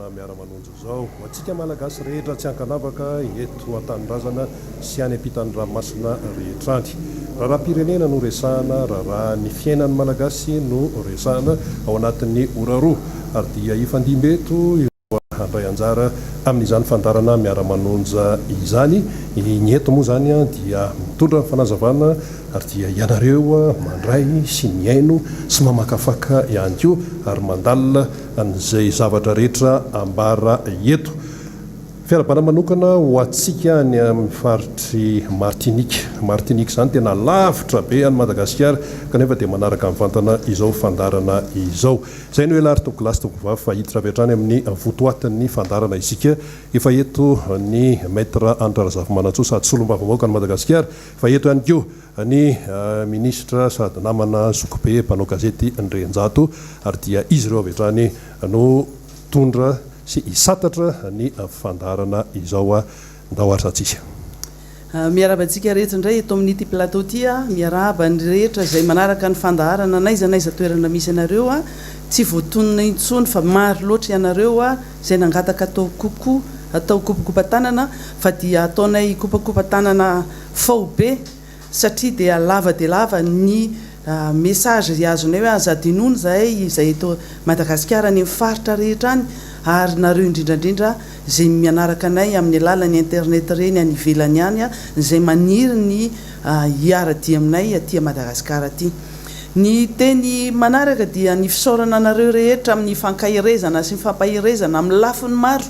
fandaharana Miara-manonja izao. Ho antsika Malagasy rehetra tsy ankanavaka eto an-tanindrazana sy any ampitan'ny ranomasina rehetra any. Raharaham-pirenena no resahana, raharaha ny fiainan'ny Malagasy no resahana ao anatin'ny ora roa. Ary dia hifandimby eto ireo handray anjara amin'izany fandaharana Miara-manonja izany. Ny eto moa izany dia mitondra ny fanazavana ary dia ianareo mandray sy mihaino sy mamakafaka ihany koa ary mandalina an'izay zavatra rehetra ambara eto. Fiarahabana manokana ho antsika any amin'ny faritr'i Martinique. Martinique izany tena lavitra be an'i Madagasikara kanefa dia manaraka mivantana izao fandaharana izao. Izay no ela ary tompokolahy sy tompokovavy fa hiditra avy hatrany amin'ny votoatin'ny fandaharana isika. Efa eto ny Maître Hanitra Razafimanantsoa sady solombavambahoakan'i Madagasikara fa eto ihany koa ny minisitra sady namana zokibe mpanao gazety Ndrenjato ary dia izy ireo avy hatrany no hitondra sy hisantatra ny fandaharana izao. Ndao ary satsika. Miarahaba antsika rehetra indray eto amin'ity plateau ity aho. Miarahaba ny rehetra izay manaraka ny fandaharana n'aiza n'aiza toerana misy anareo. Tsy voatonona intsony fa maro loatra ianareo izay nangataka atao coucou, atao kopakopa-tanana fa dia ataonay kopakopa-tanana faobe satria dia lava dia lava ny message azonay hoe aza adinoina izahay izay eto Madagasikara any amin'ny faritra rehetra any ary nareo indrindra indrindra izay mianaraka anay amin'ny alalan'ny internet ireny any ivelany any izay maniry ny hiara-dia aminay aty Madagasikara aty. Ny teny manaraka dia ny fisaorana anareo rehetra amin'ny fankaherezana sy ny fampaherezana amin'ny lafiny maro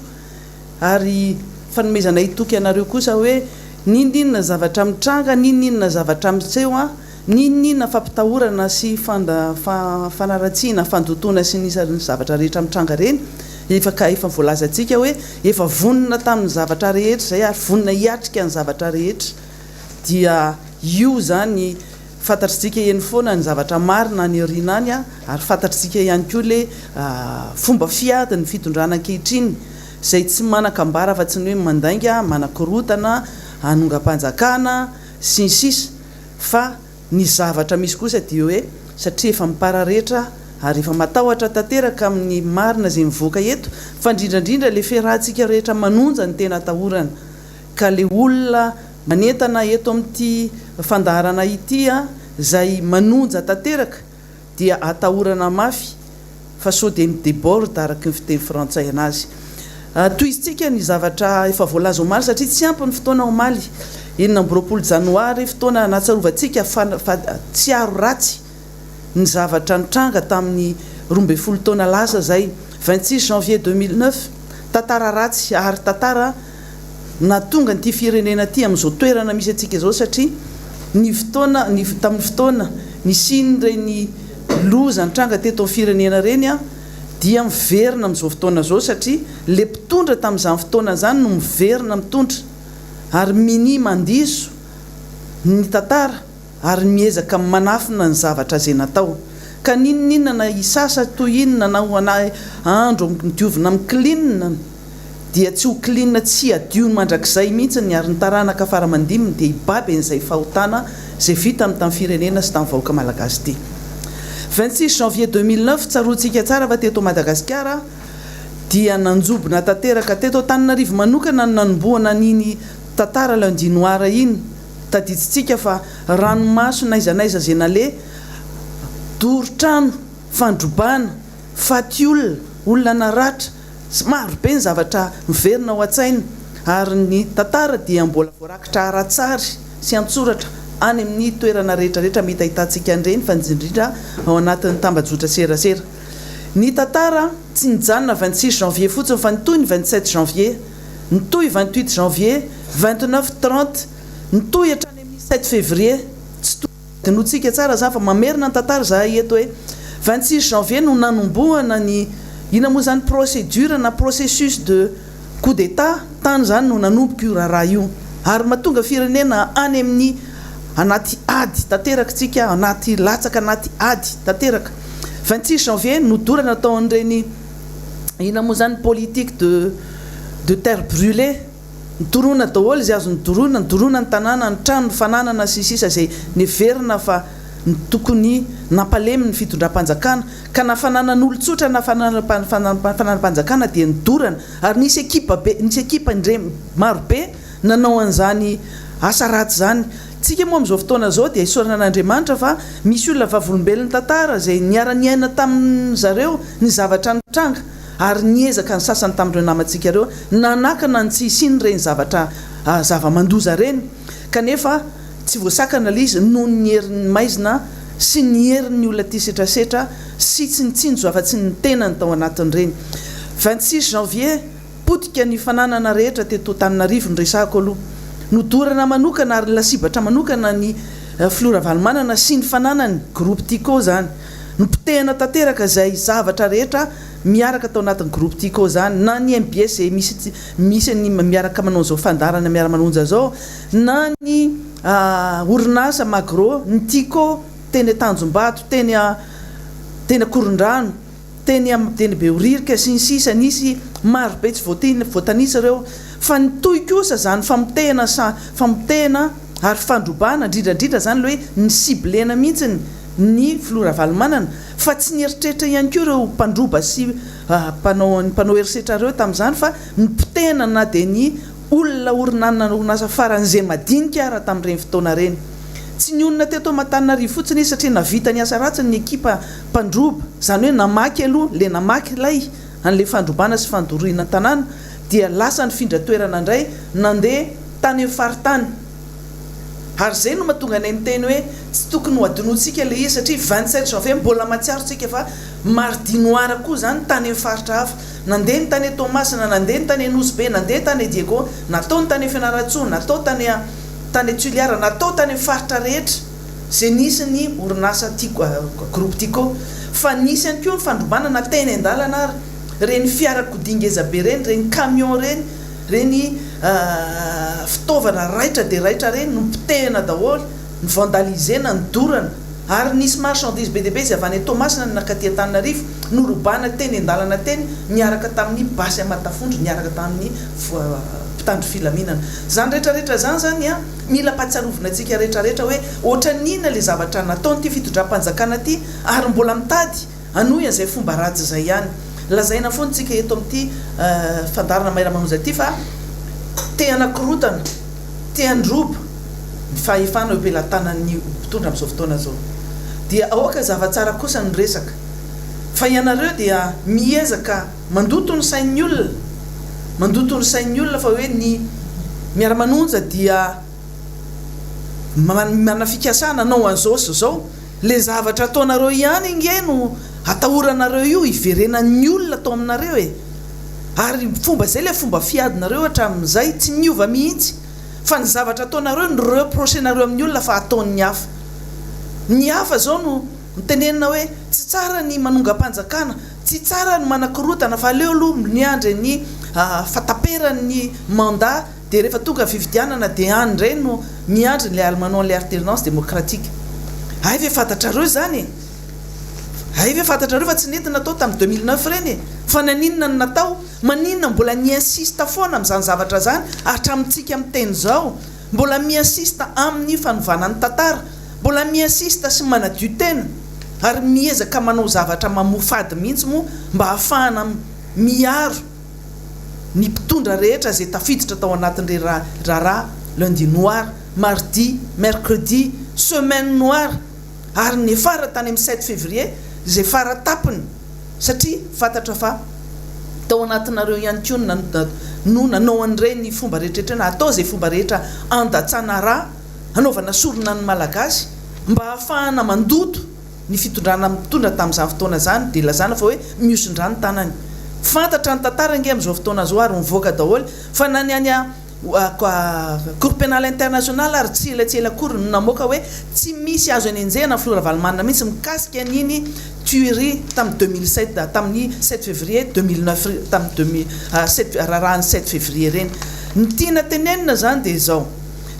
ary fanomezanay toky anareo kosa hoe n'inon'inona zavatra mitranga, n'inon'inona zavatra miseho N'inon'inona fampitahorana sy fanaratsiana, fandotoana sy ny ny zavatra rehetra mitranga ireny, efa ka efa voalazantsika hoe efa vonona tamin'ny zavatra rehetra izay ary vonona hiatrika ny zavatra rehetra dia io izany fantatritsika eny foana ny zavatra marina any aoriana any ary fantatritsika ihany koa ilay fomba fiady ny fitondrana ankehitriny izay tsy manan-kambara afa-tsy ny hoe mandainga, manakorontana, hanongam-panjakana sy ny sisa Fa ny zavatra misy kosa dia hoe satria efa mipararetra ary efa matahotra tanteraka amin'ny marina izay mivoaka eto fa indrindra indrindra ilay fiarahantsika rehetra manonja ny tena atahorana ka ilay olona manentana eto amin'ity fandaharana ity izay manonja tanteraka dia atahorana mafy fa sao dia mi-deborde araka ny fiteny frantsay anazy. Tohizintsika ny zavatra efa voalaza omaly satria tsy ampy ny fotoana omaly 26 janoary fotoana nahatsiarovantsika fa tsiaro ratsy ny zavatra nitranga tamin'ny 12 taona lasa izay, 26 janvier 2009, tantara ratsy ary tantara nahatonga an'ity firenena ity amin'izao toerana misy antsika izao satria ny fotoana, ny tamin'ny fotoana nisian'ireny loza nitranga teto amin'ny firenena ireny dia miverina amin'izao fotoana izao satria ilay mpitondra tamin'izany fotoana izany no miverina mitondra ary minia mandiso ny tantara ary miezaka manafina ny zavatra izay natao. Ka n'inon'inona na hisasa toy inona na ho andro diovina amin'ny clean dia tsy ho clean tsy hadio mandrakizay mihitsy ny ary ny taranaka fara aman-diminy dia hibaby an'izay fahotana izay vitany tamin'ny firenena sy tamin'ny vahoaka malagasy ity. 26 janvier 2009 tsaroantsika tsara fa teto Madagasikara dia nanjobona tanteraka teto Antananarivo manokana ny nanombohana an'iny tantara lundi noir iny. Tadidintsika fa ranomaso n'aiza n'aiza izay naleha, doro trano, fandrobana, faty olona, olona naratra, sy maro be ny zavatra miverina ao an-tsaina ary ny tantara dia mbola voarakitra ara-tsary sy an-tsoratra any amin'ny toerana rehetra rehetra mety ahitantsika an'ireny fa indrindra ao anatin'ny tambajotra serasera. Ny tantara tsy nijanona 26 janvier fotsiny fa nitohy ny 27 janvier, nitohy 28 janvier, 29, 30, nitohy hatrany amin'ny 7 février, tsy to. Adinotsika tsara zany fa mamerina ny tantara zahay eto hoe 26 janvier no nanombohana ny inona moa zany procédure na processus de coup d'Etat tany zany no nanomboka io raharaha io ary mahatonga firenena any amin'ny anaty ady tanteraka tsika anaty latsaka anaty ady tanteraka 26 janvier nodorana tao an'ireny inona moa zany politique de de terre brûlée Nodoroana daholo izay azo nodoroana, nodoroana ny tanàna, ny trano, ny fananana sy ny sisa izay neverina fa no tokony nampalemy ny fitondram-panjakana ka na fananan'olon-tsotra na fananam-panjakana dia nodorana ary nisy ekipa be, nisy ekipa indray maro be nanao an'izany asa ratsy izany. Tsika moa amin'izao fotoana izao dia isaorana an'Andriamanitra fa misy olona vavolombelon'ny tantara izay niara-niaina tamin-dry zareo ny zavatra nitranga ary niezaka ny sasany tamin'ireo namantsika ireo nanakana ny tsy hisian'ireny zavatra zava-mandoza ireny kanefa tsy voasakana ilay izy noho ny herin'ny maizina sy ny herin'ny olona tia setrasetra sy tsy nitsinjo afa-tsy ny tenany tao anatin'ireny. 26 janvier, potika ny fananana rehetra teto Antananarivo no resahako aloha. Nodorana manokana ary lasibatra manokana ny Filoha Ravalomanana sy ny fananany, groupe Tiko izany. Nopotehana tanteraka izay zavatra rehetra miaraka tao anatin'ny groupe Tiko izany, na ny mbs izay misy misy ny miaraka manao an'izao fandaharana miara-manonja izao, na ny orinasa Magro, ny Tiko teny Tanjombato, teny teny Ankorondrano, teny teny Behoririka sy ny sisa Nisy marobe tsy voatanisa ireo fa nitohy kosa izany famotehana sa famotehana ary fandrobana indrindra indrindra izany ilay hoe ni-ciblena mihitsy ny filoha Ravalomanana fa tsy nieritreritra ihany koa ireo mpandroba sy mpanao mpanao herisetra ireo tamin'izany fa nipotehana na dia ny Olona orinanana orinasa faran'izay madinika ara tamin'ireny fotoana ireny. Tsy nionona teto Antananarivo fotsiny izy satria navita ny asa ratsiny ny ekipa mpandroba, izany hoe namaky aloha, le namaky ilay an'ilay fandrobana sy fandorina tanàna dia lasa nifindra toerana indray nandeha tany amin'ny faritany. Ary izay no mahatonga anay miteny hoe tsy tokony ho adinointsika ilay izy satria 27 janvier mbola mahatsiaro tsika fa mardi noir koa izany tany amin'ny faritra hafa. Nandeha ny tany Toamasina, nandeha ny tany Nosy Be, nandeha tany Diego, natao ny tany Fianarantsoa, natao tany tany Toliara, natao tany amin'ny faritra rehetra izay nisy ny orinasa Tiko, groupe Tiko. Fa nisy ihany koa ny fandrobana na teny an-dalana ary, ireny fiarakodia ngeza be ireny, ireny camion ireny, ireny fitaovana raitra dia raitra ireny nopotehina daholo, ni-vandaliser-na, nodorana. Ary nisy marchandise be dia be izay avy any Toamasina no nankaty Antananarivo, norobana teny an-dalana teny niaraka tamin'ny basy aman-tafondro niaraka tamin'ny mpitandro filaminana. Izany rehetra rehetra izany izany an, mila ampahatsiarovina antsika rehetra rehetra hoe ohatran'ny inona ilay zavatra nataon'ity fitondram-panjakana ity ary mbola mitady hanohy an'izay fomba ratsy izay ihany. Lazaina foana isika eto amin'ity fandaharana Maira-Manonja ity fa te hanakorontana, te handroba ny fahefana eo am-pelatanan'ny mpitondra amin'izao fotoana izao. Dia aoka zava-tsara kosa ny resaka. Fa ianareo dia miezaka mandoto ny sain'ny olona, mandoto ny sain'ny olona fa hoe ny miara-manonja dia manana fikasana hanao an'izao sy izao. Le zavatra ataonareo ihany ange no atahoranareo io hiverenan'ny olona ato aminareo e! Ary fomba zay le fomba fiadinareo hatramin'izay tsy miova mihitsy fa ny zavatra ataonareo no reprocher-nareo amin'ny olona fa ataon'ny hafa. Ny hafa zao no tenenina hoe tsy tsara ny manongam-panjakana, tsy tsara ny manakorotana fa aleo aloha miandry ny fataperan'ny mandat Dia rehefa tonga ny fifidianana dia any indray no miandry ilay manao an'ilay alternance démocratique. Hay ve fantatrareo izany e? Hay ve fantatrareo fa tsy nety natao tamin'ny 2009 ireny e? Fa naninona no natao? Maninona mbola ni-insiste foana amin'izany zavatra izany hatramintsika miteny izao? Mbola mi-insiste amin'ny fanovana ny tantara, mbola mi-insiste sy manadio tena ary miezaka manao zavatra mamoafady mihitsy moa mba hahafahana miaro ny mpitondra rehetra izay tafiditra tao anatin'ireny raharaha lundi noir, mardi, mercredi, semaine noire ary niafara tany amin'ny sept février izay fara tapony satria fantatra fa tao anatinareo ihany koa no nanao an'ireny fomba rehetra ireny, atao izay fomba rehetra handatsana ra, hanaovana sorona ny Malagasy mba hahafahana mandoto. Ny fitondrana mitondra tamin'izany fotoana izany dia lazana fa hoe mihosin-drà ny tanany. Fantatra ny tantara ange amin'izao fotoana izao ary mivoaka daholo fa na ny any Cour pénale internationale ary tsy ela tsy ela akory no namoaka hoe tsy misy azo anenjehana ny filoha Ravalomanana mihitsy mikasika an'iny tuerie tamin'ny 2007 tamin'ny sept février 2009 tamin'ny deux mille sept raharahan'ny sept février ireny. Ny tiana tenenina izany dia izao,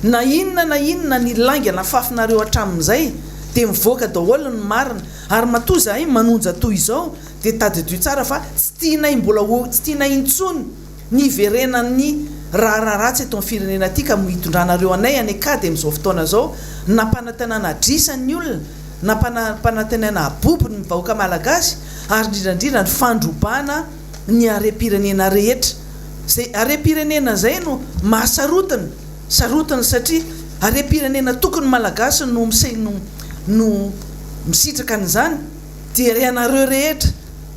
na inona na inona ny lainga nafafinareo hatramin'izay, dia mivoaka daholo ny marina ary matoa izahay manonja toy izao dia tadidio tsara fa tsy tianay mbola ho tsy tianay intsony ny hiverenan'ny raharaha ratsy eto amin'ny firenena aty ka hitondranareo anay any an-kady amin'izao fotoana izao nampanantenana adrisa ny olona. Nampanantenaina habobo ny vahoaka malagasy ary indrindra indrindra ny fandrobana ny harem-pirenena rehetra. Izay harem-pirenena izay no mahasarotiny, sarotiny satria harem-pirenena tokony malagasy no no no misitraka an'izany dia ianareo rehetra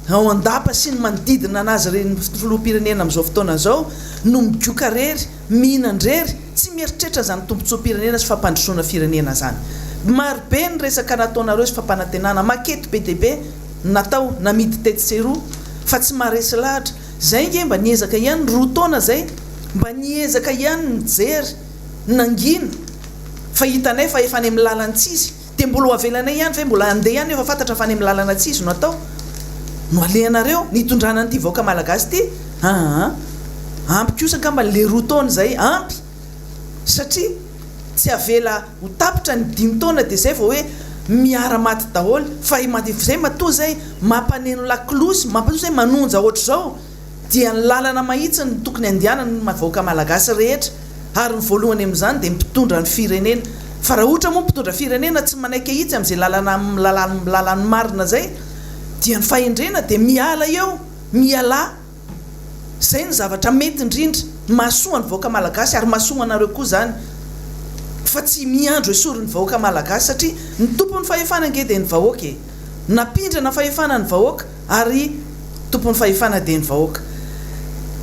ao an-dapa sy ny manodidina anazy ireny filoham-pirenena amin'izao fotoana izao no migoka rery Mihinan-drery, tsy mieritreritra izany tombotsoam-pirenena sy fampandrosoana firenena izany. Maro be ny resaka nataonareo sy fampanantenana, makety be dia be natao, namidy tetsy sy eroa, fa tsy maharesy lahatra. Izay ange mba niezaka ihany, roa taona izay, mba niezaka ihany nijery, nangina, fa hitanay fa efa any amin'ny lalan-tsy izy. Dia mbola ho avelanay ihany ve? Mbola handeha ihany nefa fantatra fa any amin'ny lalana tsy izy no atao? No alehanareo nitondrana an'ity vahoaka malagasy ity? Aa! Ampy kosa angamba le roa taona izay, ampy! Satria tsy avela ho tapitra ny dimy taona dia izay vao hoe miara maty daholo fa izay matoa izay mampaneno lakolosy, matoa izay manonja ohatr'izao dia ny lalana mahitsy no tokony andehanany ny vahoaka malagasy rehetra ary ny voalohany amin'izany dia ny mpitondra ny firenena fa raha ohatra moa ny mpitondra firenena tsy manaiky ahitsy amin'izay lalana lalany marina izay dia ny fahendrena dia miala eo mialà izay no zavatra mety indrindra mahasoa ny vahoaka malagasy ary mahasoa anareo koa izany fa tsy miandry esorin'ny vahoaka malagasy satria ny tompon'ny fahefana ange dia ny vahoaka e! Nampindrana fahefana ny vahoaka ary tompon'ny fahefana dia ny vahoaka.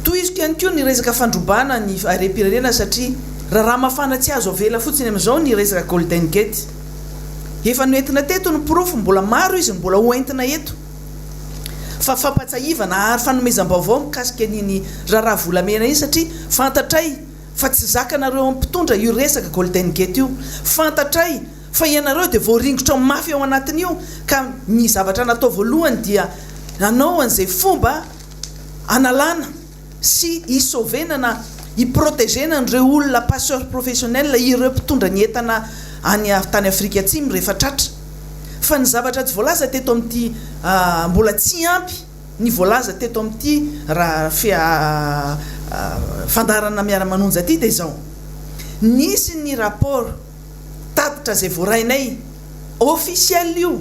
Tohiziko ihany koa ny resaka fandrobana ny harem-pirenena satria raharaha mafana tsy azo avela fotsiny amin'izao ny resaka Golden Gate. Efa noentina teto ny porofo, mbola maro izy no mbola ho entina eto. Fa fampatsahivana ary fanomezam-baovao mikasika an'iny raharaha volamena iny satria fantatray fa tsy zakanareo amin'ny mpitondra io resaka Golden Gate io. Fantatray Fa ianareo dia voaringotra mafy ao anatin'io ka ny zavatra natao voalohany dia nanao an'izay fomba analana sy hi-sauver-na na hi-proteger-na an'ireo olona passeurs professionnels ireo mpitondra ny entana any tany Afrika Atsimo rehefa tratra. Fa ny zavatra tsy voalaza teto amin'ity mbola tsy ampy ny voalaza teto amin'ity raha fandaharana miara-manonja ity dia izao, nisy ny rapport tatitra izay voarainay, officiel io,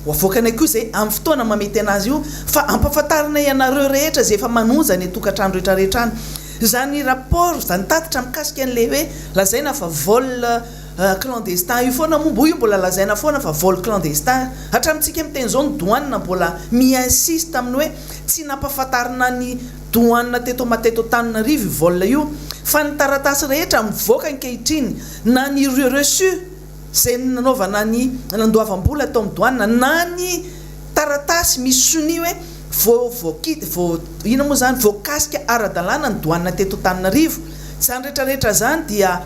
ho avoakanay koa izay amin'ny fotoana mahamety anazy io, fa ampahafantarinay anareo rehetra izay efa manonja any an-tokantrano rehetra rehetra any. Izany rapport, izany tatitra mikasika an'ilay hoe lazaina fa vol clandestin io foana moa, mboa io mbola lazaina foana fa vol clandestin. Hatramintsika miteny izao ny douane mbola mi-insiste amin'ny hoe tsy nampahafantarina ny douane teto teto Antananarivo io vol io, fa ny taratasy rehetra mivoaka ankehitriny, na ny reçu izay nanaovana ny nandoavam-bola tao amin'ny douane na ny taratasy misy sonia hoe vao voaki vao inona moa izany voakasika ara-dalàna ny douane teto Antananarivo. Izany rehetra rehetra izany dia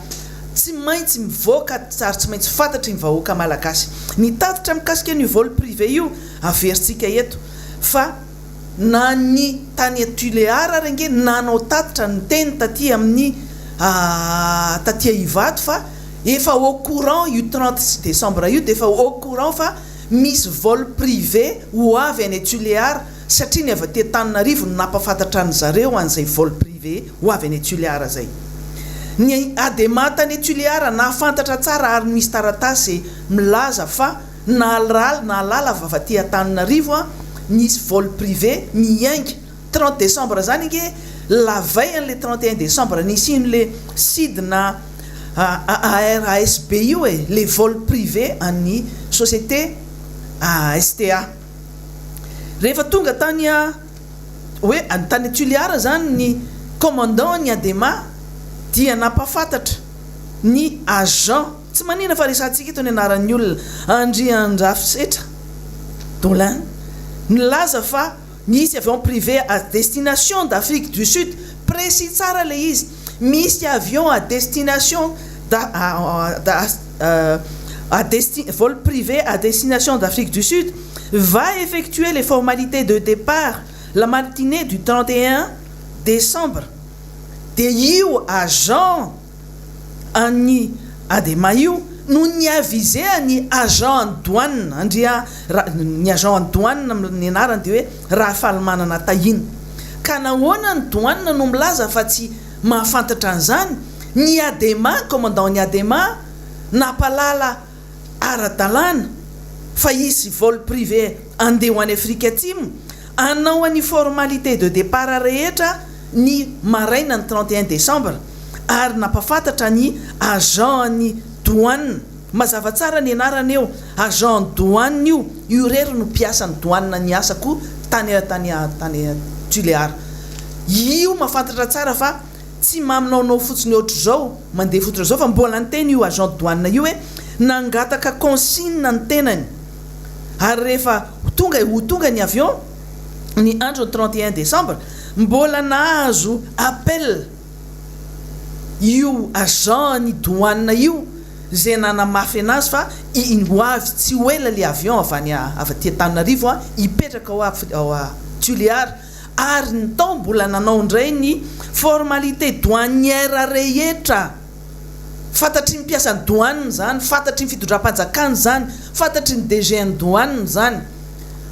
tsy maintsy mivoaka ary tsy maintsy fantatry ny vahoaka malagasy. Ny tatitra mikasika an'io vol privé io averintsika eto fa Na ny tany Tuléar ary ange nanao tatitra niteny taty amin'ny taty Ivato fa efa au courant io 30 décembre io dia efa au courant fa misy vol privé ho avy any Tuléar satria ny avy aty Antananarivo no nampafantatra an zareo an'izay vol privé ho avy any Tuléar zay. Ny Adema tany Tuléar nahafantatra tsara ary misy taratasy milaza fa Nahalala nahalala fa aty Antananarivo an nisy vol privé miainga 30 décembre zany ange la veille an'le 31 décembre nisian'le sidina ARASB io e, le vol privé an'ny société STA. Rehefa tonga tany hoe tany Tuliara zany ny commandant ny Adema dia nampafantatra ny agent Tsy manina fa resahantsika eto ny anaran'ny olona, Andriandrafisetra Dolin, nilaza fa nisy avion privé à destination d'Afrique du Sud, précis tsara ilay izy, misy avion à destination à desti vol privé à destination d'Afrique du Sud va effectuer les formalités de départ la matinée du 31 décembre dia io agent an'ny Adema io no ni-aviser ny agent an'ny douane, Andria ny agent an'ny douane ny anarany dia hoe Rafalimanana Tahiana. Ka nahoana ny douane no milaza fa tsy mahafantatra an'izany? Ny Adema, commandant ny Adema nampalala ara-dalàna. fa hisy vol privé andeha ho any Afrika Atsimo hanao any formalité de départ rehetra ny maraina ny 31 décembre, ary nampafantatra ny agent ny douane. Mazava tsara ny anarana eo, agent douane io. Io rery no mpiasa ny douane ny asako tany Tulear io. Mahafantatra tsara fa tsy maminaonao fotsiny ohatr' zao mandeha fotsiny zao, fa mbola nyteny io agent douane io hoe nangataka consigne ny tenany, ary rehefa tonga ho tonga ny avion ny andro ny 31 décembre, mbola nahazo appel io agent ny douane io zay nanamafy anazy fa ho avy tsy ho ela le avion avy any avy aty Antananarivo hipetraka ao a Tuléar. Ary ny tao mbola nanao indray ny formalité douanière rehetra. Fantatry ny mpiasan'ny douane zany, fantatry ny fitondram-panjakana zany, fantatry ny DG ny douane zany.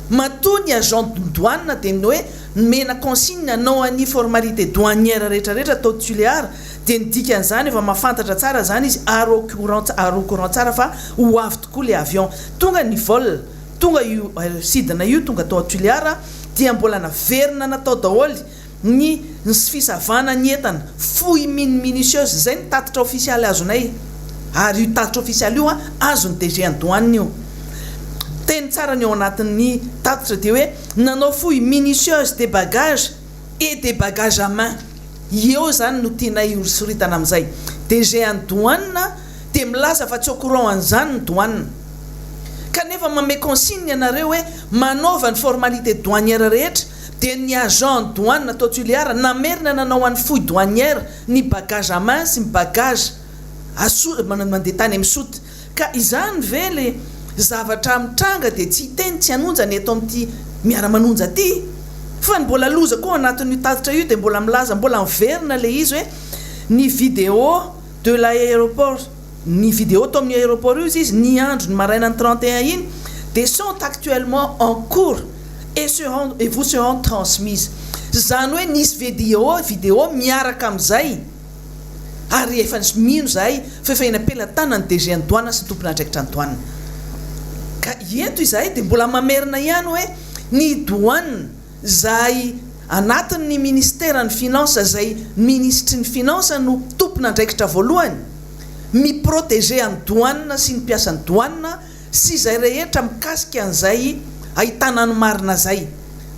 Matoa ny agent douane dia ny hoe mena consigne anao any formalité douanière rehetrarehetra atao Tuléar, dia ny dikan'izany efa mahafantatra tsara zany izy ary au courant tsara fa ho avy tokoa le avion. Tonga ny vol, tonga io sidina io, tonga atao Tuléar, dia mbola naverina natao daholy ny fisavana ny entana, fouille minutieuse. Zay ny tatitra ofisialy azonay, ary io tatitra ofisialy io azo ny DG ny douane io. Teny tsara ny ao anatin'ny tatitra dia hoe nanao fouille minutieuse des bagages et des bagages à main. Eo zany no tianay soritana amin'izay. DG ny douane dia milaza fa tsy au courant an'izany ny douane, kanefa mame consigne ianareo hoe manaova ny formalité douanière rehetra, dia ny agent douane atao Tuléar namerina nanao an'ny fouille douanière ny bagage à main sy ny bagage aso mandeha tany amin'ny soute. Ka izany ve le zavatra mitranga dia tsy hiteny tsy hanonja ny eto amin'ity miara-manonja aty? Fa ny mbola loza koa anatin'io tatitra io dia mbola milaza, mbola miverina le izy hoe ny vidéo de l'aéroport, ny vidéo to amin'ny aéroport io izy ny andro ny maraina ny 31 iny dia sont actuellement en cours et vous seront transmises. Zany hoe nisy vidéo miaraka amin'izay, ary efa mino zahay fa efa eny am-pelatana ny DG ny douane sy ny tompona andraikitra ny douane. Ka eto izahay dia mbola mamerina ihany hoe ny douane zay anatin'ny ministère ny finance, zay ministre ny finance no tompona andraikitra voalohany miprotéger any douane sy ny mpiasan'ny douane sy izay rehetra mikasika an'izay ahitana ny marina zay.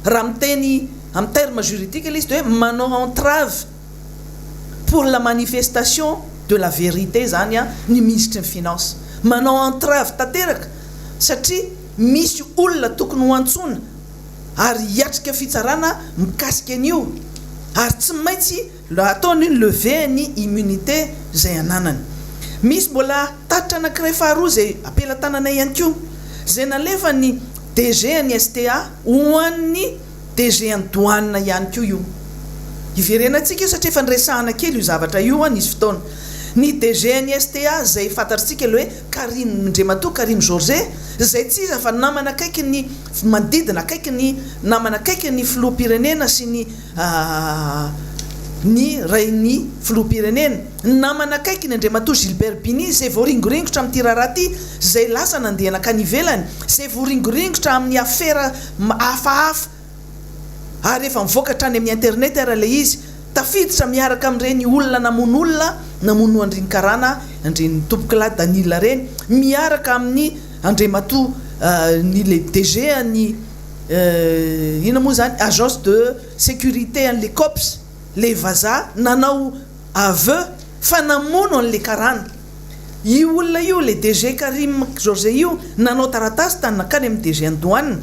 Raha miteny amin'ny terme juridique le izy de hoe manao entrave pour la manifestation de la vérité zany ny ministre ny finance, manao entrave tanteraka, satria misy olona tokony ho antsona ary hiatrika fitsarana mikasika an'io, ary tsy maintsy ataony iny lever ny immunité zay ananany. Misy mbola tatitra anankiray faharoa zay apelatananay ihany koa, zay nalefa ny DG ny STA hoan'ny DG ny douane ihany koa io. Iverenantsika io satria efa nyresahana kely io zavatra io nisy fotoana. Ny DG ny STA zay fantatritsika le hoe Karim Ndremato Karim George, zay tsy iza fa namana akaiky ny manodidina akaiky ny namana akaiky ny filoham-pirenena sy ny rain'ny filoham-pirenena, namana akaiky ny Andriamatoa Gilbert Bini zay voaringoringotra amin'ity raharaha ity, zay lasa nandeha nankany ivelany, zay voaringoringotra amin'ny afera hafahafa, ary efa mivoaka hatrany amin'ny internet ara le izy, tafiditra miaraka amin'ireny olona namono olona, namono andriny karana andreny tompokolahy Danila reny, miaraka amin'ny Andriamatoa ny le DG ny ina moa zany, agence de sécurité an'le COPS, le vazaha nanao aveu fa namono an'le karana io olona io. Le DG Karim George io nanao taratasy tany nakany amin'ny DG ny douane,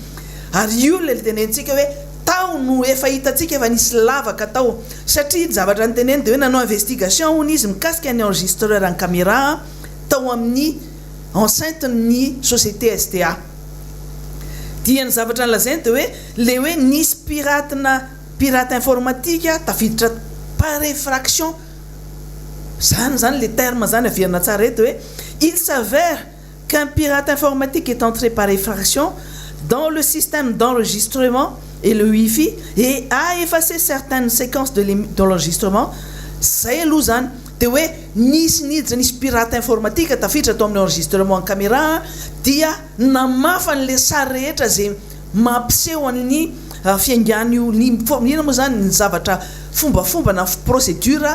ary io le tenentsika hoe tao no efa hitantsika efa nisy lavaka tao, satria ny zavatra ny teneny de hoe nanao investigation hony izy mikasika ny enregistreur en caméra tao amin'ny enceinte ny société STA. Dia ny zavatra nylazainy de hoe le hoe nisy piratina, pirate informatique tafiditra par effraction zany le terme zany averina tsara eto hoe: "Il s'avère qu'un pirate informatique est entré par effraction dans le système d'enregistrement et le wifi et a effacé certaines séquences de l'enregistrement." Zay aloha zany. Dia hoe nisy niditra, nisy pirate informatique tafiditra tao amin'ny enregistrement en caméra dia namafa an'ilay sary rehetra izay mampiseho an'ny fiaingan'io, ny inona moa izany, ny zavatra fombafomba na procédure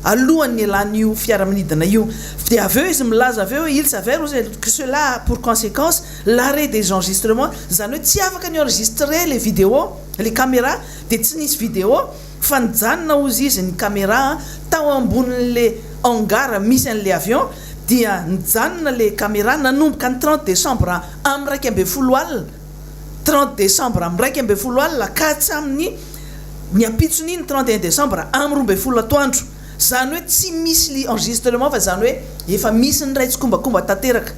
alohan'ny hialan'io fiaramanidina io. Dia avy eo izy milaza avy eo hoe il s'avère que cela a pour conséquence l'arrêt des enregistrements, izany hoe tsy afaka ni-enregistrer ilay vidéo, ilay caméra dia tsy nisy vidéo fa nijanona hozy izy ny caméra tao ambonin'le hangar misy an'le avion dia nijanona le caméra nanomboka ny 30 décembre amin'ny 11 alina, 30 décembre amin'ny 11 alina ka hatramin'ny ny ampitson'iny 31 décembre amin'ny 12 atoandro. Izany hoe tsy misy le enregistrement fa izany hoe efa misy ny iray tsikombakomba tanteraka.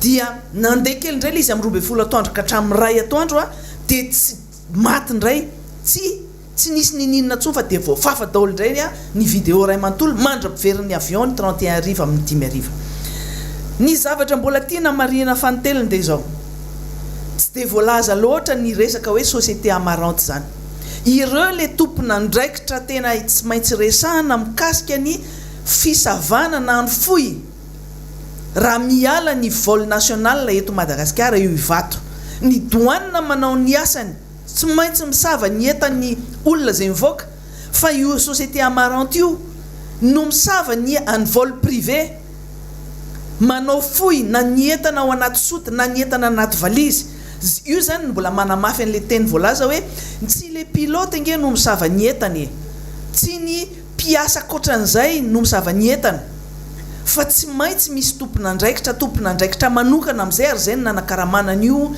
Dia nandeha kely indray le izy amin'ny 12 atoandro ka hatramin'ny iray atoandro dia tsy maty indray, tsy tsy nisy niniana intsony fa dia voafafa daholo indray ny vidéo iray manontolo mandra-piverin'ny avion ny 31 hariva amin'ny dimy hariva. Ny zavatra mbola tiana marihina fanintelony dia izao, tsy dia voalaza loatra ny resaka hoe société Amarante izany. Ireo ilay tompon'andraikitra tena tsy maintsy resahana mikasika ny fisavana na ny fohy raha miala ny vol national eto Madagasikara eo Ivato. Ny douane manao ny asany, tsy maintsy misava ny entan'ny olona izay mivoaka, fa io société Amarante io no misava ny an'ny vol privé, manao fohy na ny entana ao anaty soute na ny entana anaty valise. Io izany no mbola manamafy an'ilay teny voalaza hoe tsy ilay pilote ange no misava ny entana e! Tsy ny mpiasa ankoatran'izay no misava ny entana fa tsy maintsy misy tompon'andraikitra, tompon'andraikitra manokana amin'izay ary izay no nanakaramana an'io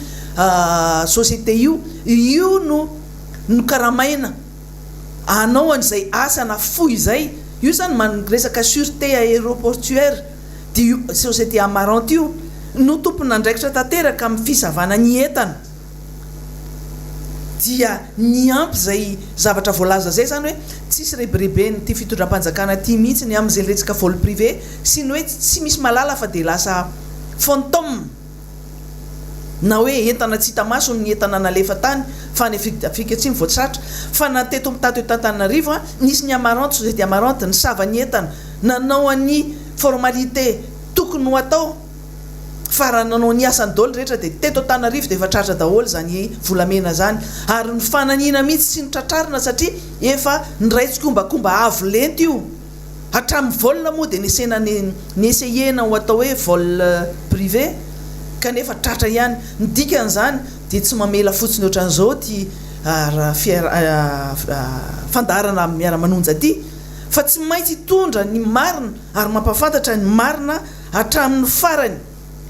société io, io no nokaramaina hanao an'izay asa na fohy izay, io izany man resaka sûreté aéroportuaire dia io société Amarante io no tompon'andraikitra tanteraka amin'ny fisavana ny entana. Dia niampy izay zavatra voalaza izay izany hoe tsisy rebireben'ity fitondram-panjakana ity mihitsy ny amin'izay resaka vol privé sy ny hoe tsy misy mahalala fa dia lasa fantôme na hoe entana tsy hita maso ny entana nalefa tany fa any Afrika Atsimo vao tratra fa na teto tato eto Antananarivo nisy ny Amarante, société Amarante nisava ny entana nanao an'ny formalité tokony ho atao. Fa raha nanao ny asany daholo rehetra dia teto Antananarivo dia efa tratra daholo izany volamena izany. Ary ny fananiana mihitsy tsy notratrarina satria efa niray tsikombakomba avo lenta io. Hatramin'ny vol moa dia nesena ni-essayer-na ho atao hoe vol privé kanefa tratra ihany. Ny dikan'izany dia tsy mamela fotsiny ohatran'izao ity fandaharana miara-manonja ity fa tsy maintsy hitondra ny marina ary mampahafantatra ny marina Hatramin'ny farany,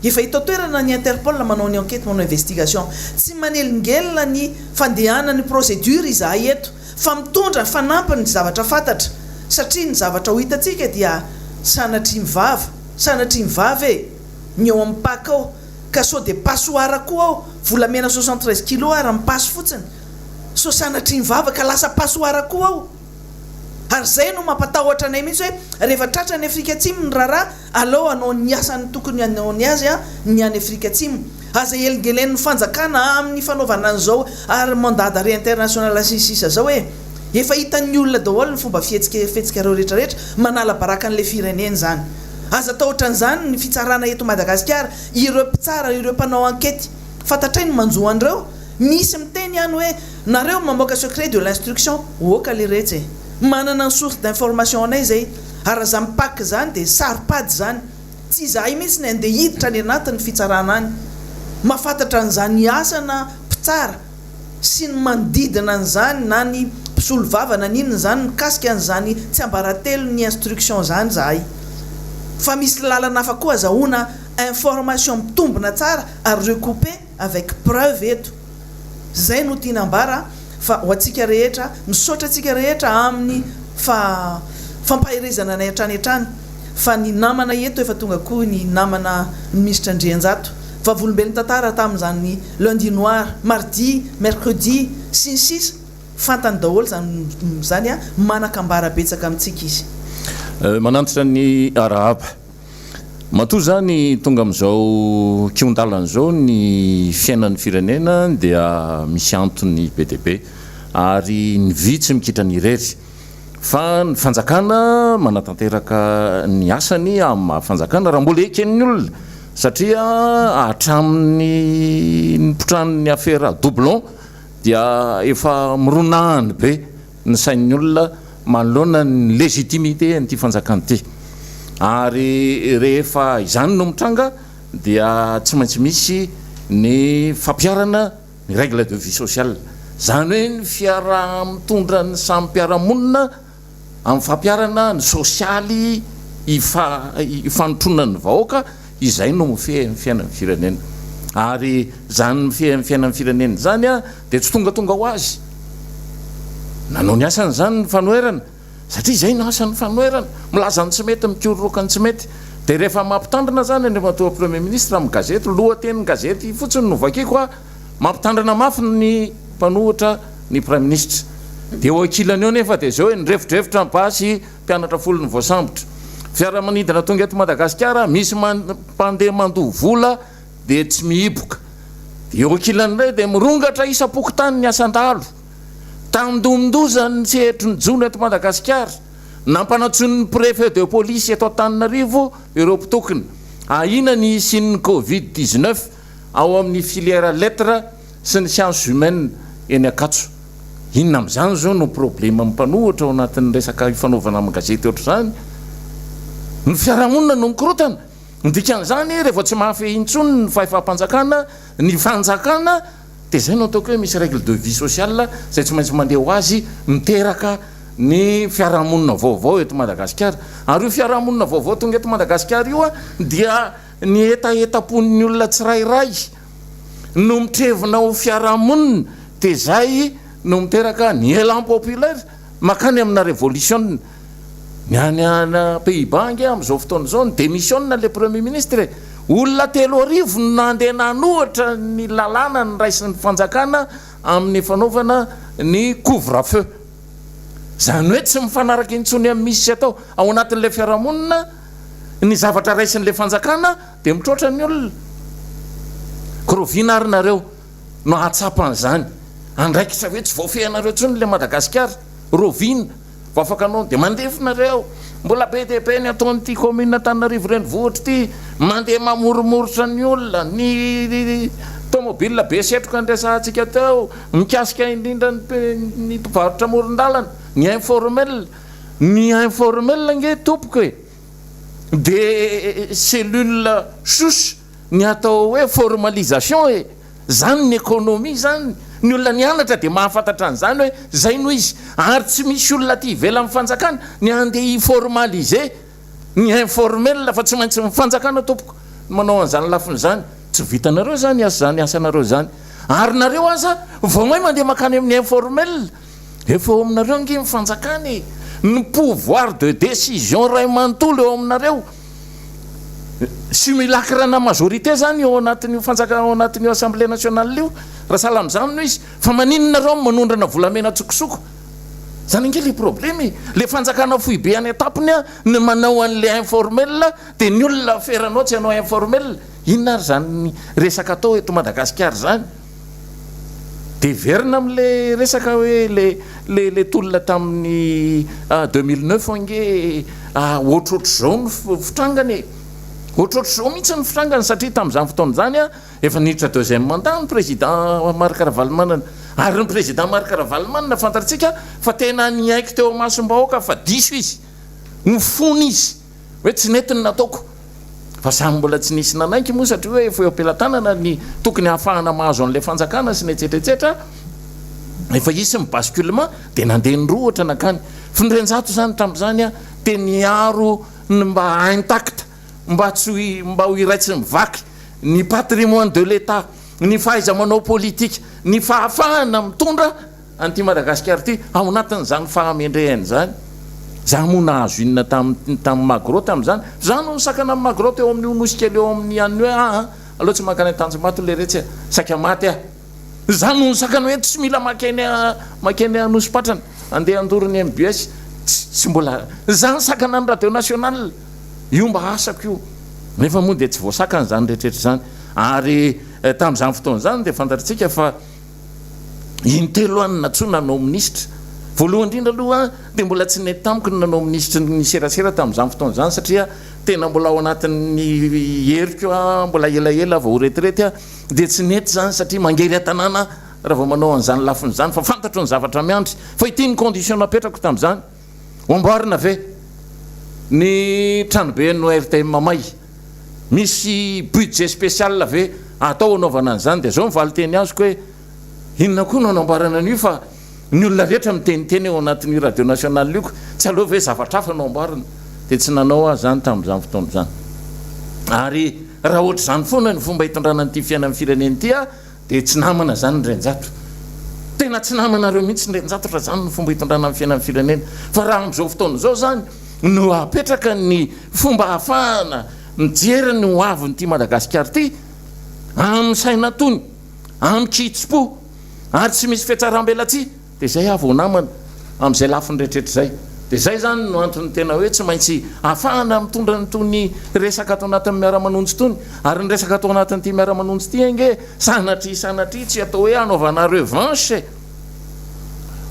efa eto an-toerana ny Interpol manao ny enquête, manao investigation. Tsy manelingelina ny fandehanan'ny procédure izahay eto fa mitondra fanampiny ny zavatra fantatra satria ny zavatra ho hitantsika dia sanatria ny vava, sanatria ny vava e! ny ao amin'ny pac ao ka sao dia passoire koa ao, volamena 73 kilos ary mipasy fotsiny, sao sanatria ny vava ka lasa passoire koa ao. Ary izay no mampatahotra anay mihitsy hoe rehefa tratra any Afrika Atsimo ny raharaha, aleo hanao ny asany tokony hanaony azy ny any Afrika Atsimo. Aza helingelenin'ny fanjakana amin'ny fanaovana an'izao ary mandat d'arrêt international sy ny sisa zao e! Efa hitan'ny olona daholo ny fomba fihetsika fihetsikareo rehetra rehetra, manala baraka an'ilay firenena izany. Aza atahotra an'izany ny fitsarana eto Madagasikara, ireo mpitsara, ireo mpanao enquête, fantatray ny manjo an'ireo. Misy miteny ihany hoe nareo mamoaka secret de l'instruction, oka leretsy e! Manana ny source d'information anay izay, ary raha zany pac zany dia saro-pady zany, tsy izahay mihitsy ny andeha hiditra any anatin'ny fitsarana any, mahafantatra an'izany asana mpitsara sy ny manodidina an'izany na ny mpisolo vava na n'inona izany mikasika an'izany tsiambaratelon'ny instruction zany izahay, fa misy lalana hafa koa azahoana information mitombina tsara ary recouper. avec preuve eto. Zay no tiana ambara fa ho antsika rehetra, misaotra antsika rehetra amin'ny fa fampaherezana anay hatrany hatrany fa ny namana eto efa tonga koa ny namana minisitra Andrianjato vavolombelon'ny tantara tamin'izany lundi noir, mardi, mercredi sy ny sisa fantany daholo izany izany manan-kambara betsaka amintsika izy. Manantitra ny arahaba. Matoa izany tonga amin'izao kihon-dalana izao ny fiainan'ny firenena dia misy antony be dia be ary ny vy tsy mikitrana irery. Fa ny fanjakana manatanteraka ny asany amin'ny maha fanjakana raha mbola eken'ny olona satria hatramin'ny nipotran'ny afera doublon dia efa mironahany be ny sain'ny olona manoloana ny légitimité an'ity fanjakana ity. Ary rehefa izany no mitranga dia tsy maintsy misy ny fampiharana ny règle de vie sociale, izany hoe ny fiaraha-mitondra ny samy mpiara-monina amin'ny fampiharana ny sosialy ifanotronan'ny vahoaka, izay no mifehy ny fiainan'ny firenena. Ary izany mifehy ny fiainan'ny firenena izany dia tsy tongatonga ho azy. Nanao ny asany izany ny fanoherana. Satria izay no asan'ny fanoherana, milaza ny tsy mety, mikororoka ny tsy mety. Dia rehefa mampitandrina izany Andriamatoa Premier Ministre amin'ny gazety, lohatenin-gazety fotsiny no vakiako a, mampitandrina mafy ny mpanohitra ny Praiminisitra. Dia eo ankilany eo nefa dia izao hoe nirefodrefotra ny basy, mpianatra folo no voasambotra. Fiaramanidina tonga eto Madagasikara, misy mpandeha mandoa vola dia tsy mihiboka. Dia eo ankilany indray dia mirongatra isam-pokontany ny asan-dahalo. Tandindomin-doza ny sehatry ny jono eto Madagasikara. Nampanantsoin'ny Préfet de police eto Antananarivo ireo mpitokona. Ahiana ny hisian'ny Covid 19 ao amin'ny filière lettres sy ny sciences humaines eny Ankatso. Inona amin'izany izao no problème mpanohitra ao anatin'ny resaka ifanaovana amin'ny gazety ohatr'izany? Ny fiarahamonina no mikorotana. Ny dikan'izany rehefa tsy mahafehy intsony ny fahefam-panjakana ny fanjakana Dia izay no ataoko hoe misy règle de vie sociale izay tsy maintsy mandeha ho azy miteraka ny fiarahamonina vaovao eto Madagasikara. Ary io fiarahamonina vaovao tonga eto Madagasikara io dia ny hetahetam-pon'ny olona tsirairay no mitrevona ho fiarahamonina dia izay no miteraka ny élan populaire mankany amina révolution. Ny any any Pays Bas ange amin'izao fotoana izao ni démissionne le premier ministre e! Olona 3000 no nandeha nanohitra ny lalàna noraisin'ny fanjakana amin'ny fanaovana ny couvre feu. Izany hoe tsy mifanaraka intsony amin'ny misy sy atao ao anatin'ilay fiarahamonina ny zavatra raisin'ilay fanjakana dia mitroatra ny olona. Koa rahoviana ary nareo no hahatsapa an'izany andraikitra hoe tsy voafehinareo intsony ilay Madagasikara? Rahoviana? Vao afaka anao dia mandefy nareo. Mbola be dia be ny ataon'ity commune Antananarivo renivohitra ity, mandeha mamoromorotra ny olona, ny tomobile be setroka niresahantsika teo, mikasika indrindra ny mpivarotra amoron-dalana, ny informel. Ny informel ange tompoko e, dia cellule souche ny atao hoe formalisation e. Zany ny économie zany, ny olona nianatra dia mahafantatra an'izany hoe zay no izy, ary tsy misy olona aty ivelan'ny fanjakana ny handeha hi-formaliser ny informel fa tsy maintsy ny fanjakana tompoko no manao an'izany lafiny izany, tsy vitanareo zany asa zany asanareo zany, ary nareo aza vao may mandeha mankany amin'ny informel, efa eo aminareo ange ny fanjakana e, ny pouvoir de décision iray manontolo eo aminareo. Simulacre ana majorité zany eo anatin'io fanjakana ao anatin'io assemblée nationale io raha sahala amin'izany no izy fa maninona nareo no manondrana volamena an-tsokosoko zany ange le problème e le fanjakana foibe any an-tampony a ny manao an'le informel dia ny olona feranao tsy hanao informel inona ary zany resaka atao eto Madagasikara zany Dia hiverina amin'ilay resaka hoe ilay ilay ilay tolona tamin'ny 2009 ange ohatrohatr'izao ny fitrangany e! Ohatrohatr'izao mihitsy ny fitrangany satria tamin'izany fotoana izany efa niditra deuxième mandat ny président Marc Ravalomanana. Ary ny président Marc Ravalomanana fantatsika fa tena niaiky teo imasom-bahoaka fa diso izy, nifona izy. Hoe tsy nety ny nataoko. Fa samy mbola tsy nisy nanaiky moa satria hoe efa eo am-pelatanana ny tokony hahafahana mahazo an'ilay fanjakana sy ny etsetra etsetra, efa hisy ny basculement dia nandeha nirohotra nankany. Findrianjato izany tamin'izany dia niaro ny mba intact, mba tsy mba ho iray tsy mivaky ny patrimoine de l'Etat, ny fahaiza-manao politika, ny fahafahana mitondra. An'ity Madagasikara ity ao anatin'izany fahamendrehana izany. Za moa nahazo inona tamin'ny tamin'ny Magro tamin'izany? Za no nisakana an'i Magro teo amin'io nosy kely eo amin'ny an'ny hoe aa aleo tsy mankany Antanjombato leretsy a, saika maty aho. Za no nisakana hoe tsy mila makeny makeny Anosipatrana andeha handoro ny mbs, tsy tsy mbola za nisakana ny radio nationale, io mba asako io. Nefa moa dia tsy voasakana izany rehetra rehetra izany. Ary tamin'izany fotoana izany dia fantatritsika fa Intelo aho no nantsoina hanao minisitra. Voalohany indrindra aloha dia mbola tsy nety tamiko ny nanao minisitry ny serasera tamin'izany fotoana izany satria tena mbola ao anatin'ny heriko aho, mbola elaela vao ho retirety aho, dia tsy nety izany satria mangery an-tanàna raha vao manao an'izany lafiny izany fa fantatro ny zavatra miandry. Fa ity ny condition napetrako tamin'izany, ho amboarina ve ny tranoben'ny ORTM may? Misy budget spécial ve atao hanaovana an'izany? Dia izao ny valinteny azoko hoe, inona koa no hanamboarana an'io fa ny olona rehetra miteniteny ao anatin'io radio nationale io ko tsy aleo ve zavatra hafa no amboarina? Dia tsy nanao aho izany tamin'izany fotoana izany. Ary raha ohatr'izany foana ny fomba hitondrana an'ity fiainan'ny firenena ity aho dia tsy namana izany ny Renjato. Tena tsy namanareo mihitsy ny Renjato raha izany no fomba hitondrana ny fiainan'ny firenena. Fa raha amin'izao fotoana izao izany no apetraka ny fomba ahafahana mijery ny ho avin'ity Madagasikara ity amin'ny saina tony, amin-kitsim-po ary tsy misy fihatsarambelatsihy, Dia izay aho vao namana amin'izay lafiny rehetrarehetra izay. Dia izay izany no antony tena hoe tsy maintsy ahafahana mitondra an'itony resaka ato anatin'ny miara-manonjy itony. Ary ny resaka ato anatin'ity miara-manonjy ity ange sanatria sanatria tsy atao hoe hanaovana revanche e!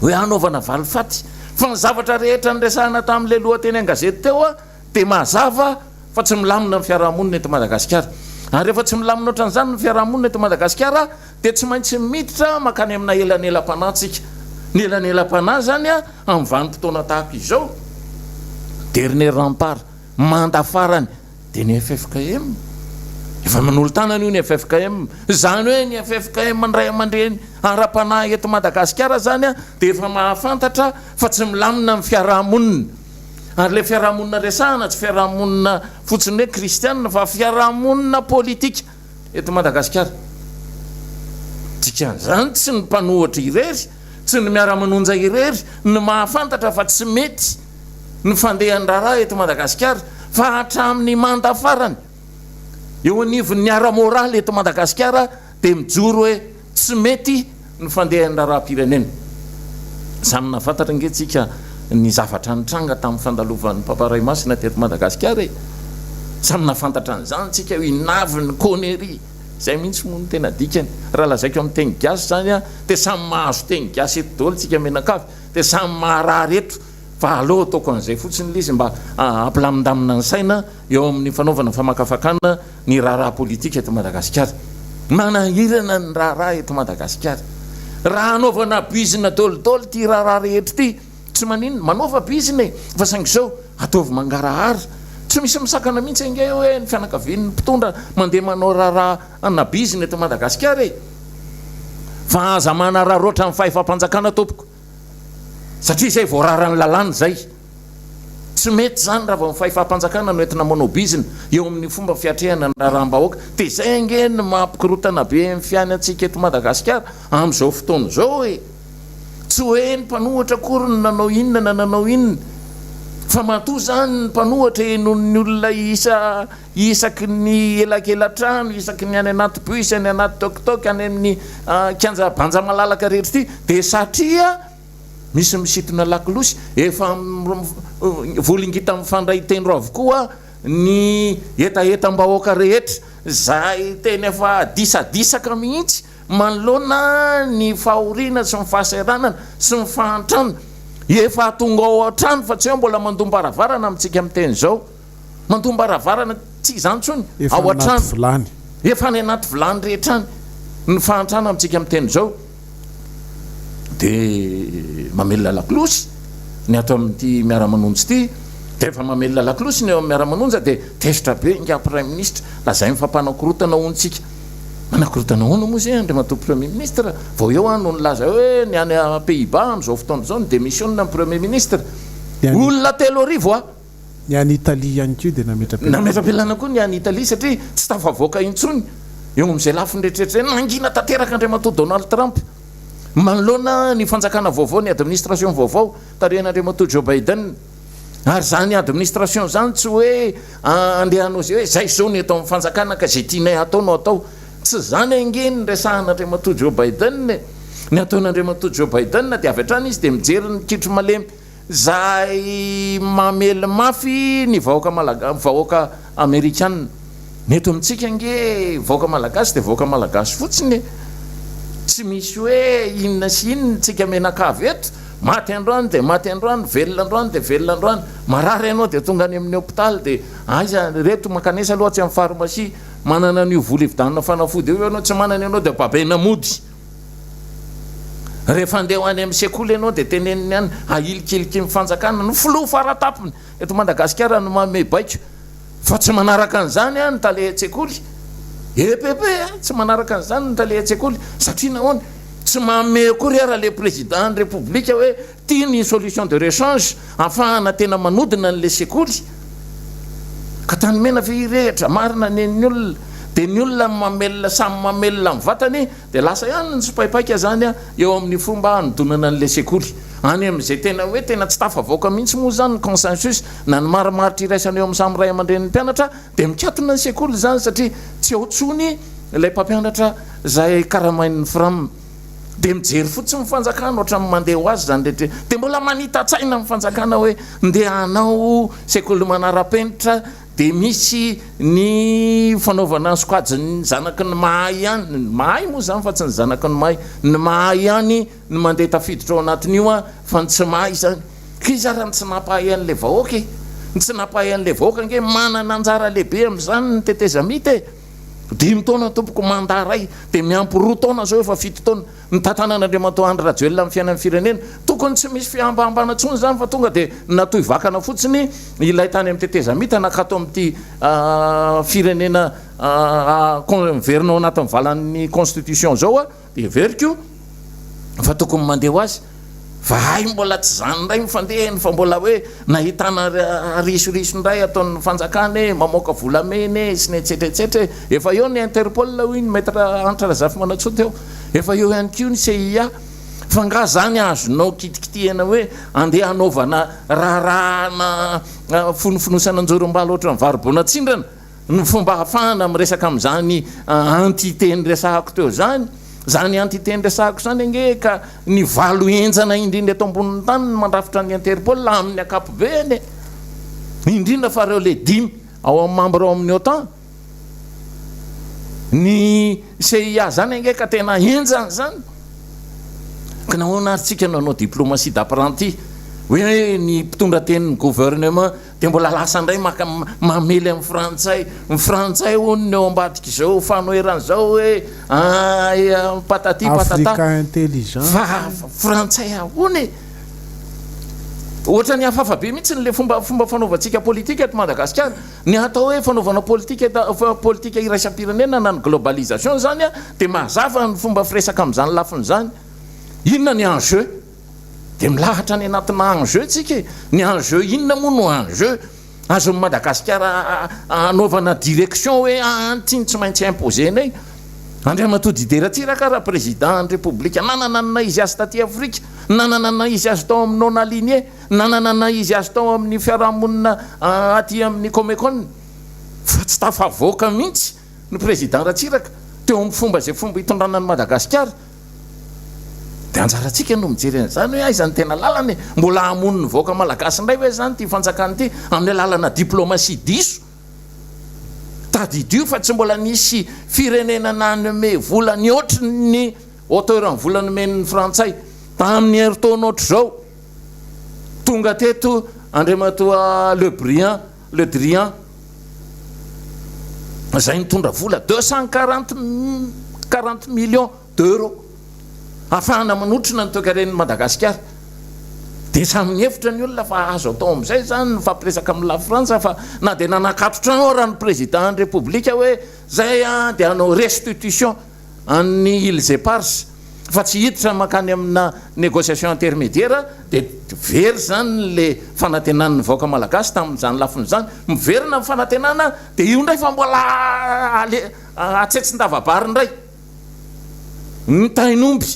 Hoe hanaovana valifaty. Fa ny zavatra rehetra niresahana tamin'ilay lohateny an-gazety teo dia mazava fa tsy milamina ny fiarahamonina eto Madagasikara. Ary rehefa tsy milamina ohatran'izany ny fiarahamonina eto Madagasikara dia tsy maintsy miditra mankany amina elanelam-panahy tsika. Ny elanelam-panahy izany amin'ny vanim-potoana tahaka izao, dernier rempart, manda farany, dia ny ffkm. Efa manolo-tanana io ny ffkm. Izany hoe ny ffkm ny ray aman-dreny ara-panahy eto Madagasikara izany dia efa mahafantatra fa tsy milamina ny fiarahamonina. Ary ilay fiarahamonina resahana tsy fiarahamonina fotsiny hoe kristianina fa fiarahamonina politika eto Madagasikara. Dikan'izany tsy ny mpanohitra irery, tsy ny miara-manonja irery no mahafantatra fa tsy mety ny fandehan'ny raharaha eto Madagasikara fa hatramin'ny manda farany eo anivon'ny ara-moraly eto Madagasikara dia mijoro hoe tsy mety ny fandehan'ny raharaham-pirenena. Samy nahafantatra ange tsika ny zavatra nitranga tamin'ny fandalovan'ny Papa Ray Masina teto Madagasikara e! Samy nahafantatra an'izany tsika hoe inona avy ny connerie, izay mihitsy moa no tena dikany. Raha lazaiko amin'ny teny gasy izany an, dia samy mahazo teny gasy eto daholo tsika mianakavy, dia samy maharary eto, fa aleo ataoko an'izay fotsiny ilay izy mba hampilamindamina ny saina eo amin'ny fanaovana famakafakana ny raharaha politika eto Madagasikara. Manahirana ny raharaha eto Madagasikara. Raha hanaovana bizina dolidoly ity raharaha rehetra ity, tsy maninona, manaova bizina e! Fa saingy izao, ataovy mangarahara. Tsy misy misakana mihitsy ange hoe ny fianakavian'ny mpitondra mandeha manao raharaha ana bizina eto Madagasikara e! Fa aza manararaotra ny fahefam-panjakana tompoko, satria izay voararan'ny lalàna izay. Tsy mety izany raha vao ny fahefam-panjakana no entina manao bizina eo amin'ny fomba fiatrehana ny raharaham-bahoaka. Dia izay ange no mampikorontana be ny fiainantsika eto Madagasikara amin'izao fotoana izao e! Tsy hoe ny mpanohitra akory no nanao inona na nanao inona fa matoa izany ny mpanohitra henoin'ny olona isa isaky ny elakela-trano, isaky ny any anaty bus, any anaty tok-tok, any amin'ny kianja banja malalaka rehetra ity dia satria Misy misintona lakolosy, efa volingita mifandray tendro avokoa ny hetahetam-bahoaka rehetra, izay tena efa disadisaka mihitsy manoloana ny fahoriana sy ny fahasahiranana sy ny fahantrana. Efa tonga ao an-trano fa tsy hoe mbola mandom-baravarana amintsika miteny izao. Mandom-baravarana tsy izany intsony, Efa ao any anaty an-trano. vilany. Efa any anaty vilany rehetra any ny fahantrana amintsika miteny izao. Dia mamelona lakolosy ny ato amin'ity miara-manonja ity, dia rehefa mamelona lakolosy ny eo amin'ny miara-manonja dia tezitra be ingahy praiminisitra, lazainy fa mpanakorontana hono tsika. Manakorontana ahoana moa izay Andriamatoa Premier ministre? Vao eo aho no nilaza hoe ny any Pays-Bas amin'izao fotoana izao ni-demissionne ny Premier ministre. Olona 3000 a! Ny any Italie ihany koa dia nametra-pialana. Nametra-pialana koa ny any Italie satria tsy tafavoaka intsony eo amin'izay lafiny rehetrarehetra izay. Nangina tanteraka Andriamatoa Donald Trump manoloana ny fanjakana vaovao, ny administration vaovao tarihan'Andriamatoa Joe Biden. Ary izany administration izany tsy hoe andeha hanao izay hoe izay izao ny eto amin'ny fanjakana ka izay tianay hatao no atao. Tsy izany ange ny resahan'Andriamatoa Joe Biden e. Ny ataon'Andriamatoa Joe Biden dia avy hatrany izy dia mijery ny kitro malemy. Izay mamely mafy ny vahoaka malagasy, vahoaka amerikana. Ny eto amintsika ange vahoaka malagasy dia vahoaka malagasy fotsiny e. Tsy misy hoe inona sy inona tsika mianakavy eto. Maty androany dia maty androany, velona androany dia velona androany. Marary ianao dia tonga any amin'ny hopitaly dia aiza ireto mankanesa aloha atsy amin'ny pharmacie, manana an'io vola hividianana fanafody io ianao, tsy manana ianao dia babena mody. Rehefa handeha ho any amin'ny sekoly ianao dia teneniny any, ahilikiliky ny fanjakana, ny filoha faratapony eto Madagasikara no manome baiko fa tsy manaraka an'izany ny tale-tsekoly. EPP tsy manaraka an'izany ny tale-tsekoly satria nahoana? Tsy manome akory ara le président ny Repoblika hoe ty ny solution de rechange ahafahana tena manodina an'le sekoly. Ka tany mena ve hirehitra? Marina nen'ny olona. Dia ny olona mamelona samy mamelona ny vatany dia lasa ihany ny tsipaipaika zany eo amin'ny fomba hanodonana an'le sekoly. Any amin'izay tena hoe tena tsy tafavoaka mihitsy moa zany ny consensus na ny marimaritra iraisana eo amin'ny samy ray aman-drenin'ny mpianatra dia mikatona ny sekoly izany satria tsy ao intsony ilay mpampianatra izay karamain'ny fram. Dia mijery fotsiny ny fanjakana ohatran'ny mandeha ho azy izany rehetra dia mbola manita-tsaina ny fanjakana hoe ndeha hanao sekoly manara-penitra dia misy ny fanaovana ny sokajin'ny zanaky ny mahay ihany, ny mahay moa izany fa tsy ny zanaky ny mahay, ny mahay ihany no mandeha tafiditra ao anatin'io fa ny tsy mahay izany. K'iza ary no tsy nampahay an'ilay vahoaka e? Ny tsy nampahay an'ilay vahoaka ange manana anjara lehibe amin'izany ny tetezamita e! Dimy taona tompoko mandat iray dia miampy roa taona izao efa fito taona nitantanan'Andriamatoa Andry Rajoelina ny fiainan'ny firenena. Tokony tsy misy fihambahambana intsony izany fa tonga dia natohy vakana fotsiny ilay tany amin'ny tetezamita nakato amin'ity firenena miverina ao anatin'ny valan'ny constitution izao. Dia heveriko fa tokony mandeha ho azy fa hay mbola tsy izany indray ny fandehany fa mbola hoe nahitana risoriso indray ataon'ny fanjakana e, mamoaka volamena e, sy ny etsetra etsetra e. Efa eo ny Interpol hoy ny Maître Hanitra Razafimanantsoa teo, efa eo ihany koa ny CIA. Fa nga zany azonao kitikitihana hoe andeha hanaovana raharahana fonofonosana anjorom-bala ohatran'ny vary-bonatsindrana? Ny fomba ahafahana miresaka amin'izany entité niresahako teo izany, izany entité niresahako izany ange ka ny valo henjana indrindra eto ambonin'ny tany no mandrafitra ny Interpol amin'ny ankapobeny e! Indrindra fa ireo le dimy ao amin'ny membre ao amin'ny OTAN. Ny CIA izany ange ka tena henjana izany. Ka nahoana ary tsika no hanao diplomatie d'apprenti? Hoe ny mpitondra tenin'ny gouvernement Dia mbola lasa indray maka mamely amin'ny frantsay, ny frantsay hono no eo ambadik'izao fanoherana izao hoe ah patati patata. Africa intelligent. Fa frantsay ahoana e? Ohatran'ny hafahafa be mihitsy le fomba fomba fanaovantsika politika eto Madagasikara. Ny atao hoe fanaovana politika politika iraisam-pirenena na ny globalisation izany dia mazava ny fomba firesaka amin'izany lafiny izany. Inona ny enjeu? Dia milahatra any anatina enjeu tsika e! Ny enjeu inona moa no enjeu azon'i Madagasikara anaovana direction hoe any ity no tsy maintsy imposer-nay? Andriamatoa Didier Ratsiraka raha président ny Repoblika nanana ny naha izy azy taty Afrika, nanana ny naha izy azy tao amin'ny non aligné, nanana ny naha izy azy tao amin'ny fiarahamonina aty amin'ny Comecon fa tsy tafavoaka mihitsy ny président Ratsiraka teo amin'ny fomba izay fomba hitondrana an'i Madagasikara. Dia anjarantsika no mijery an'izany hoe aiza no tena lalana e! Mbola hamono ny vahoaka malagasy indray ve izany ity fanjakana ity amin'ny alalana diplomatie diso? Tadidio fa tsy mbola nisy firenena nanome vola nihoatry ny hauteur ny vola nomen'ny frantsay tamin'ny herintaona ohatr'izao. Tonga teto Andriamatoa Le Brian, Le Drian izay nitondra vola 240 40 millions d'euros hahafahana manotrona ny toekaren'i Madagasikara. Dia samy nihevitra ny olona fa azo atao amin'izay izany ny mifampiresaka amin'i Lafrantsa fa na dia nanakato-trano ara ny président ny Repoblika hoe zay dia hanao restitution an'ny Îles Éparses fa tsy hiditra mankany amina négociation intermédiaire dia very izany le fanantenan'ny vahoaka malagasy tamin'izany lafiny izany. Miverina ny fanantenana dia io indray fa mbola atsetsin-dava-bary indray. Ny tain'omby.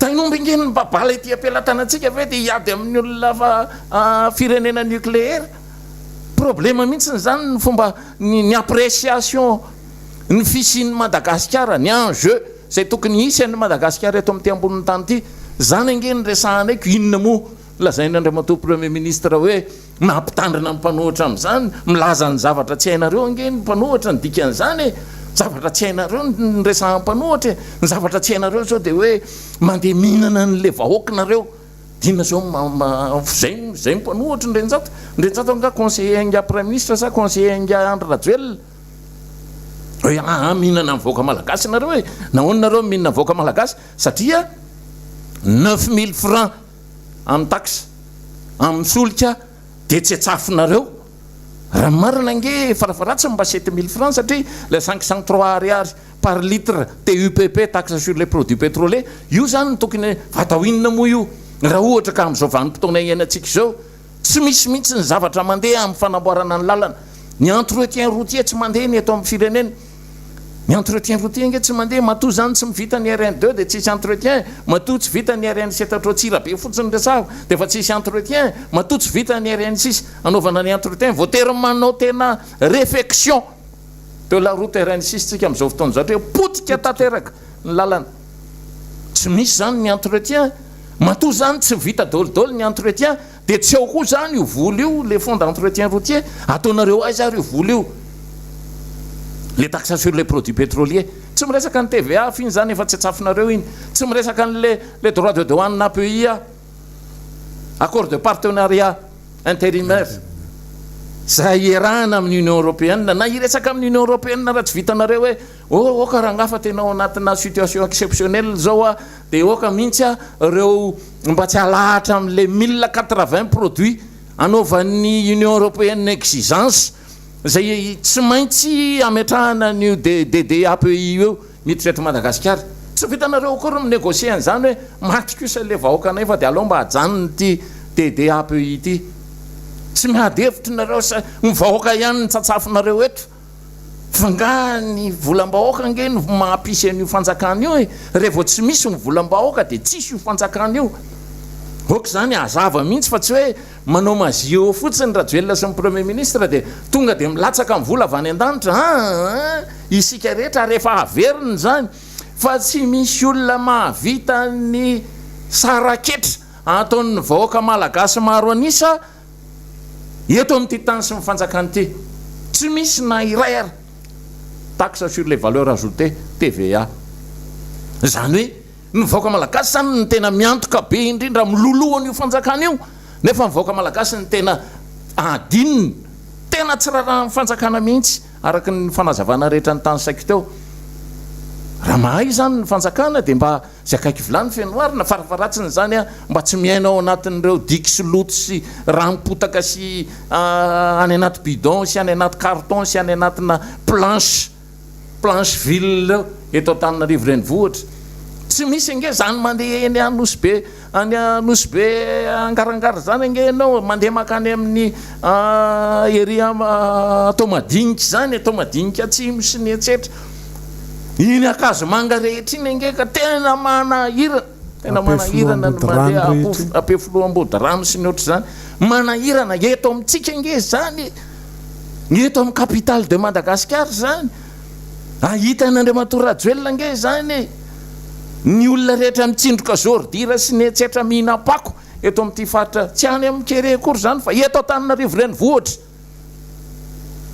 Tain'omby ange ny mba bala ety am-pelatanantsika ve dia hiady amin'ny olona fa firenena nucléaire? Problème mihitsy izany ny fomba ny appréciation ny fisian'i Madagasikara, ny enjeu izay tokony hisy an'i Madagasikara eto amin'ity ambonin'ny tany ity. Izany ange no resahanay ko inona moa lazain'Andriamatoa Premier Ministre hoe Mampitandrina ny mpanohitra amin'izany, milaza ny zavatra tsy hainareo ange ny mpanohitra, ny dikan'izany e! Zavatra tsy hainareo ny resahan'ny mpanohitra e! Ny zavatra tsy hainareo izao dia hoe mandeha mihinana an'ilay vahoaka nareo. Inona zao zay zay mpanohitra ny Ndrenjato? Ndrenjato angaha conseiller angaha prime ministre sa conseiller angaha Andry Rajoelina? Hoe aa mihinana ny vahoaka malagasy nareo e! Nahoana nareo mihinana ny vahoaka malagasy? Satria 9000 francs amin'ny taxe amin'ny solika dia tsy atsafinareo. Raha ny marina ange farafaharatsiny mba 7000 francs satria ilay 503 ariary par litre TUPP, taxe sur les produits pétroliers, io zany no tokony, fa atao inona moa io raha ohatra ka amin'izao vanim-potoana iainantsika izao tsy misy mihitsy ny zavatra mandeha amin'ny fanamboarana ny lalana, ny entretien routier tsy mandeha ny eto amin'ny firenena, ny entretien routier ange tsy mandeha, matoa zany tsy vita ny RN deux dia tsisy entretien, matoa tsy vita ny RN sept hatreo Antsirabe fotsiny resahako dia efa tsisy entretien, matoa tsy vita ny RN six anaovana ny entretien, voatery manao tena réfection. De la route RN six tsika amin'izao fotoana izao satria potika tanteraka ny lalana. Tsy misy izany ny entretien. Matoa izany tsy vita daholo ny entretien dia tsy ao koa izany io vola io, le fonds d'entretien routier. Ataonareo aiza ary io vola io? Le taxe sur les produits pétroliers. Tsy miresaka ny TVA f'iny izany efa tsy atsafinareo iny. Tsy miresaka an'le le droit de douane API aho. Accord de partenariat intérimaire izay iarahana amin'ny Union Européenne na hiresaka amin'ny Union Européenne raha tsy vitanareo hoe oh oka rangaha fa tena ao anatina situation exceptionnelle izao aho dia oka mihitsy aho ireo mba tsy halahatra amin'ilay 1080 produits anaovan'ny Union Européenne exigence izay tsy maintsy ametrahana an'io DDAPI io miditra eto Madagasikara. Tsy vitanareo akory ny mi-negocier an'izany hoe maty kosa ilay vahoakanay fa dia aleo mba ajanony ity DDAPI ity. Tsy miady hevitra nareo sa ny vahoaka ihany no tsatsafinareo eto? Fa nga ny volam-bahoaka ange no mahampisy an'io fanjakana io e! Rehefa tsy misy ny volam-bahoaka dia tsisy io fanjakana io. Ok izany hazava mihitsy fa tsy hoe Manao magie eo fotsiny Rajoelina sy ny Premier Ministre dia tonga dia milatsaka ny vola avy any an-danitra aa! Isika rehetra ary efa averina izany fa tsy misy olona mahavita ny saraketra ataon'ny vahoaka malagasy maro an'isa eto amin'ity tany sy ny fanjakana ity. Tsy misy na iray ary. Taxe sur les valeurs ajoutées, TVA. Izany hoe. Ny vahoaka malagasy zany no tena miantoka be indrindra miloloha an'io fanjakana io, nefa ny vahoaka malagasy no tena adinony, tena tsy rarahan'ny fanjakana mihitsy araka ny fanazavana rehetra notanisaiko teo. Raha mahay izany ny fanjakana dia mba izay akaiky vilany feno arina, farafaharatsiny izany mba tsy miaina ao anatin'ireo diky sy loto sy ranom-potaka sy any anaty bidon sy any anaty carton sy any anatina planche. Planche ville eto Antananarivo renivohitra. Tsy misy ange zany mandeha eny Anosibe any Anosibe Angarangara zany ange ianao mandeha makany amin'ny ery Toamadinika zany, Toamadinika atsimo sy ny etsetra. Iny Ankazomanga rehetra iny ange ka tena manahirana, tena manahirana ny mandeha Ampefiloha Ambodirano sy ny ohatr'izany. Manahirana eto amintsika ange zany. Ny eto amin'ny capitale de Madagascar izany, ahitan'Andriamatoa Rajoelina ange izany e! Ny olona rehetra mitsindroka zordira sy ny etsetra mihinam-pako eto amin'ity faritra, tsy any amin'ny kere akory izany fa eto Antananarivo renivohitra.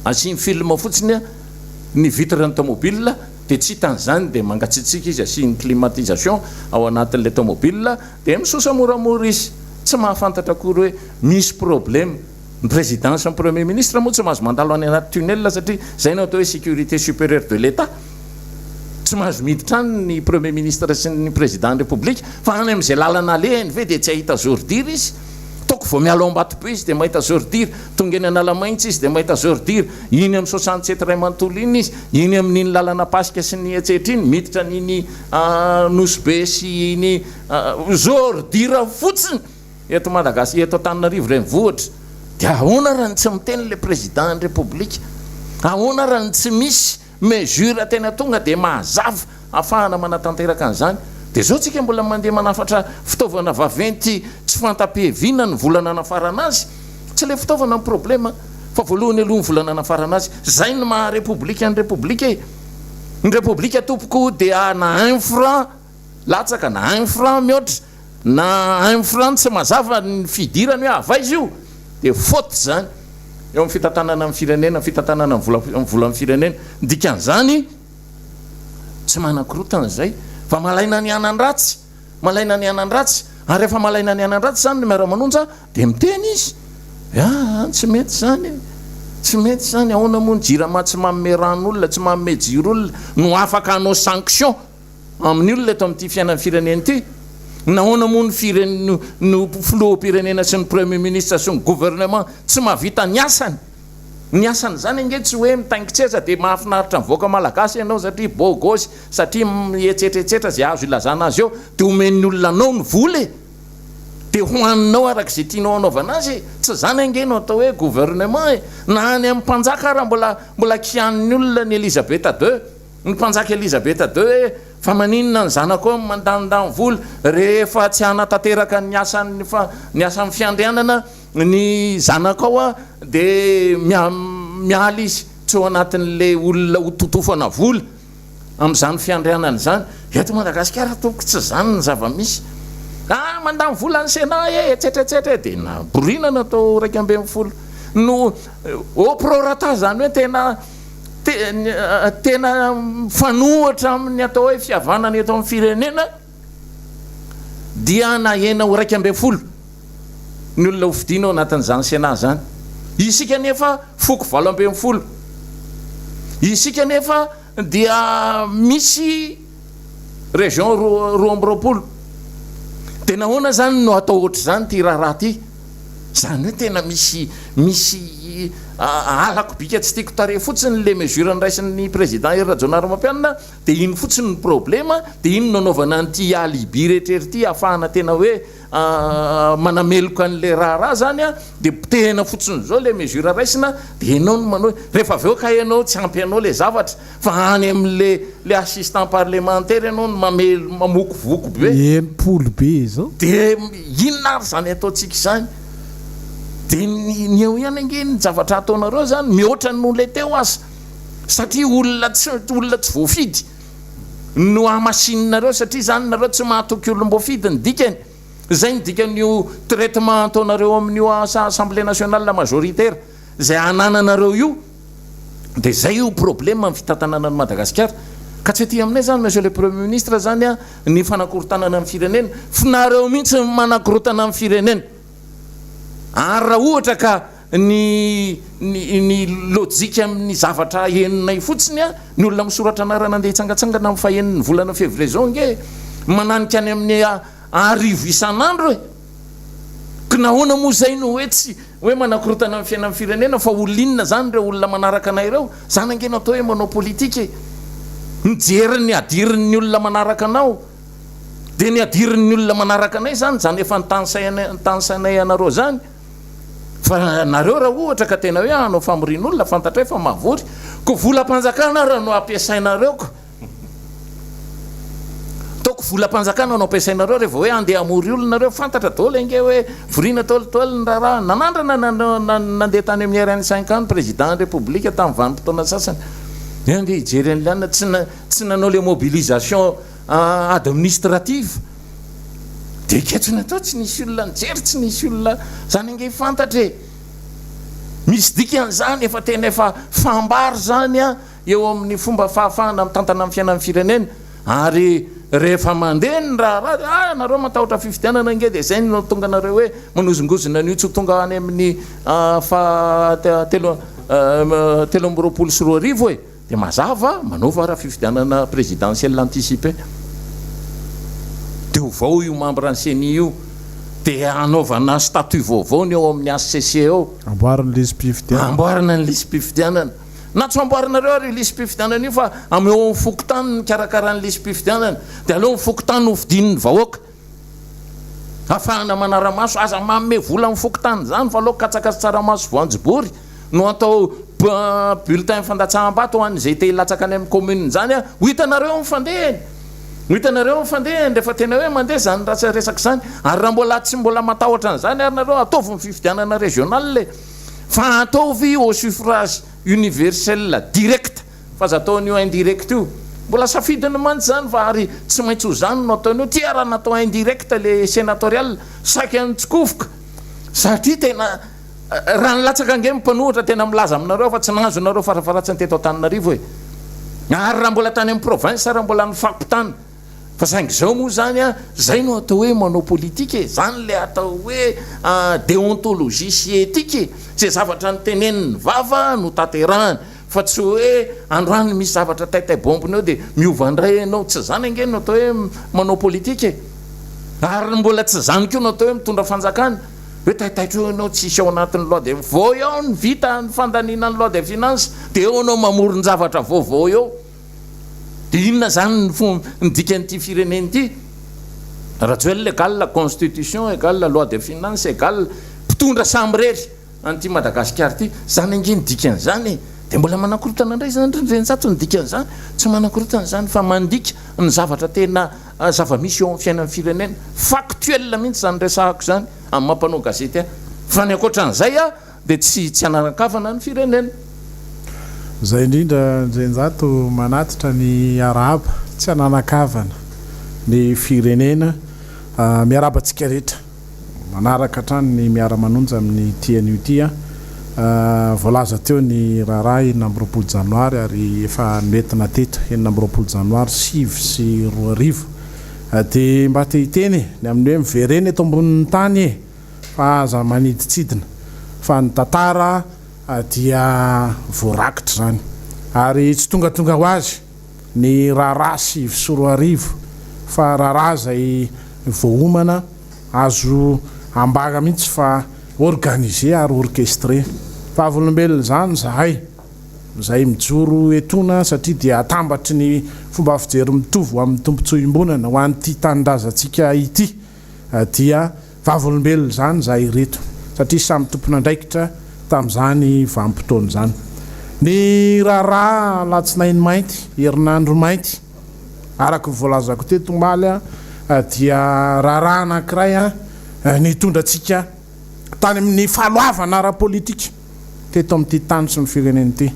Asiany film fotsiny ny vitre ny tomobile dia tsy hitany izany dia mangatsiatsiaka izy, asiany climatisation ao anatin'ilay tomobile dia misosa moramora izy, tsy mahafantatra akory hoe misy problème. Ny président sy ny premier ministre moa tsy mahazo mandalo any anaty tunnel satria izay no atao hoe sécurité supérieure de l'Etat. Tsy mahazo miditra any ny premier ministre sy ny président ny république fa any amin'izay lalana alehany ve dia tsy hahita ordure izy? Ataoko vao miala ao Ambatobe izy dia mahita ordure, tonga eny Analamahintsy izy dia mahita ordure, iny amin'ny 67 iray manontolo iny izy, iny amin'iny lalana Ampasika sy ny etsetra iny, miditra an'iny Nosy Be sy iny ordure fotsiny. Eto Madagascar, eto Antananarivo renivohitra, dia ahoana raha ny tsy miteny le président ny République? Ahoana raha ny tsy misy mesure tena tonga dia mazava ahafahana manatanteraka an'izany? Dia zao tsika mbola mandeha manafatra fitaovana vaventy tsy fanta-piheviana ny vola nanafarana azy. Tsy le fitaovana ny problème fa voalohany aloha ny vola nanafarana azy. Zay ny maha République ny République e! Ny République tompoko dia na un franc latsaka na un franc mihoatra na un franc tsy mazava ny fidirany hoe avy aiza io dia faute izany eo amin'ny fitantanana ny firenena, fitantanana ny vola ny volan'ny firenena. Ny dikan'izany tsy manan-korotana izay fa malaina ny hanan-dratsy, malaina ny hanan-dratsy. Ary rehefa malaina ny hanan-dratsy izany ny Miara-manonja dia miteny izy hoe aa tsy mety izany e! Tsy mety izany, ahoana moa ny jirama tsy manome rano olona, tsy manome jiro olona no afaka hanao sanction amin'ny olona eto amin'ity fiainan'ny firenena ity? Nahoana moa ny firen ny filoham-pirenena sy ny premier ministre sy ny gouvernement tsy mahavita ny asany? Ny asan'izany ange tsy hoe mitaingin-tseza dia mahafinaritra ny vahoaka malagasy ianao satria beau gosse, satria etsetra etsetra izay azo ilazana azy eo, dia omen'ny olona anao ny vola e! Dia hohaninao araka izay tianao hanaovana azy e! Tsy izany ange no atao hoe gouvernement e! Na any amin'ny mpanjaka ara mbola mbola kianin'ny olona ny Elizabeth ii, ny mpanjaka Elizabeth ii hoe fa maninona ny zanakao no mandanindany vola rehefa tsy hanatanteraka ny asan'ny ny asan'ny fiandrianana Ny zanakao a dia miala izy tsy ao anatin'ilay olona ho totofana vola amin'izany fiandrianana izany. Eto Madagasikara tompoko tsy izany ny zava-misy. Ah mandany vola ny Sénat e, etsetra etsetra e, dia naborina natao 11 no au prorata izany hoe tena tena mifanohitra amin'ny atao hoe fihavanana eto amin'ny firenena dia nahena ho 11 ny olona hofidiana ao anatin'izany Sénat izany. Isika anefa foko 18. Isika anefa dia misy région 22. Dia nahoana izany no atao ohatr'izany ity raharaha ity? Izany hoe tena misy misy halako bika tsy tiako tarehy fotsiny ilay mesure noraisin'ny président Hery Rajaonarimampianina dia iny fotsiny ny problema, dia iny no anaovana an'ity alibi rehetra ity ahafahana tena hoe manameloka an'ilay raharaha zany an, dia potehina fotsiny izao ilay mesure raisina, dia ianao no manao, rehefa avy eo kay ianao tsy ampy anao ilay zavatra fa any amin'ilay ilay assistant parlementaire ianao no mamely mamokovoko be. 60 be izao. Dia inona ary izany ataontsika izany? Dia ny ny eo ihany ange ny zavatra ataonareo izany mihoatra noho ilay teo aza, satria olona tsy olona tsy voafidy. no hamasininareo satria izany nareo tsy mahatoky olom-boafidy ny dikany, izay ny dikan'io traitement ataonareo amin'io assemblée nationale majoritaire izay anananareo io, dia izay io problème amin'ny fitantanana an'i Madagasikara, ka tsy aty aminay izany monsieur le premier ministre izany an ny fanakorontanana ny firenena, f'nareo mihitsy no manakorotana ny firenena, ary raha ohatra ka Ny ny ny lojika amin'ny zavatra henonay fotsiny an, ny olona misoratra anarana andeha hitsangatsangana amin'ny fahenin'ny volana février zao ange mananika any amin'ny arivo isan'andro e! Ko nahoana moa zay no hoe tsy hoe manakorotana ny fiainan'ny firenena fa olona inona zany ireo olona manaraka anay ireo? Zany ange no atao hoe manao politika e! Mijery ny hadirin'ny olona manaraka anao dia ny hadirin'ny olona manaraka anay zany, zany efa nitanisainay anareo zany. Fa nareo raha ohatra ka tena hoe hanao famorian'olona fantatray fa mahavory, ko volam-panjakana ara no ampiasainareo ko. Ataoko volam-panjakana no ampiasainareo rehefa hoe handeha hamory olona nareo, fantatra daholo ange hoe voriana daholo daholo ny raharaha. Nanandrana nandeha tany amin'ny RN cinq ans ny président ny république tamin'ny vanim-potoana sasany. Hoe andeha hijery an'ilay anona, tsy tsy nanao le mobilisation administrative. Dia ketsona tao tsy nisy olona nijery, tsy nisy olona, zany ange fantatra e! Misy dikany zany, efa tena efa fambara zany an, eo amin'ny fomba fahafahana mitantana ny fiainan'ny firenena, ary rehefa mandeha ny raharaha dia ah nareo matahotra fifidianana ange dia zay no tonga anareo hoe manozongozona an'io tsy ho tonga any amin'ny faha telo 2023 e! Dia mazava, manaova ara fifidianana présidentielle anticipée. Dia ovao io membre ny ceni io. Dia hanaovana statut vaovao ny ao amin'ny HCC ao. Amboarina ny lisi-pifidianana. Amboarina ny lisi-pifidianana. Na tsy amboarinareo ary io lisi-pifidianana io fa ameo amin'ny fokontany ny mikarakara ny lisi-pifidianana. Dia aleo ny fokontany ho fidian'ny vahoaka. Afahana manara-maso, aza manome vola amin'ny fokontany izany fa aleo katsaka sy tsaramaso voanjobory no atao bulletin fandatsaham-bato ho an'izay te hilatsaka any amin'ny commune izany a! Ho hitanareo ny fandehany! Ho hitanareo ny fandehany rehefa tena hoe mandeha izany resaka izany. Ary raha mbola tsy mbola matahotra an'izany ary nareo, ataovy ny fifidianana régional e! Fa ataovy au suffrage universel direct. Fa aza atao an'io indirect io. Mbola safidiny mantsy izany fa ary tsy maintsy ho izany no ataony io. Ty ara natao indirect le senatorial saika nitsikofoka satria tena raha nilatsaka ange ny mpanohitra tena milaza aminareo aho fa tsy nahazo nareo farafaharatsiny teto Antananarivo e. Ary raha mbola tany amin'ny province ara mbola nifampitana. Fa saingy izao moa izany an, izay no atao hoe manao politika e, izany ilay atao hoe déontologie sy éthique e, izay zavatra notenenin'ny vava no tanterahana, fa tsy hoe androany misy zavatra taitaibombina eo dia miova indray ianao, tsy izany ange no atao hoe manao politika e, ary mbola tsy izany koa no atao hoe mitondra fanjakana, hoe taitaitra eo ianao tsisy ao anatin'ny loi de, vao eo ny vita ny fandaniana ny loi de finance dia eo ianao mamoron-javatra vaovao eo. Dia inona izany ny fomba, ny dikan'ity firenena ity? Rajoelina égale constitution égale loi de finance égale mpitondra samirery an'ity Madagasikara ity. Izany ange ny dikan'izany e! Dia mbola manakorontana indray izany ry Ndrenjato ny dikan'izany? Tsy manakorontana izany fa mandika ny zavatra tena zava-misy eo amin'ny fiainan'ny firenena. Factuel mihitsy izany resahako izany amin'ny maha mpanao gazety ahy. Fa ny ankoatran'izay a! Dia tsy tsy hanaran-kavana ny firenena. Izay indrindra Ndrenjato manatitra ny arahaba tsy hananan-kavana ny firenena. Miarahaba antsika rehetra manaraka hatrany ny miara-manonja amin'ity anio ity. Voalaza teo ny raharaha 26 janoary ary efa noentina teto 26 janoary 2009. Dia mba te hiteny e, ny amin'ny hoe miverena eto ambonin'ny tany e! Fa aza manidintsidina fa ny tantara dia voarakitra izany. Ary tsy tongatonga ho azy ny raharaha 2009 fa raharaha izay voaomana, azo ambara mihitsy fa organisé ary orchestré. Vavolombelona izany izahay izay mijoro etoana satria dia atambatry ny fomba fijery mitovy ho amin'ny tombontsoa iombonana ho an'ity tanindrazantsika ity. dia vavolombelona izany izahay ireto satria samy tompon'andraikitra tamin'izany vanim-potoana izany. Ny raharaha alatsinainy mainty, herinandro mainty, araka ny voalazako teto omaly dia raharaha anankiray nitondra antsika tany amin'ny fahaloavana ara-politika teto amin'ity tany sy ny firenena ity.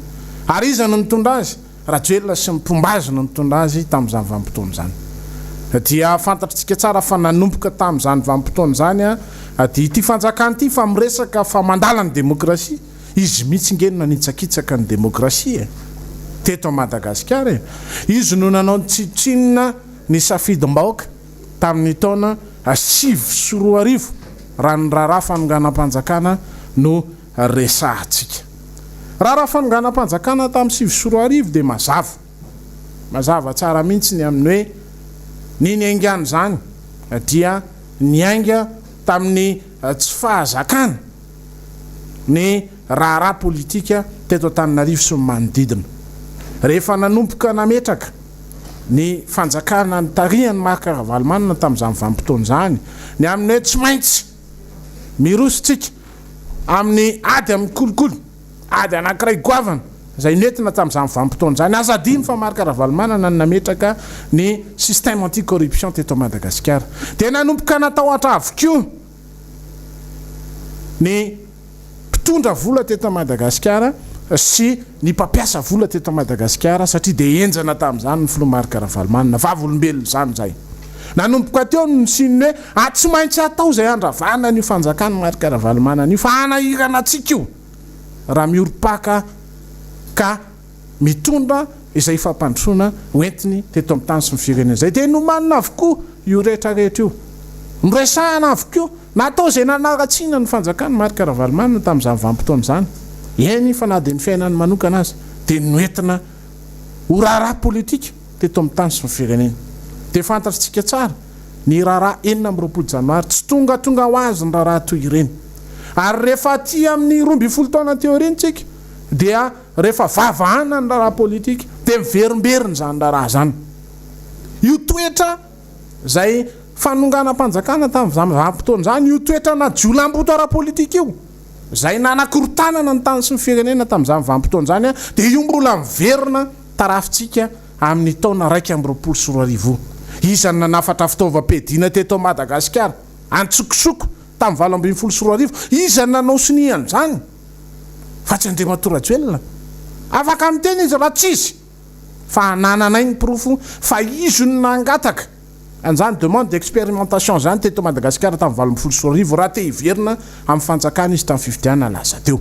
Ary iza no nitondra azy? Rajoelina sy ny mpomba azy no nitondra azy tamin'izany vanim-potoana izany. Dia fantatritsika tsara fa nanomboka tamin'izany vanim-potoana izany dia ity fanjakana ity fa miresaka fa mandala ny demokrasia, izy mihitsy nge no nanitsakitsaka ny demokrasia e! teto Madagasikara e! Izy no nanao ny tsinontsinona ny safidim-bahoaka tamin'ny taona 2009 raha ny raharaha fanonganam-panjakana no resahantsika. Raharaha fanonganam-panjakana tamin'ny 2009 dia mazava, mazava tsara mihitsy ny amin'ny hoe ny niaingan'izany dia niainga tamin'ny tsy fahazakana ny raharaha politika teto Antananarivo sy ny manodidina. Rehefa nanomboka nametraka ny fanjakana notarihan'i Marc Ravalomanana tamin'izany vanim-potoana izany ny amin'ny hoe tsy maintsy Miroso tsika amin'ny ady amin'ny kolikoly, ady anankiray goavana izay nentina tamin'izany vanim-potoana izany. Aza adino fa Marc Ravalomanana no nametraka ny système anti-corruption teto Madagasikara. Dia nanomboka natahotra avokoa ny. mpitondra vola teto Madagasikara sy ny mpampiasa vola teto Madagasikara satria dia henjana tamin'izany ny filoha Marc Ravalomanana, vavolombelona izany izay. Nanomboka teo no nisian'ny hoe a tsy maintsy atao izay handravana an'io fanjakan'i Marc Ravalomanana io fa hanahirana antsika io raha miorim-paka ka mitondra izay fampandrosoana hoentiny teto amin'ny tany sy ny firenena izay dia nomanina avokoa io rehetra rehetra io. Noresahana avokoa, natao izay nanaratsiana ny fanjakan'i Marc Ravalomanana tamin'izany vanim-potoana izany, eny fa na dia ny fiainany manokana aza dia noentina ho raharaha politika teto amin'ny tany sy ny firenena. Dia fantatrtsika tsara ny raharaha 26 janoary, tsy tongatonga ho azy ny raharaha toy ireny. Ary rehefa aty amin'ny 12 taona aty aoriana isika dia Rehefa vavahana ny raharaha politika dia miverimberina izany raharaha izany. Io toetra izay fanonganam-panjakana tamin'izany vanim-potoana izany, io toetrana jiolahimboto ara-politika io, izay nanakorontanana ny tany sy ny firenena tamin'izany vanim-potoana izany dia io mbola miverina tarafintsika amin'ny taona 2021 io. Iza no nanafatra fitaovam-piadiana teto Madagasikara an-tsokosoko tamin'ny 2018? Iza no nanao sonia an'izany? fa tsy Andriamatoa Rajoelina. Afaka miteny izy raha tsy izy fa anananay ny porofo fa izy no nangataka an'izany demande d'expérimentation izany teto Madagasikara tamin'ny 2018 raha te hiverina amin'ny fanjakana izy tamin'ny fifidianana lasa teo.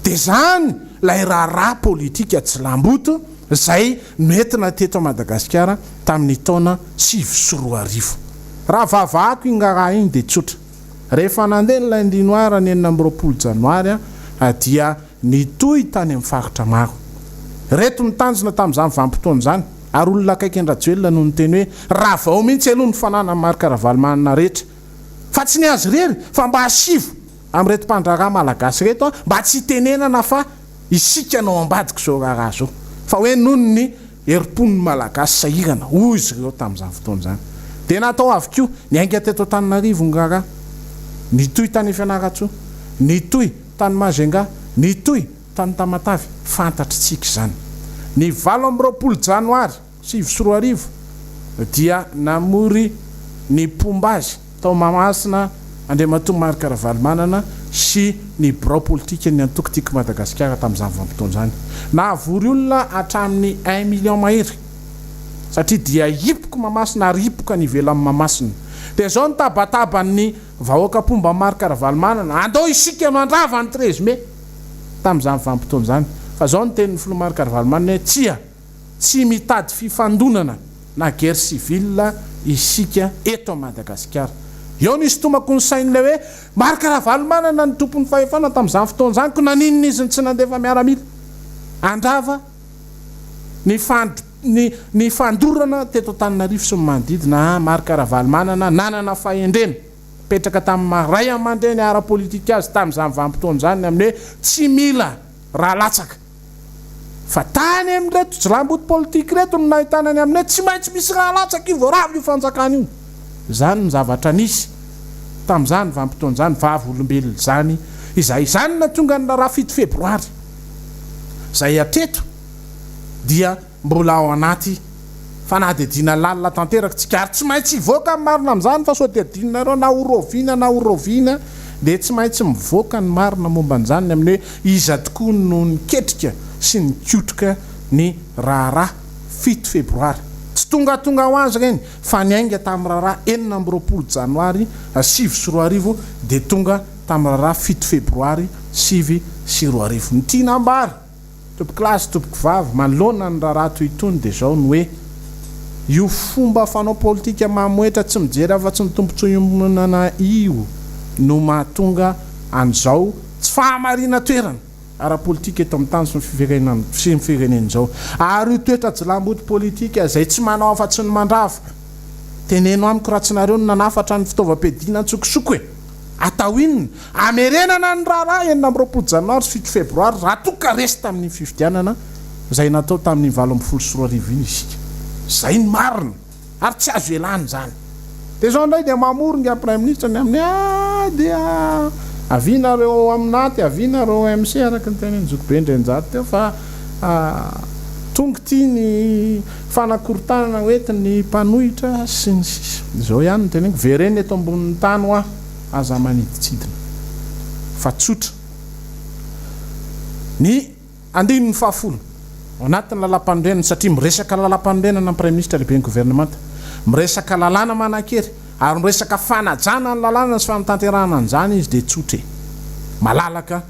Dia izany ilay raharaha politika tsilamboto. izay noentina teto Madagasikara tamin'ny taona 2009. Raha vahavahako iny raharaha iny dia tsotra. Rehefa nandeha ny lundi noir ny 26 janoary dia nitohy tany amin'ny faritra maro. Ireto ny tanjona tamin'izany vanim-potoana izany ary olona akaiky an-dRajoelina no niteny hoe ravao mihitsy aloha ny fananan'i Marc Ravalomanana rehetra fa tsy ny azy irery fa mba asivo amin'ireto mpandraharaha malagasy ireto mba tsy hitenenana fa isika no ao ambadik'izao raharaha izao fa hoe noho ny herim-pon'ny Malagasy sahirana, hoy izy ireo tamin'izany fotoana izany. Dia natao avokoa, niainga teto Antananarivo ny raharaha, nitohy tany Fianarantsoa, nitohy tany Majunga, nitohy tany Tamatave, fantatr'tsika izany. Ny 28 janoary 2009 dia namory ny mpomba azy tao Mahamasina Andriamatoa Marc Ravalomanana sy ny birao politikan'ny antoko Tiako Madagasikara tamin'izany vanim-potoana izany. Nahavory olona hatramin'ny un million mahery satria dia hipoka Mahamasina ary hipoka any ivelan'i Mahamasina. Dia izao ny tabataban'ny vahoaka mpomba an'i Marc Ravalomanana, andao isika mandrava ny 13 mai tamin'izany vanim-potoana izany. Fa izao ny tenin'ny filoha Marc Ravalomanana hoe tsia! Tsy mitady fifandonana na guerre civile isika eto a Madagasikara. Eo no isintomako ny sain'ilay hoe Marc Ravalomanana no tompon'ny fahefana tamin'izany fotoana izany ko naninona izy no tsy nandefa miaramila handrava ny ny ny fandorana teto Antananarivo sy ny manodidina a Marc Ravalomanana nanana fahendrena nipetraka tamin'ny maha ray aman-dreny ara-politika azy tamin'izany vanim-potoana izany ny amin'ny hoe tsy mila raha latsaka Fa tany amin'ireto jilamboto politika ireto no nahitana ny amin'ny hoe tsy maintsy misy rà latsaka io vao rava io fanjakana io. Izany no zavatra nisy tamin'izany vanim-potoana izany, vavolombelona izany izay. Izany no nahatonga ny raharaha 7 febroary izay hatreto dia mbola ao anaty fanadihadiana lalina tanteraka tsika ary tsy maintsy hivoaka ny marina amin'izany fa sao dia adinonareo na ho raoviana na ho raoviana dia tsy maintsy mivoaka ny marina momba an'izany ny amin'ny hoe iza tokoa no niketrika sy nikotroka ny raharaha 7 febroary. Tsy tongatonga ho azy ireny fa niainga tamin'ny raharaha 26 janoary 2009 dia tonga tamin'ny raharaha 7 febroary 2009. Ny tiana ambara. Tompokolahy sy tompokovavy, manoloana ny raharaha toy itony dia izao ny hoe, io fomba fanao politika mamoetra tsy mijery afa-tsy ny tombontsoa iombonana io no mahatonga an'izao tsy fahamarinan-toerana ara-politika eto amin'ny tany sy ny firenena sy ny firenena izao. Ary io toetra jilamboto politika izay tsy manao afa-tsy ny mandrava. Teneno amiko raha tsy nareo no nanafatra ny fitaovam-piadiana an-tsokosoko e! Atao inona? Hamerenana ny raharaha 26 janoary sy 7 febroary raha toa ka resy tamin'iny fifidianana izay natao tamin'iny 2018 iny isika. Izay ny marina ary tsy azo ialana izany. Dia izao indray dia mamory ingahy Praiminisitra ny amin'ny ah dia avia nareo ao amin'aty, avia nareo ao MC araka ny tenin'i Zokibe Ndrianjato teo fa tonga ity ny fanakorontanana hoentin'ny mpanohitra sy ny sisa. Izao ihany no teneniko, vereno eto ambonin'ny tany hoa. Aza manidintsidina fa tsotra. Ny andininy fahafolo ao anatin'ny lalàmpanorenana, satria miresaka lalàmpanorenana ny Praiminisitra lehiben'ny governemanta, miresaka lalàna manan-kery ary miresaka fanajana ny lalàna sy fanatanterahana an'izany izy dia tsotra e! Malalaka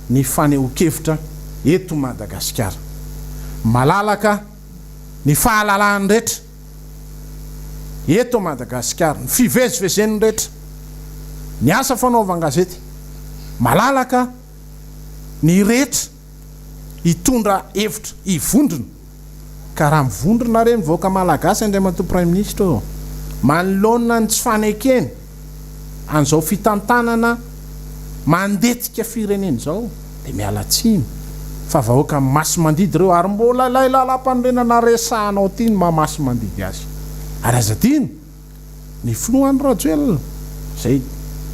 ny fanehoan-kevitra eto Madagasikara. Malalaka ny fahalalahan'ny rehetra. eto Madagasikara, ny fivezivezen'ny rehetra, ny asa fanaovan-gazety, malalaka ny rehetra hitondra hevitra, hivondrona. Ka raha mivondrona re ny vahoaka malagasy Andriamatoa Praiminisitra ô, manoloana ny tsy fanekena an'izao fitantanana mandetika firenena izao dia miala tsiny fa vahoaka masimandidy ireo ary mbola ilay lalam-panorenana resahanao ity no maha masimandidy azy ary aza adino ny filoha Andry Rajoelina izay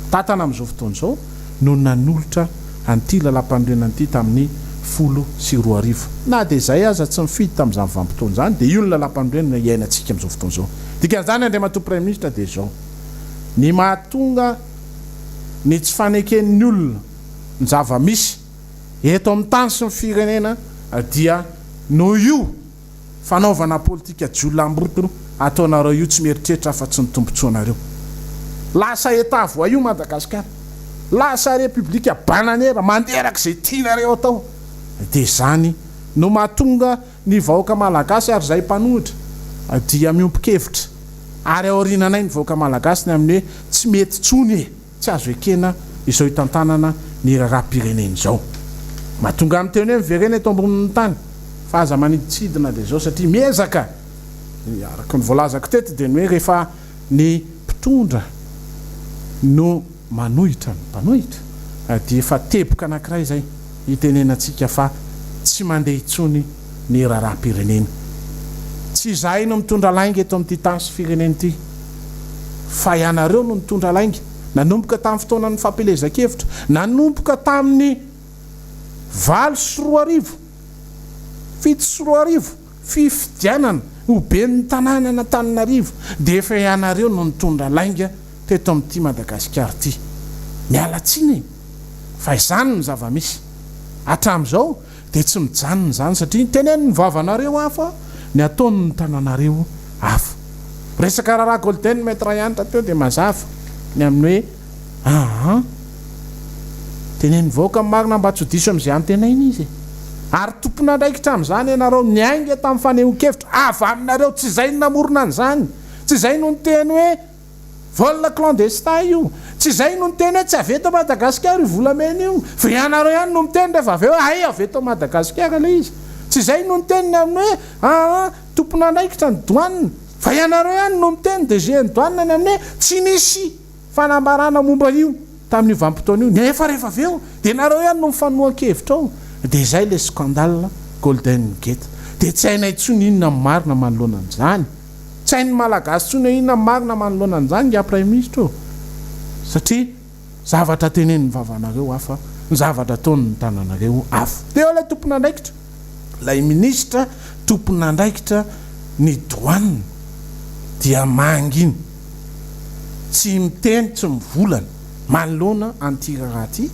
mitantana amin'izao fotoana izao no nanolotra an'ity lalam-panorenana ity tamin'ny 2010 na dia izay aza tsy nifidy tamin'izany vanim-potoana izany dia io ny lalam-panorenana iainantsika amin'izao fotoana izao dikan'izany Andriamatoa Praiminisitra dia izao Ny mahatonga ny tsy faneken'ny olona ny zava-misy eto amin'ny tany sy ny firenena dia noho io fanaovana politika jiolahimboto ataonareo io tsy mieritreritra afa-tsy ny tombotsoanareo. Lasa Etat voyou Madagasikara. Lasa Repoblika bananera mandeha araka izay tianareo atao. Dia izany. no mahatonga ny vahoaka Malagasy ary izahay mpanohitra dia miombon-kevitra ary aoriananay ny vahoaka Malagasy ny amin'ny hoe tsy mety intsony e! Tsy azo ekena izao hitantanana ny raharaham-pirenena izao. Mahatonga ahy miteny hoe miverena eto ambonin'ny tany fa aza manidintsidina dia izao satria miezaka araka ny voalazako teto dia ny hoe rehefa ny mpitondra no manohitra ny mpanohitra dia efa teboka anankiray izay hitenenantsika fa tsy mandeha intsony ny raharaham-pirenena. Tsy izahay no mitondra lainga eto amin'ity tany sy firenena ity, fa ianareo no nitondra lainga, nanomboka tamin'ny fotoanan'ny fampielezan-kevitra, nanomboka tamin'ny 2008, 2007, fifidianana ho ben'ny tanànan'Antananarivo, dia efa ianareo no nitondra lainga teto amin'ity Madagasikara ity. Miala tsiny e! Fa izany no zava-misy. Hatramin'izao dia tsy mijanona izany satria ny tenenin'ny vavanareo hafa, ny ataon'ny tananareo hafa. Resaka raharaha Golden Maître Hanitra teo dia mazava ny amin'ny hoe aa. Tenenin'ny vahoaka ny marina mba tsy ho diso amin'izay antenainy izy e. Ary tompon'andraikitra amin'izany ianareo niainga tamin'ny fanehoan-kevitra avy aminareo, tsy izay no namorona an'izany, tsy izay no niteny hoe Vol clandestin io. Tsy izay no niteny hoe tsy avy eto Madagasikara io volamena io. Fa ianareo ihany no miteny rehefa avy eo hoe hay avy eto Madagasikara ilay izy. Tsy izay no niteny ny amin'ny hoe aa tompon'andraikitra ny douane. Fa ianareo ihany no miteny DG ny douane ny amin'ny hoe tsy nisy fanambarana momba io tamin'io vanim-potoana io. Nefa rehefa avy eo dia nareo ihany no mifanohan-kevitra ao. Dia izay ilay scandale Golden Gate. Dia tsy hainay intsony inona ny marina manoloana an'izany. Tsy hain'ny Malagasy intsony hoe inona ny marina manoloana an'izany ingahy Praiminisitra ô! Satria zavatra tenenin'ny vavanareo hafa, ny zavatra ataon'ny tananareo hafa. Dia eo ilay tompon'andraikitra, ilay minisitra tompon'andraikitra ny douane dia mangina, tsy miteny, tsy mivolana manoloana an'ity raharaha ity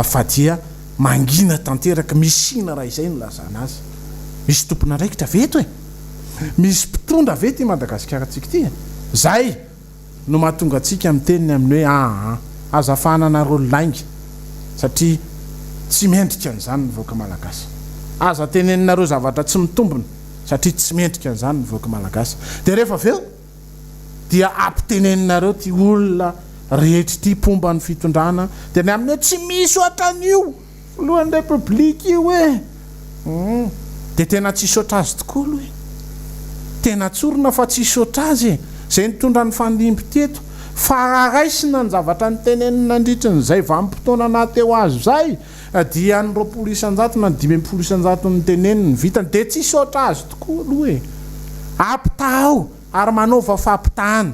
fa dia mangina tanteraka, misy-na raha izay no ilazana azy. Misy tompon'andraikitra ve eto e? Misy mpitondra ve ity Madagasikara-tsika ity e? Zay no mahatonga antsika miteny ny amin'ny hoe aa aza fahananareo lainga satria tsy mendrika an'izany ny vahoaka malagasy. Aza teneninareo zavatra tsy mitombina satria tsy mendrika an'izany ny vahoaka malagasy. Dia rehefa avy eo dia ampiteneninareo ity olona rehetra ity mpomba ny fitondrana dia ny amin'ny hoe tsy misy ohatran'io. Filohan'ny Repoblika io e! Hum. Dia tena tsisy ohatr'azy tokoa aloha e! Tena tsorina fa tsisy ohatr'azy e! Izay nitondra ny fandimby teto. Fa raha raisina ny zavatra noteneniny nandritry ny izay vanim-potoana naha teo azy izay, dia ny 20% na ny 15% noteneniny ny vitany, dia tsisy ohatr'azy tokoa aloha e! Ampitahao ary manaova fampitahana.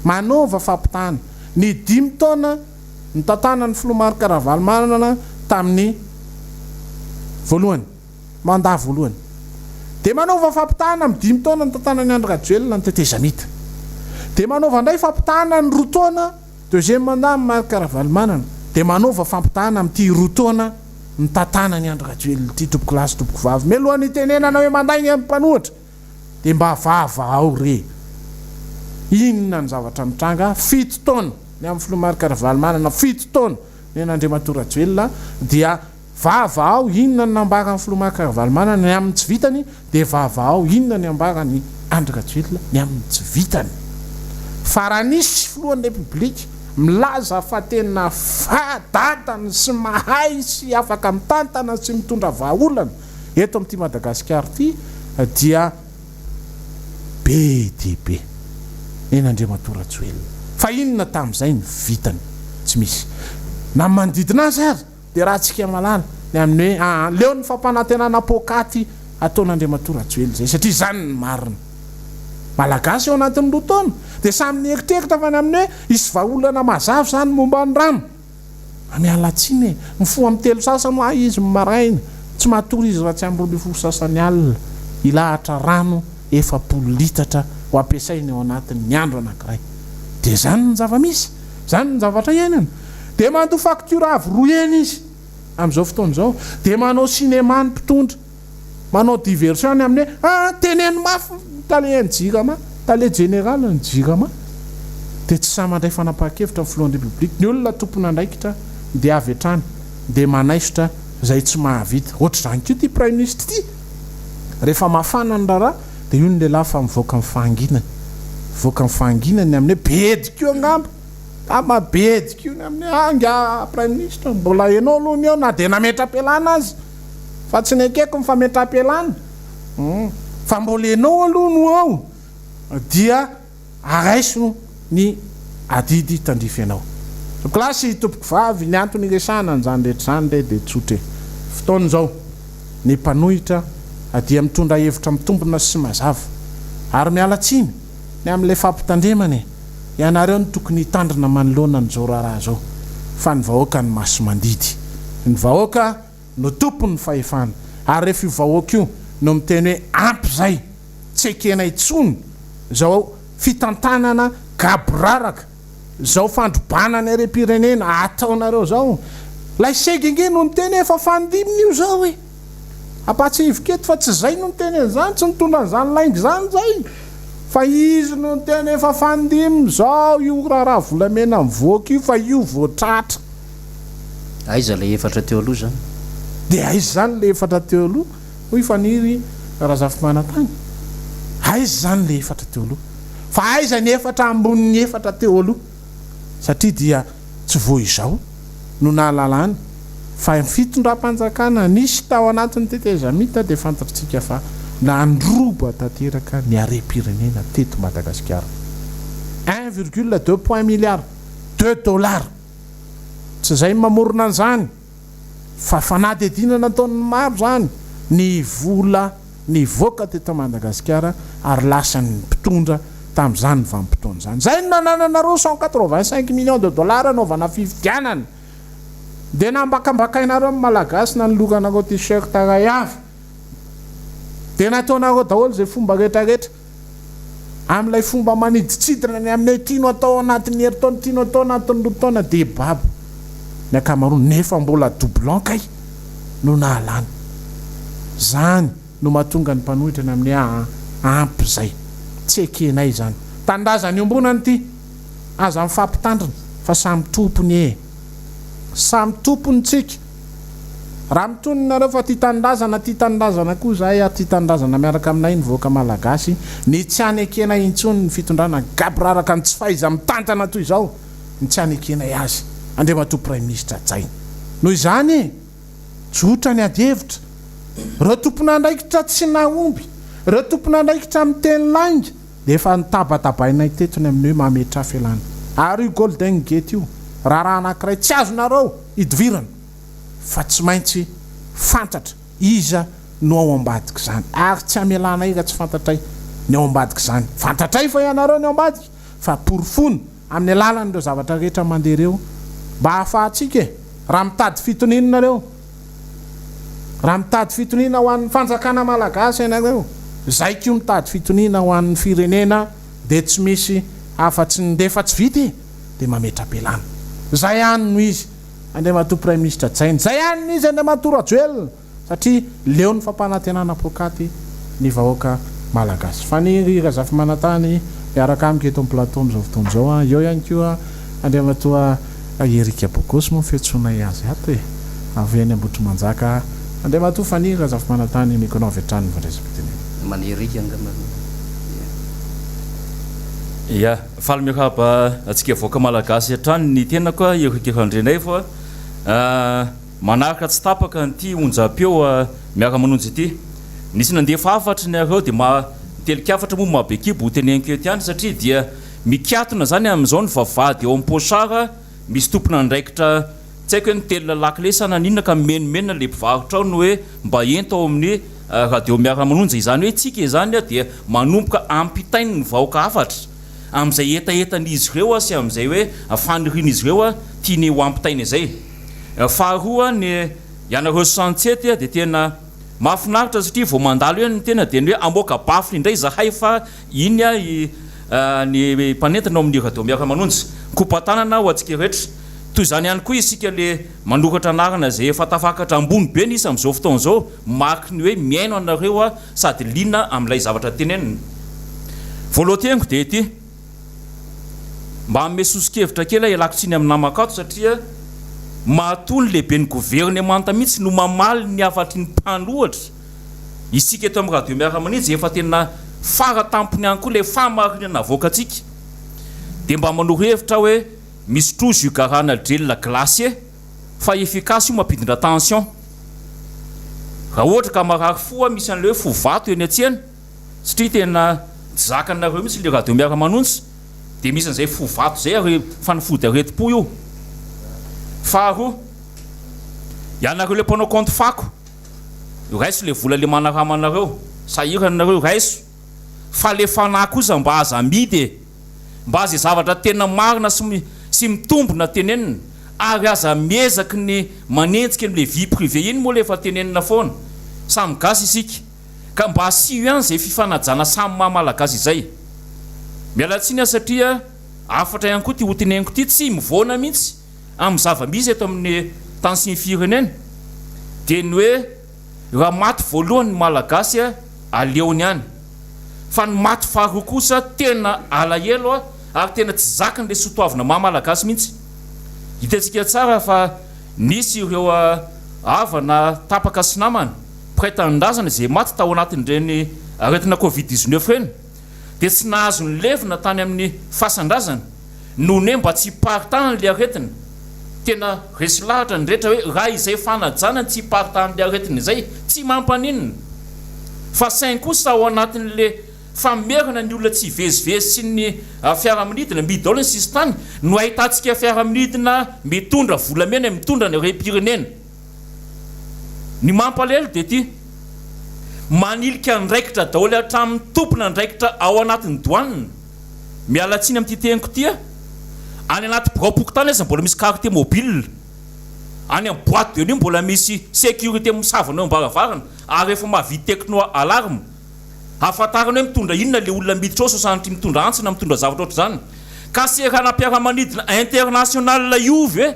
Manaova fampitahana. Ny dimy taona nitantanan'ny filoha Marc Ravalomanana tamin'ny voalohany, mandat voalohany. Dia manaova fampitahana amin'ny dimy taona nitantanan'i Andry Rajoelina ny tetezamita. Dia manaova indray fampitahana ny roa taona deuxième mandat amin'i Marc Ravalomanana. Dia manaova fampitahana amin'ity roa taona nitantanan'i Andry Rajoelina ity tompokolahy sy tompokovavy. Mialohan'ny hitenenana hoe mandainga ny mpanohitra. Dia mba vahavahao re! Inona ny zavatra mitranga? Fito taona ny amin'ny filoha Marc Ravalomanana, fito taona ny an'Andriamatoa Rajoelina, dia vahavahao inona ny nambaran'ny filoha Marc Ravalomanana ny amin'ny tsy vitany, dia vahavahao inona ny ambaran'i Andry Rajoelina ny amin'ny tsy vitany. Fa raha nisy filohan'ny Repoblika milaza fa tena fadadany sy mahay sy afaka mitantana sy mitondra vahaolana, Eto amin'ity Madagasikara ity dia be dia be nen'Andriamatoa Rajoelina. Fa inona tamin'izay ny vitany? Tsy misy. Na ny manodidina azy ary dia raha tsika malala ny amin'ny hoe aa leo ny fampanantenana poakaty ataon'Andriamatoa Rajoelina izay satria izany ny marina. Malagasy ao anatin'ny roa taona dia samy nieritreritra fa ny amin'ny hoe hisy vahaolana mazava izany momba ny rano. A miala tsiny e! Mifoha amin'ny telo sasany hoa izy ny maraina, tsy matory izy raha tsy amin'ny 12 sasany alina, hilahatra rano 40 litatra ho ampiasainy ao anatin'ny andro anankiray. Dia izany ny zava-misy, izany ny zavatra iainana. Dia mandoa facture avo roa heny izy amin'izao fotoana izao. Dia manao cinéma ny mpitondra. Manao diversion ny amin'ny hoe ah teneno mafy ny tale ny jirama, tale jeneraly ny jirama. Dia tsy sahy mandray fanapahan-kevitra ny filohan'ny Repoblika. Ny olona tompon'andraikitra dia avy hatrany dia manaisotra izay tsy mahavita. Ohatr'izany koa ity Praiminisitra ity. Rehefa mafana ny raharaha dia io ny lehilahy fa mivoaka amin'ny fahanginany. Mivoaka amin'ny fahanginany amin'ny hoe bedy koa angamba. Angamba bedy koa ny amin'ny hoe ah ingahy Praiminisitra mbola ianao aloha ny eo na dia nametra-pialana aza fa tsy nekeko ny fametraham-pialana. Fa mbola ianao aloha no ao dia Araiso ny adidy tandrify anao. Tompokolahy sy tompokovavy, ny antony iresahana an'izany rehetra izany re dia tsotra e. Fotoana izao, ny mpanohitra dia mitondra hevitra mitombina sy mazava. Ary miala tsiny ny amin'ilay fampitandremana e. Ianareo no tokony hitandrina manoloana an'izao raharaha izao, fa ny vahoaka no masi-mandidy. Ny vahoaka no tompon'ny fahefana. Ary rehefa io vahoaka io no miteny hoe ampy izay! tsy ekena intsony izao fitantanana gaboraraka, izao fandrobana ny harem-pirenena ataonareo izao. Ilay segy ange no niteny hoe efa fanindiminy io izao e! Ampahatsiahiviko eto fa tsy izay no niteny an'izany, tsy nitondra an'izany lainga izany izay, fa izy no niteny efa fanindiminy izao io raharaha volamena mivoaka io fa io vao tratra. Aiza ilay efatra teo aloha izany? Dia aiza izany ilay efatra teo aloha? Hoy Faniry Razafimanantany, Aiza izany ilay efatra teo aloha? Fa aiza ny efatra ambonin'ny efatra teo aloha? Satria dia tsy vao izao no nahalalany fa ny fitondram-panjakana nisy tao anatin'ny tetezamita dia fantatrtsika fa nandroba tanteraka ny harem-pirenena teto Madagasikara. Un virgule deux point milliard de dollars! Tsy izay ny mamorona an'izany! Fa fanadihadiana nataon'ny maro izany ny vola nivoaka teto Madagasikara ary lasan'ny mpitondra tamin'izany vanim-potoana izany. Izay no nanananareo 185 millions de dollars hanaovana fifidianana. Dia nambakambakainareo ny Malagasy nanoloranareo t-shirt iray avy. Dia nataonareo daholo izay fomba rehetrarehetra. Amin'ilay fomba manidintsidina ny amin'ny hoe ity no atao anatin'ny herintaona, ity no atao anatin'ny roa taona dia babo ny ankamaroany nefa mbola doublon kay no nahalany. Izany no mahatonga ny mpanohitra ny amin'ny hoe aa ampy izay. Tsy ekenay izany. Tanindrazana iombonana ity. Aza mifampitandrina fa samy tompony e. Samy tompony tsika. Raha mitonona nareo fa tia tanindrazana, tia tanindrazana koa izahay ary tia tanindrazana miaraka aminay ny vahoaka malagasy, ny tsy hanekenay intsony ny fitondrana gaboraraka ny tsy fahaiza-mitantana toy izao, ny tsy hanekenay azy Andriamatoa Praiminisitra hajaina. Noho izany e! Tsotra ny adihevitra. Ireo tompon'andraikitra tsy nahomby, ireo tompon'andraikitra miteny lainga, Dia efa nitabatabainay teto ny amin'ny hoe mametraha fialana. Ary io Golden Gate io, raharaha anankiray tsy azonareo idovirana fa tsy maintsy fantatra iza no ao ambadik'izany. Ary tsy hamelanay raha tsy fantatray ny ao ambadik'izany. Fantatray fa ianareo ny ao ambadika fa porofoina amin'ny alalan'ireo zavatra rehetra mandeha ireo mba hahafahantsika e! Raha mitady fitoniana nareo, raha mitady fitoniana ho an'ny fanjakana malagasy ianareo, izay koa mitady fitoniana ho an'ny firenena dia tsy misy afa-tsy ny ndefa tsy vita e! dia mametra-pialana. Izay ihany no izy Andriamatoa Praiminisitra Jaina, izay ihany no izy Andriamatoa Rajoelina. Satria leo ny fampanantenana poakaty ny vahoaka Malagasy. Faniry Razafimanantany miaraka amiko eto amin'ny plateau amin'izao fotoana izao an. Eo ihany koa Andriamatoa Eric Bogosy moa ny fiantsoanay azy ato e. Avy any Ambohitrimanjaka. Andriamatoa Faniry Razafimanantany omeko anao avy hatrany ny fandraisam-pitenenana. Manerika angamba aloha e. Ya, faly miarahaba antsika vahoaka Malagasy hatrany ny tenako Eric Randrianaivo a. Manaraka tsy tapaka an'ity onjam-peo miara-manonja ity. Nisy nandefa hafatra nareo dia maha nitelin-kafatra moa maha be kibo ho teneniko eto ihany satria dia mikatona izany amin'izao ny vavahady ao amin'ny Pochard misy tompon'andraikitra tsy haiko hoe nitelina lakile sa naninona ka mimenomenona ilay mpivarotra ao ny hoe mba ento ao amin'ny radio miara-manonja izany hoe tsika izany dia manomboka ampitainy ny vahoaka hafatra amin'izay hetahetan'izy ireo sy amin'izay hoe fanirian'izy ireo tiany ho ampitaina izay. Faharoa ny ianareo Santsety dia tena mahafinaritra satria vao mandalo eny ny tena dia ny hoe hamoaka baffle indray izahay fa iny ny mpanentana ao amin'ny radio miara-manonja. Kopa-tanana ho antsika rehetra. Toy izany ihany koa isika le manoratra anarana izay efa tafakatra ambony be ny isa amin'izao fotoana izao mariky ny hoe mihaino anareo aho sady liana amin'ilay zavatra tenenina. Voalohan-teniko dia ity. Mba hanome soso-kevitra kely aho ialako tsiny amin'ny namako ato satria. Matoa ny lehiben'ny governemanta mihitsy no mamaly ny hafatry ny mpanohatra, isika eto amin'ny Radio Miara-Manitsy efa tena fara tampony ihany koa ilay fahamarinana avoakantsika. Dia mba manoro hevitra aho hoe misotroa jus garana drill glacé fa efficace io mampidindra tension. Raha ohatra ka marary fo misy an'ilay hoe fo vato eny an-tsena satria tena tsy zakanareo mihitsy ilay Radio Miara-Manonja dia misy an'izay fo vato izay ary fanafody aretim-po io. Faharoa, ianareo ilay mpanao kaonty fako, raiso ilay vola ilay manarama anareo, sahirana nareo, raiso. Fa ilay fanahy kosa mba aza amidy e! Mba izay zavatra tena marina sy sy mitombina tenenina, ary aza miezaky ny manenjika an'ilay vie privée iny moa ilay efa tenenina foana. Samy gasy isika. Ka mba asio ihany izay fifanajana samy maha malagasy izay. Miala tsiny aho satria hafatra ihany koa ity hoteneniko ity, tsy mivoana mihitsy amin'ny zava-misy eto amin'ny tany sy ny firenena, dia ny hoe raha maty voalohany ny malagasy aleony ihany, fa ny maty faharoa kosa tena alahelo ary tena tsy zakan'ilay soatoavina maha malagasy mihitsy. Hitantsika tsara fa nisy ireo havana tapaka sy namana. Mpiray tanindrazana izay maty tao anatin'ireny aretina covid 19 ireny dia tsy nahazo nilevina tany amin'ny fasan-drazana noho ny hoe mba tsy hiparitahan'ilay aretina. Tena resy lahatra ny rehetra hoe raha izay fanajana ny tsy hiparitahan'ilay aretina izay tsy mampaninona fa saingy kosa ao anatin'ilay famerana ny olona tsy hivezivezy sy ny fiaramanidina mihidy daholo ny sisintany no ahitantsika fiaramanidina mitondra volamena mitondra ny harem-pirenena. Ny mampalahelo dia ity, manilika andraikitra daholo hatramin'ny tompon'andraikitra ao anatin'ny douane, miala tsiny amin'ity teniko ity a, any anaty biraom-pokontany aza mbola misy carte mobile, any amin'ny boite de nuit mbola misy sécurité misava anao eo am-baravarana ary efa mahavita techno alarme ahafantarana hoe mitondra inona ilay olona miditra ao sao sanatria mitondra antsy na mitondra zavatra ohatr'izany. Ka seranam-piaramanidina international io ve?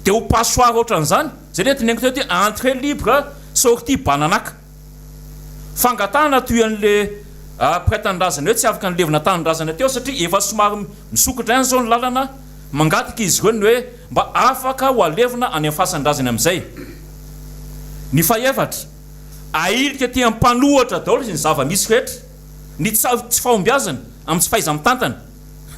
Dia ho passoire ohatran'izany? Zay le teneniko teo ty entrée libre sortie bananaka. Fangatahana toy an'le mpiray tanindrazana hoe tsy afaka nilevina tanindrazana teo satria efa somary misokatra ihany zao ny lalana, mangataka izy ireo ny hoe mba afaka ho alevina any amin'ny fasan-drazany amin'izay. Ny fahefatra, ahilika aty amin'ny mpanohatra daholo ny zava-misy rehetra, ny tsy fahombiazana amin'ny tsy fahaiza-mitantana.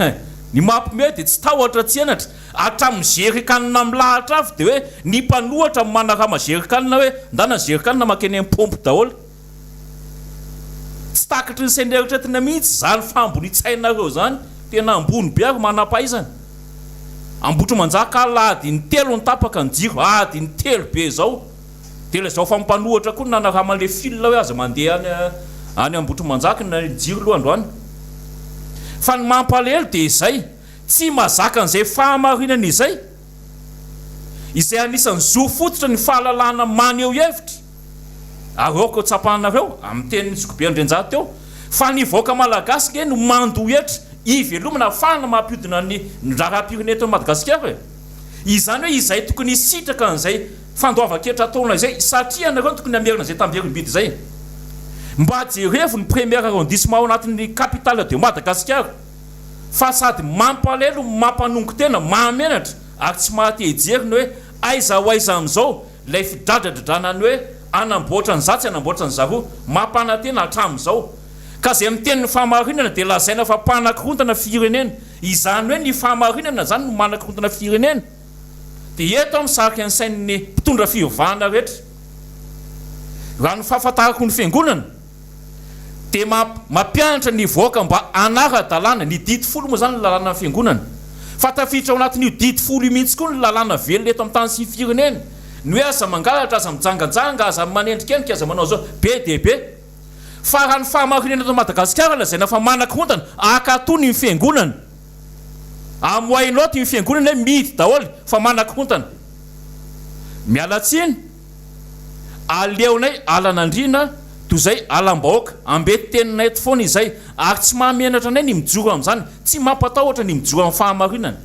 Hein! Ny mampiomehy dia tsy tahotra tsy henatra, hatramin'ny zerikanina milahatra avy dia hoe ny mpanohatra no manarama zerikanina hoe ndana ny zerikanina mankeny amin'ny paompy daholo. Tsy takatry ny saina eritreretina mihitsy izany fahambonian-tsainareo izany, tena ambony be ary manam-pahaizana. Ambohitrimanjaka alina adiny telo no tapaka ny jiro, adiny telo be izao. Dia lazao fa mpanohatra koa no nanarama le fil hoe aza mandeha any any Ambohitrimanjaka ny jiro aloha androany. Fa ny mampalahelo dia izay, tsy mazaka an'izay fahamarinana izay, izay anisan'ny zo fototra ny fahalalahana maneho hevitra. Ary aoka ho tsapanareo, amin'ny tenin'i Zokibe Andrianjato teo, fa ny vahoaka malagasy nge no mandoa hetra ivelomana ahafahana mampiodina ny raharaham-pirenena eto Madagasikara e! Izany hoe izay tokony hisitraka an'izay fandoavan-ketra ataonao izay satria ianareo no tokony hamerina izay tamberim-bidy izay. Mba jerevo ny premier arrondissement ao anatin'ny capitale de Madagasikara fa sady mampalahelo no mampanongo tena, mahamenatra ary tsy maha te hijery ny hoe aiza ho aiza amin'izao ilay fidradradradrana ny hoe hanamboatra an'izatsy hanamboatra an'izaroa. Mampanantena hatramin'izao. Ka izay miteny ny fahamarinana dia lazaina fa mpanakorontana firenena. Izany hoe ny fahamarinana izany no manakorontana firenena. Dia eto aho misarika ny sain'ny mpitondra fivavahana rehetra. Raha ny fahafantarako ny fiangonana dia mampianatra ny vahoaka mba hanara-dalàna, ny didy folo moa izany ny lalànan'ny fiangonana. Fa tafiditra ao anatin'io didy folo io mihitsy koa ny lalàna velona eto amin'ny tany sy ny firenena. Ny hoe aza mangalatra, aza mijangajanga, aza manendrikendrika, aza manao izao. Be dia be. Fa raha ny fahamarinana eto Madagasikara lazaina fa manakorontana, akatony ny fiangonana. Amoahinao aty ny fiangonana hoe mihidy daholo fa manakorontana. Miala tsiny, aleonay alan'andriana toy izay alam-bahoaka. Ambetiteninay eto foana izay ary tsy mahamenatra anay ny mijoro amin'izany, tsy mampatahotra ny mijoro amin'ny fahamarinana.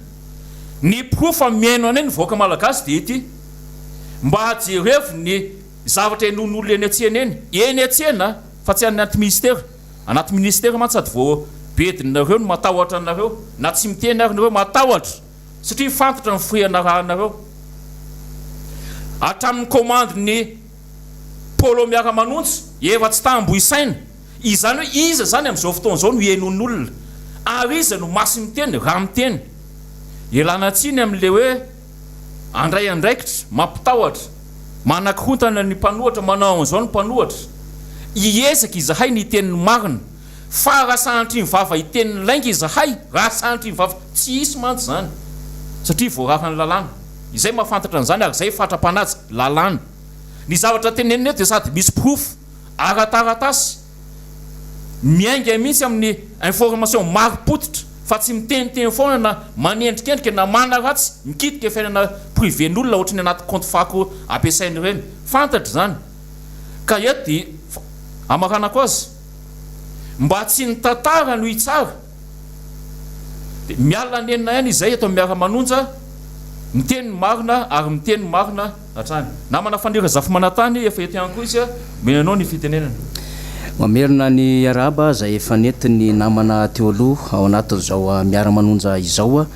Ny porofo fa mihaino anay ny vahoaka malagasy dia ity, mba jerevo ny zavatra henoin'olona eny an-tsena eny, eny an-tsena fa tsy any anaty ministera. Anaty ministera mantsy sady vao bedinareo no matahotra anareo na tsy miteny ary nareo matahotra satria fantatra ny firehana arahanareo. Hatramin'ny commande-n'ny Polo Miara-manonja efa tsy tambo isaina. Izany hoe iza izany amin'izao fotoana izao no henoin'olona? Ary iza no masy miteny raha miteny? Ialana tsiny amin'ilay hoe handray andraikitra, mampitahotra, manakorontana ny mpanohatra, manao an'izao ny mpanohatra. Hiezaka izahay ny hiteny ny marina, fa raha sanatria ny vava hiteny ny lainga izahay, raha sanatria ny vava, tsy hisy mantsy izany, satria voararan'ny lalàna. Izay mahafantatra an'izany ary izay fatra-panaja lalàna. Ny zavatra tenenina eto dia sady misy porofo ara-taratasy, miainga mihitsy amin'ny information marim-pototra fa tsy miteniteny foana na manendrikendrika na manaratsy, mikitika fiainana privé-n'olona ohatry ny anaty compte fako ampiasaina ireny. Fantatra izany. Ka eto dia hamaranako azy, mba tsy ny tantara no hitsara. Dia miala nenina ihany izay eto amin'ny Miara-manonja, miteny ny marina ary miteny ny marina hatrany. Namana Faniry Razafimanantany efa eto ihany koa izy, omena anao ny fitenenana. Mamerina ny arahaba izay efa nentin'ny namana teo aloha ao anatin'izao Miara-manonja izao.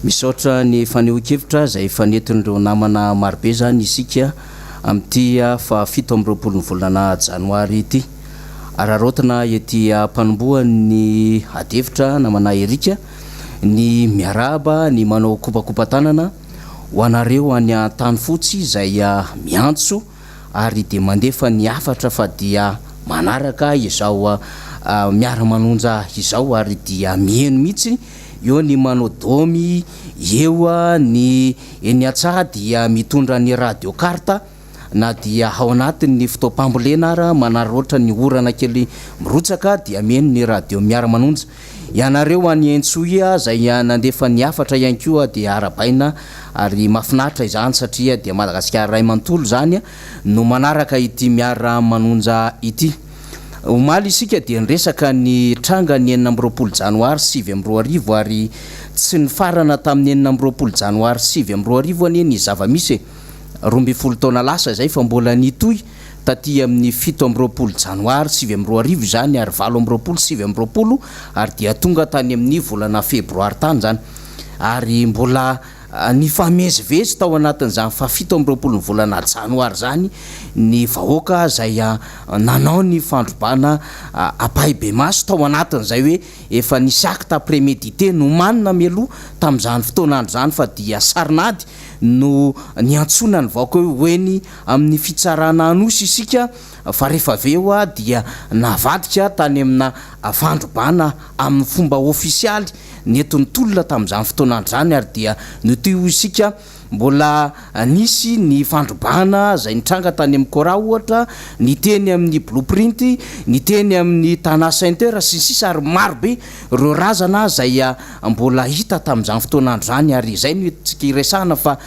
Misaotra ny fanehoan-kevitra izay efa nentin'ireo namana marobe izany isika amin'ity faha 27 ny volana janoary ity. Araraotina ety am-panombohan'ny adihevitra namana Eric ny miarahaba ny manao kopakopa-tanana ho anareo any Antanifotsy izay miantso ary dia mandefa ny hafatra fa dia manaraka izao miara-manonja izao ary dia miheno mihitsy eo ny manao domy eo ny eny an-tsaha dia mitondra ny radio carte Na dia ao anatin'ny fotoam-pambolena ara manararaotra ny orana kely mirotsaka dia miheno ny radio miara-manonja. Ianareo any Antsohihy izay nandefa ny hafatra ihany koa dia arahabaina ary mahafinaritra izany satria dia Madagasikara iray manontolo izany no manaraka ity miara-manonja ity. Omaly isika dia niresaka ny tranga ny 26 janoary 2009 ary tsy nifarana tamin'ny 26 janoary 2009 anie ny zava-misy e! 12 taona lasa izay fa mbola nitohy taty amin'ny 27 janoary 2009 izany ary 28 29 ary dia tonga tany amin'ny volana febroary tany izany ary mbola nifamezivezy tao anatin'izany faha 27 ny volana janoary izany ny vahoaka izay nanao ny fandrobana ampahibemaso tao anatin'izay hoe efa nisy acte prémédité nomanina mialoha tamin'izany fotoan'andro izany fa dia sarin'ady no niantsoana ny vahoaka hoe ho eny amin'ny fitsarana Anosy isika fa rehefa avy eo dia navadika tany amina fandrobana amin'ny fomba ofisialy nentin'ny tolona tamin'izany fotoan'andro izany ary dia notohy isika mbola nisy ny fandrobana izay nitranga tany amin'ny Cora ohatra, ny teny amin'ny Blue Print, ny teny amin'ny Tana Center sy ny sisa ary maro be ireo razana izay mbola hita tamin'izany fotoan'andro izany ary izay no entintsika hiresahana fa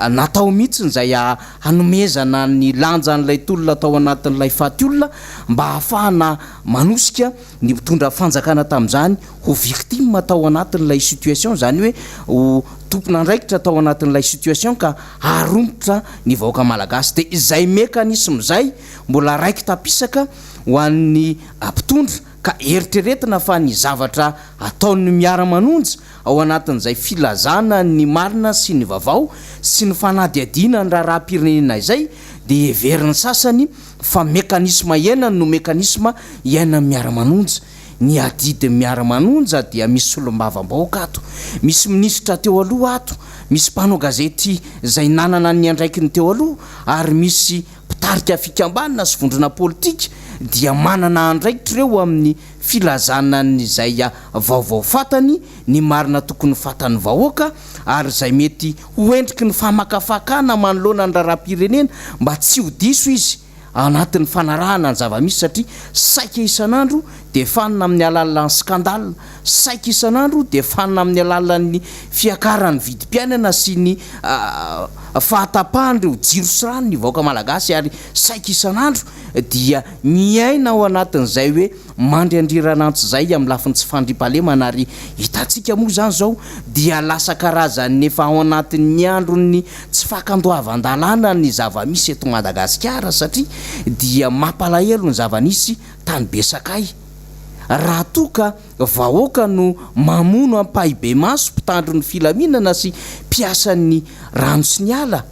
natao mihitsy izay hanomezana ny lanjan'ilay tolona tao anatin'ilay faty olona mba hahafahana manosika ny mpitondra fanjakana tamin'izany ho victime tao anatin'ilay situation izany hoe ho tompon'andraikitra tao anatin'ilay situation ka haharomotra ny vahoaka malagasy dia izay mécanisme izay mbola raiki-tapisaka ho an'ny mpitondra Ka eritreretina fa ny zavatra ataon'ny miara-manonja ao anatin'izay filazana ny marina sy ny vavao sy ny fanadihadiana ny raharaham-pirenena izay dia heverin'ny sasany fa mekanisma iainany no mekanisma iainan'ny miara-manonja. Ny adidin'ny miara-manonja dia misy solombavambahoaka ato, misy minisitra teo aloha ato, misy mpanao gazety izay nanana ny andraikiny teo aloha ary misy Mpitarika fikambanana sy vondrona politika dia manana andraikitra ireo amin'ny filazana an'izay vaovao fantany, ny marina tokony fantan'ny vahoaka ary izay mety ho endriky ny famakafakana manoloana ny raharaham-pirenena mba tsy ho diso izy anatin'ny fanarahana ny zava-misy satria saika isan'andro dia fanina amin'ny alalan'ny scandale Saika isan'andro dia fanina amin'ny alalan'ny fiakaran'ny vidim-piainana sy ny fahatapahan'ireo jiro sy rano ny vahoaka malagasy ary saika isan'andro dia miaina ao anatin'izay hoe mandry andriran'antsy izay amin'ny lafiny tsy fandriampahalemana ary hitantsika moa izany izao dia lasa karazan'ny efa ao anatin'ny andron'ny tsy fakandoavan-dalàna ny zava-misy eto Madagasikara satria dia mampalahelo ny zava-nisy tany Besakay. Raha toa ka vahoaka no mamono ampahibemaso mpitandro ny filaminana sy mpiasan'ny rano sy ny ala?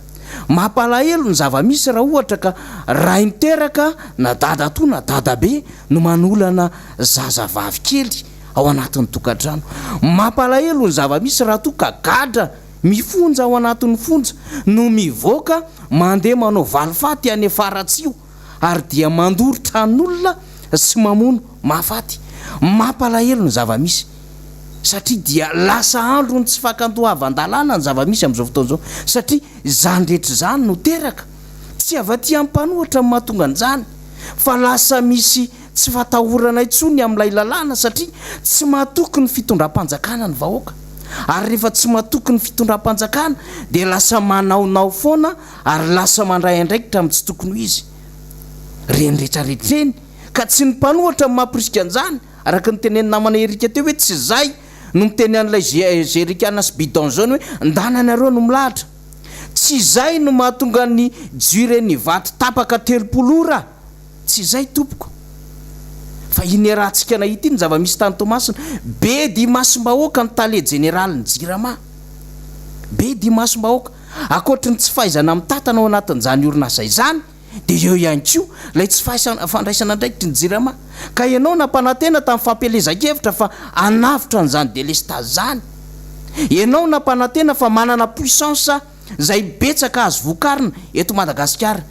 Mampalahelo ny zava-misy raha ohatra ka ray niteraka na dadatoa na dadabe no manolana zazavavy kely ao anatin'ny tokantrano. Mampalahelo ny zava-misy raha toa ka gadra mifonja ao anatin'ny fonja no mivoaka mandeha manao valifaty any Faratsiho ary dia mandoro tranon'olona sy mamono mahafaty. Mampalahelo ny zava-misy satria dia lasa andron'ny tsy fakantoavan-dalàna ny zava-misy amin'izao fotoana izao satria izany rehetra izany no teraka tsy avy aty amin'ny mpanohitra no mahatonga an'izany fa lasa misy tsy fatahorana intsony amin'ilay lalàna satria tsy matoky ny fitondram-panjakana ny vahoaka ary rehefa tsy matoky ny fitondram-panjakana dia lasa manaonao foana ary lasa mandray andraikitra amin'ny tsy tokony ho izy ireny rehetra rehetra ireny ka tsy ny mpanohatra no mamporisika an'izany araka ny tenenin'ny namana Eric teo hoe tsy izay no miteny an'ilay jerrycan sy bidon jaune hoe ndana nareo no milahatra tsy izay no mahatonga ny jure ny vato tapaka 30 ora Tsy izay tompoko. Fa iny iarahantsika nahita iny ny zava-misy tany Toamasina. Be dia imasom-bahoaka ny tale jeneralin'ny Jirama. Be dia imasom-bahoaka. Ankoatry ny tsy fahaizana mitantana ao anatin'izany orinasa izany dia eo ihany koa ilay tsy fandraisana andraikitry ny Jirama. Ka ianao nampanantena tamin'ny fampielezan-kevitra fa hanavotra an'izany delestazy izany. Ianao nampanantena fa manana puissance izay betsaka azo vokarina eto Madagasikara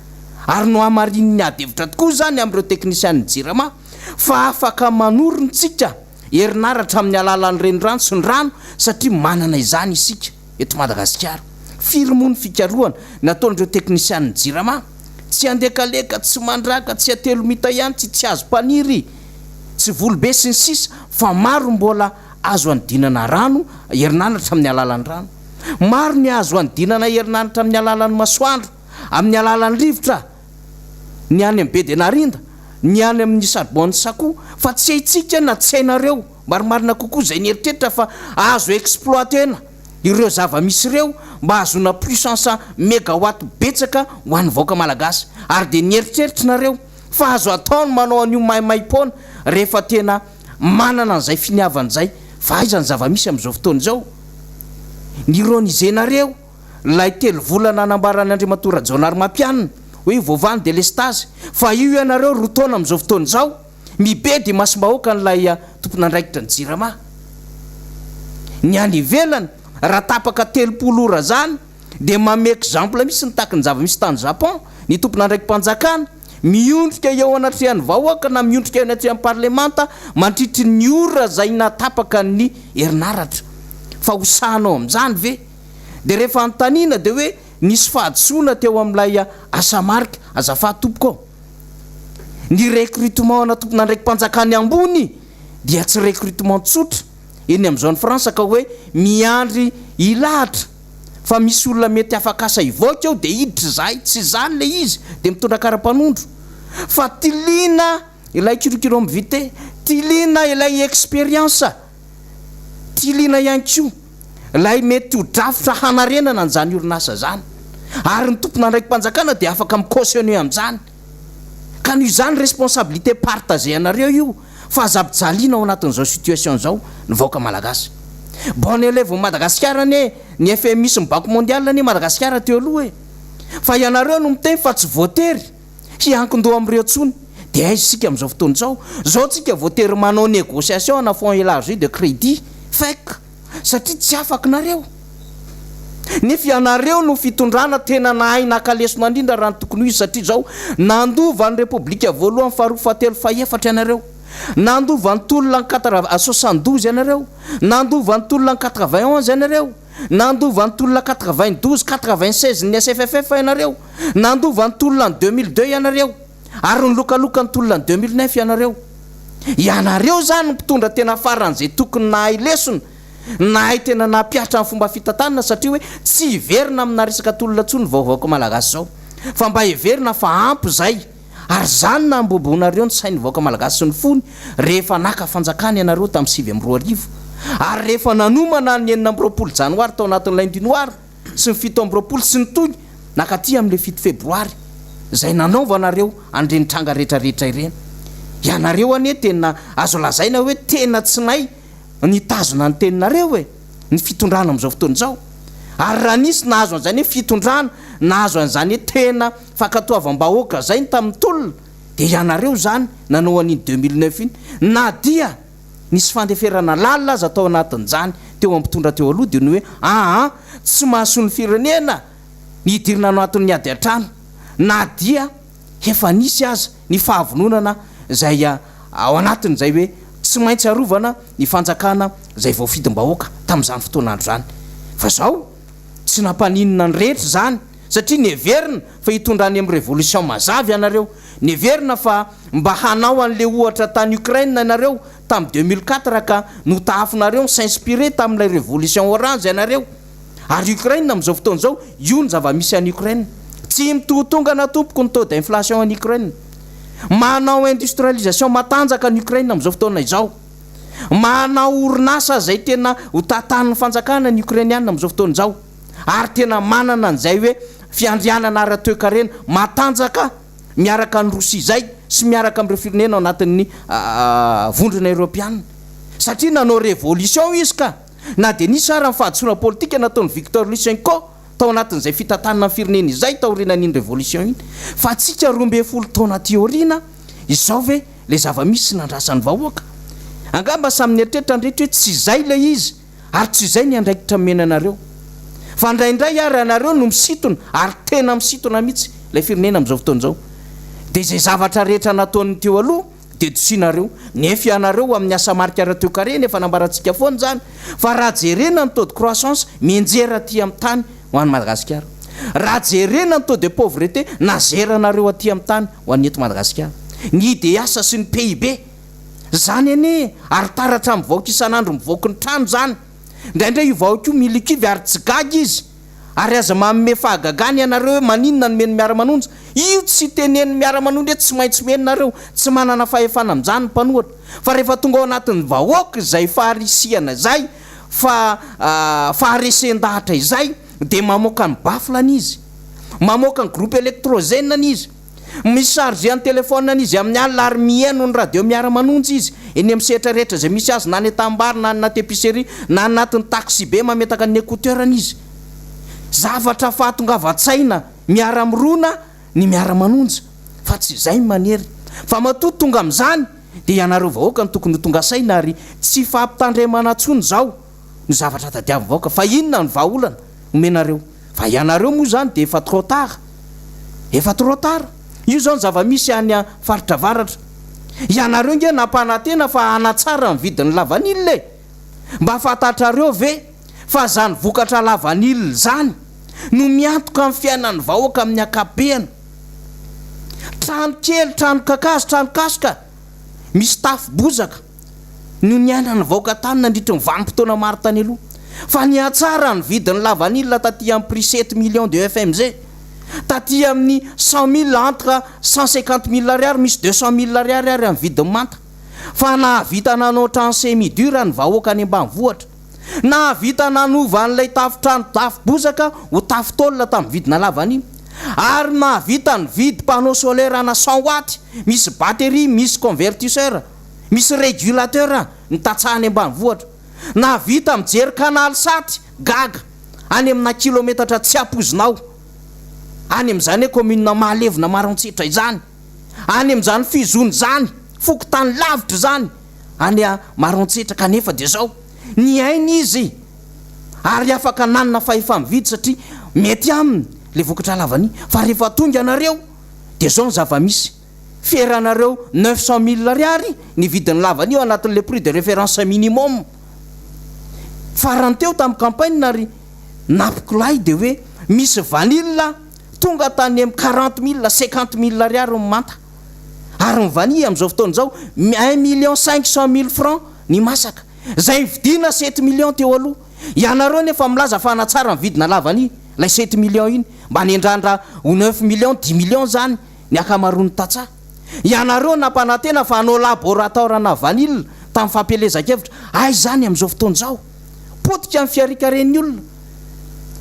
ary nohamarinin'ny ady hevitra tokoa izany amin'ireo teknisianin'ny Jirama fa afaka manorintsika herinaratra amin'ny alalan'ny renirano sy ny rano satria manana izany isika eto Madagasikara. Firy moa ny fikarohana nataon'ireo teknisianin'ny Jirama? Tsy Andekaleka, tsy Mandraka, tsy Atelomita ihany, tsy Tsiazompaniry, tsy Volobe sy ny sisa fa maro mbola azo anodinana rano herinaratra amin'ny alalan'ny rano. Maro ny azo anodinana herinaratra amin'ny alalan'ny masoandro, amin'ny alalan'ny rivotra, ny any amin'ny Bedenarinda, ny any amin'ny charbon Sakoa, fa tsy haintsika na tsy hainareo, marimarina kokoa izay nieritreritra fa azo exploiter-na ireo zava-misy ireo mba hahazoana puissance megawatt betsaka ho an'ny vahoaka malagasy. Ary dia nieritreritra nareo fa azo atao ny manao an'io maimaim-poana rehefa tena manana an'izay finiavana izay fa aiza ny zava-misy amin'izao fotoana izao? Nironiser-nareo ilay telo volana nambaran'i Andriamatoa Rajaonarimampianina hoe voavaha ny delestazy fa io ianareo roa taona amin'izao fotoana izao mibedy imasom-bahoaka an'ilay tompon'andraikitra ny Jirama. Ny any ivelany raha tapaka 30 ora izany dia manome exemple mihitsy ny tahaky ny zava-misy tany Japon ny tompon'andraiki-panjakana miondrika eo anatrehan'ny vahoaka na miondrika eo anatrehan'ny parlemanta mandritry ny ora izay nahatapaka ny herinaratra. Fa ho sahanao amin'izany ve? Dia rehefa anontaniana dia hoe nisy fahadisoana teo amin'ilay asa marika. Azafady tompoko ô. Ny recrutement ana tompon'andraiki-panjakana ambony dia tsy recrutement tsotra eny amin'ny zone France ka hoe miandry hilahatra fa misy olona mety afaka asa hivoaka eo dia hiditra izahay, tsy izany ilay izy dia mitondra kara-panondro fa tiliana ilay curriculum vitae, tiliana ilay experience, tiliana ihany koa ilay mety ho drafitra hanarenana an'izany orinasa izany ary ny tompon'andraiki-panjakana dia afaka mi-cautionner amin'izany ka noho izany responsabilité partagée anareo io fa aza ampijaliana ao anatin'izao situation izao ny vahoaka malagasy. Bon élève ao Madagasikara anie ny FMI sy ny Banque mondiale anie Madagasikara teo aloha e! Fa ianareo no miteny fa tsy voatery hiankin-doha amin'ireo intsony. Dia aiza isika amin'izao fotoana izao? Izao tsika voatery manao négociation ana fonds élargi de crédit, FEC. Satria tsy afaka nareo. Nefa ianareo no fitondrana tena nahay naka lesona indrindra raha ny tokony ho izy satria izao nandova ny repoblika voalohany faharoa fahatelo fahefatra ianareo. Nandova ny tolona ny quatre 72 ianareo. Nandova ny tolona ny 91 ianareo. Nandova ny tolona 92, 96 ny SFFF ianareo. Nandova ny tolona ny 2002 ianareo. Ary nilokaloka ny tolona ny 2009 ianareo. Ianareo izany no mpitondra tena faran'izay tokony nahay lesona, nahay tena nampihatra ny fomba fitantanana satria hoe tsy hiverina amina resaka tolona intsony ny vahoaka malagasy izao fa mba heverina fa ampy izay ary izany namboboanareo ny sain'ny vahoaka malagasy sy ny fony rehefa naka fanjakana ianareo tamin'ny 2009 ary rehefa nanomana ny 26 janoary tao anatin'ny lundi noir sy ny 27 sy ny tohiny nankaty amin'ilay 7 febroary izay nanaovanareo an'ireny tranga rehetra rehetra ireny. Ianareo anie tena azo lazaina hoe tena tsy nay nitazona ny teninareo e! Ny fitondrana amin'izao fotoana izao. Ary raha nisy nahazo an'izany hoe fitondrana, nahazo an'izany hoe tena fankatoavam-bahoaka izay ny tamin'ny tolona, dia ianareo izany nanao an'iny 2009 iny, na dia nisy fandeferana lalina aza tao anatin'izany teo amin'ny mpitondra teo aloha dia ny hoe aa tsy mahasoa ny firenena ny hidirana anatin'ny ady an-trano na dia efa nisy aza ny fahavononana izay ao anatin'izay hoe tsy maintsy arovana ny fanjakana izay voafidim-bahoaka tamin'izany fotoan'andro izany. Fa izao tsy nampaninona ny rehetra izany satria neverina fa hitondra any amin'ny révolution mazava ianareo, neverina fa mba hanao an'le ohatra tany Ukraine ianareo tamin'ny 2004 ka notahafinareo ni-s'inspirer tamin'ilay révolution orange ianareo. Ary Ukraine amin'izao fotoana izao, io ny zava-misy any Ukraine. Tsy mitohotongana tompoko ny taux d'inflation any Ukraine. Manao industrialisation matanjaka ny Ukraine amin'izao fotoana izao. Manao orinasa izay tena ho tantanin'ny fanjakana ny Ukrainiana amin'izao fotoana izao. Ary tena manana an'izay hoe fiandrianana ara-toekarena matanjaka miaraka any Rosia izay sy miaraka amin'ireo firenena ao anatin'ny vondrona Eoropeana. Satria nanao révolution izy ka. Na dia nisy ara ny fahadisoana politika nataon'i Viktor Lysenko tao anatin'izay fitantanana ny firenena izay taorianan'iny révolution iny, fa antsika 12 taona aty aoriana izao ve ilay zava-misy sy nandrasan'ny vahoaka? Angamba samy nieritreritra ny rehetra hoe tsy izay ilay izy ary tsy izay ny andraikitra nomena anareo. Fa indraindray ary ianareo no misintona ary tena misintona mihitsy ilay firenena amin'izao fotoana izao. Dia izay zavatra rehetra nataon'ny teo aloha dia dosianareo, nefa ianareo amin'ny asa marika ara-toekarena efa nambarantsika foana izany fa raha jerena ny taux de croissance mianjera aty amin'ny tany ho an'i Madagasikara, raha jerena ny taux de pauvreté nazeranareo aty amin'ny tany ho an'ny eto Madagasikara, ny IDH sy ny PIB, izany anie ary taratra mivaoka isan'andro mivoaky ny trano izany, indraindray io vahoaka io milikivy ary tsy gaga izy. Ary aza manome fahagagana ianareo hoe maninona no meno miara-manonja. Io tsy tenenin'ny miara-manonja hoe tsy maintsy meno nareo. Tsy manana fahefana amin'izany ny mpanohatra. Fa rehefa tonga ao anatin'ny vahoaka izay faharisihana izay, fa faharesen-dahatra izay, dia mamoaka ny baffle-ny izy. Mamoaka ny groupe électrogène-ny izy. Mi-charger ny telephone-ny izy amin'ny alina ary mihaino ny radio miara-manonja izy eny amin'ny sehatra rehetra izay misy azy na any an-tanimbary na any anaty épicerie na anatin'ny taxi-be mametaka ny écouteur-ny izy. Zavatra fahatongavan-tsaina miara-mirona ny miara-manonja fa tsy izay manery. Fa matoa tonga amin'izany dia ianareo vahoaka no tokony ho tonga saina ary tsy fampitandremana intsony izao no zavatra tadiavin'ny vahoaka fa inona no vahaolana omenareo? Fa ianareo moa izany dia efa trop tard. Efa trop tard. Io izao ny zava-misy any faritra avaratra. Ianareo nge nampanantena fa hanatsara ny vidin'ny lavanila e! Mba fantatrareo ve fa izany vokatra lavanila izany no miantoka ny fiainan'ny vahoaka amin'ny ankapobeny? Trano kely, trano kakazo, trano kasoka, misy tafo bozaka. no niainan'ny vahoaka tany nandritry ny vanim-potoana maro tany aloha. Fa nihatsara ny vidin'ny lavanila taty amin'ny prix sept millions de FMG, taty amin'ny 100 mille entre 150 mille ariary misy 200 mille ariary ary amin'ny vidin'ny manta. Fa nahavita nanao trano semi dur ny vahoaka any ambanivohitra. Nahavita nanova an'ilay tafo-trano tafo bozaka ho tafo tôle tamin'ny vidina lavanila. Ary nahavita nividy panneau solaire ana 100 watts misy batterie misy convertisseur. Misy régulateur ny tantsaha any ambanivohitra. Nahavita mijery canal sat gaga any amina kilometatra tsy ampoizinao any amin'izany hoe commune Mahalevona Maroantsetra izany, any amin'izany Fizony izany, fokontany lavitra izany any Maroantsetra kanefa dia izao, niaina izy ary afaka nanana fahefa-mividy satria mety aminy ilay vokatra lavania fa rehefa tonga ianareo dia izao ny zava-misy. Feranareo 900 mille ariary ny vidin'ny lavanio anatin'le prix de référence minimum. Farany teo tamin'ny campagne ary nampikolahy dia hoe misy vanille tonga tany amin'ny 40 mille, 50 mille ariary ny manta. Ary ny vanille amin'izao fotoana izao 1 million 500 mille francs ny masaka. Izay nividiana 7 millions teo aloha. Ianareo nefa milaza fa hanatsara ny vidina lavanio ilay 7 millions iny. Mba nendrandra ho 9 millions, 10 millions izany. ny ankamaroan'ny tantsaha. Ianareo nampanantena fa hanao laboratoirana vanille tamin'ny fampielezan-kevitra. Aiza izany amin'izao fotoana izao? Potika ny fiharikaren'ny olona.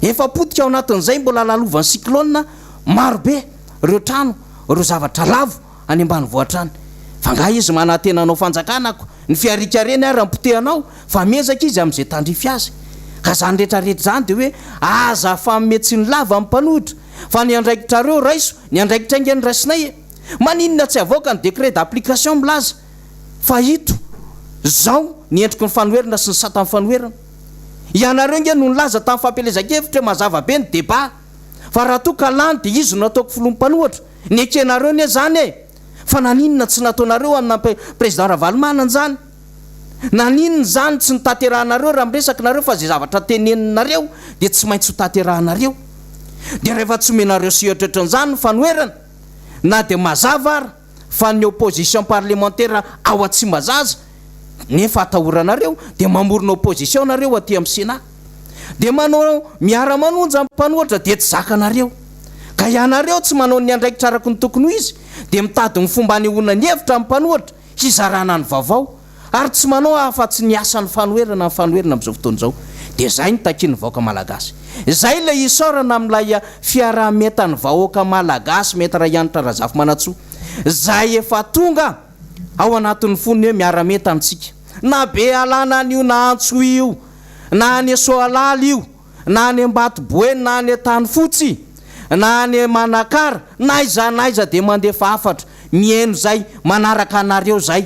Efa potika ao anatin'izay mbola lalovan'ny cyclone marobe ireo trano, ireo zavatra lavo any ambanivohitra any. Fa angaha izy manantena hanao fanjakana ko ny fiharikareny ary ampotehanao fa miezaka izy amin'izay tandrify azy. Ka zany rehetra rehetra zany de hoe aza fanome tsiny lava ny mpanohitra fa ny andraikitrareo raiso, ny andraikitray nge no raisinay e! Maninona tsy avoaka ny décret d'application milaza fa ito zao ny endriky ny fanoherana sy ny satan'ny fanoherana? Ianareo nge no nilaza tamin'ny fampielezan-kevitra hoe mazava be ny débat fa raha toa ka lany de izy no ataoko filoha mpanohatra, nekenareo ne zany e! Fa naninona tsy nataonareo amina président Ravalomanana zany? Naninona izany tsy notanterahanareo raha miresaka nareo fa izay zavatra teneninareo dia tsy maintsy ho tanterahanareo? Dia rehefa tsy omenareo sehatra ohatran'izany ny fanoherana na dia mazava ara fa ny opposition parlementaire ao Atsimbazaza nefa atahoranareo dia mamorona opposition nareo aty amin'ny Sénat dia manao miara manonja ny mpanohatra dia tsy zakanareo ka ianareo tsy manao ny andraikitra araka ny tokony ho izy dia mitady ny fomba anehoana ny hevitra amin'ny mpanohatra hizarana ny vaovao ary tsy manao afa-tsy ny asan'ny fanoherana ny fanoherana amin'izao fotoana izao. Dia izay no takian'ny vahoaka malagasy. Izay ilay isaorana amin'ilay fiaraha-mientan'ny vahoaka malagasy Maître Hanitra Razafimanantsoa izay efa tonga ao anatin'ny fony hoe miara-mientana amintsika. Na Bealana anio na Antsohihy io, na any Soalala io, na any Ambatoboeny na any Antanifotsy na any Manakara na aiza na aiza dia mandefa hafatra mihaino zay manaraka anareo zay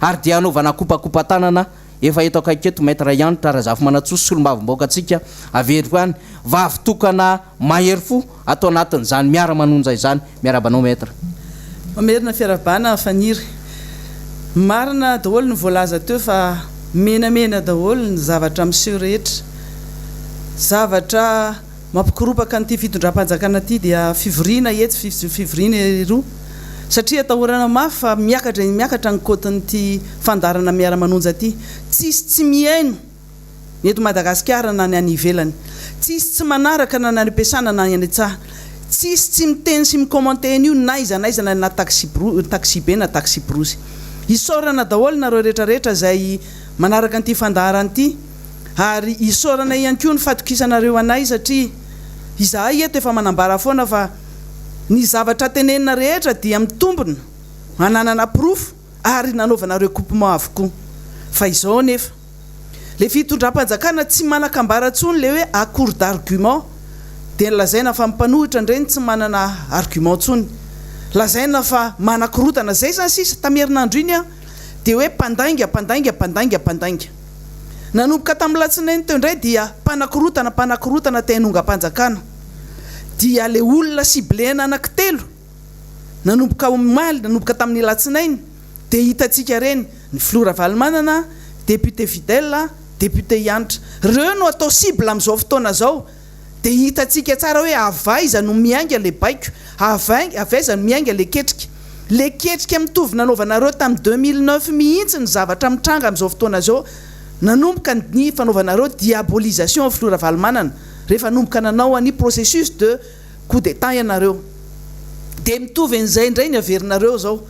ary dia anaovana kopakopa-tanana efa eto akaiky eto Maître Hanitra Razafimanantsoa solombavambahoaka antsika averiko ihany vavy tokana mahery fo ato anatin'izany miara manonja izany miarahaba anao Maître. Mamerina fiarahabana Faniry. Marina daholo ny voalaza teo fa menamena daholo ny zavatra miseho rehetra. Zavatra mampikoropaka an'ity fitondram-panjakana ity dia fivoriana etsy fivoriana eroa satria atahorana mafy fa miakatra miakatra ny kaotin'ity fandaharana miara-manonja ity. Tsisy tsy mihaino ny eto Madagasikara na ny any ivelany. Tsisy tsy manaraka na ny any am-piasana na ny any an-tsaha. Tsisy tsy miteny sy mi-commenter an'io n'aiza n'aiza na na taxi taxi-be na taxi-brousse. Isaorana daholo nareo rehetra rehetra izay manaraka an'ity fandaharana ity. Ary isaoranay ihany koa ny fatokisanareo anay satria izahay eto efa manambara foana fa ny zavatra tenenina rehetra dia mitombina, ananana porofo ary nanaovana recoupement avokoa. Fa izao anefa, le fitondram-panjakana tsy manan-kambara intsony le hoe à court d'argument dia lazaina fa mpanohitra indray no tsy manana argument intsony. Lazaina fa manakorontana, zay zany sisa, tamin'ny herinandro iny aho dia hoe mpandainga, mpandainga, mpandainga, mpandainga. Nanomboka tamin'ny latsinainy teo indray dia mpanakorotana mpanakorotana te hanongam-panjakana. Dia le olona ciblena anankitelo nanomboka omaly nanomboka tamin'ny latsinainy dia hitantsika ireny, ny filoha Ravalomanana, député Fidèle, député Hanitra. Ireo no atao cible amin'izao fotoana izao. Dia hitantsika tsara hoe avy aiza no miainga le baiko, avy aiza no miainga le ketrika. Le ketrika mitovy nanaovanareo tamin'ny 2009 mihitsy ny zavatra mitranga amin'izao fotoana izao, nanomboka ny fanaovanareo diabolisation an'i Filoha Ravalomanana, rehefa nanomboka nanao an'i processus de coup d'Etat ianareo. Dia mitovy an'izay indray ny averinareo izao,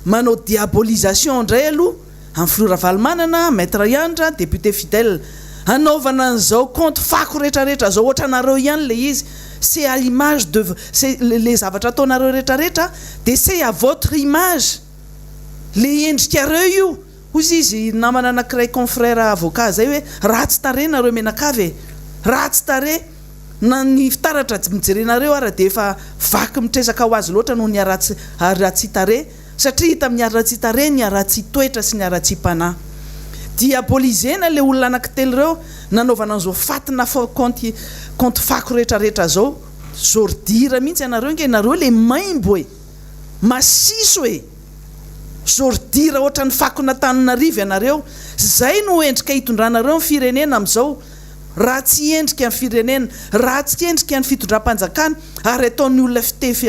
manao diabolisation indray aloha, Amin'ny filoha Ravalomanana, Maître Hanitra, député fidèle. Hanaovana an'izao compte fako retraretra zao ohatranareo ihany le izy, c'est à l'image de c'est le zavatra ataonareo retraretra dia c'est à votre image le endrikareo io, hozy izy namana anakiray confrère avocat zay hoe ratsy tarehy nareo mianakavy e, ratsy tarehy na ny fitaratra mijerenareo ara dia efa vaky mitresaka ho azy loatra noho ny haratsy haratsian-tarehy. Satria hita amin'ny haratsian-tarehy ny haratsian-toetra sy ny haratsiam-panahy. Diabolisena ilay olona anankitelo ireo nanaovana an'izao fatina kaonty kaonty fako rehetrarehetra zao. Zordira mihitsy ianareo nge nareo le maimbo e! Masiso e! Zordira ohatran'ny fakon'Antananarivo ianareo. Zay no endrika hitondranareo ny firenena amin'izao. Ratsy endrika ny firenena, ratsy endrika ny fitondram-panjakana ary ataon'ny olona fitefy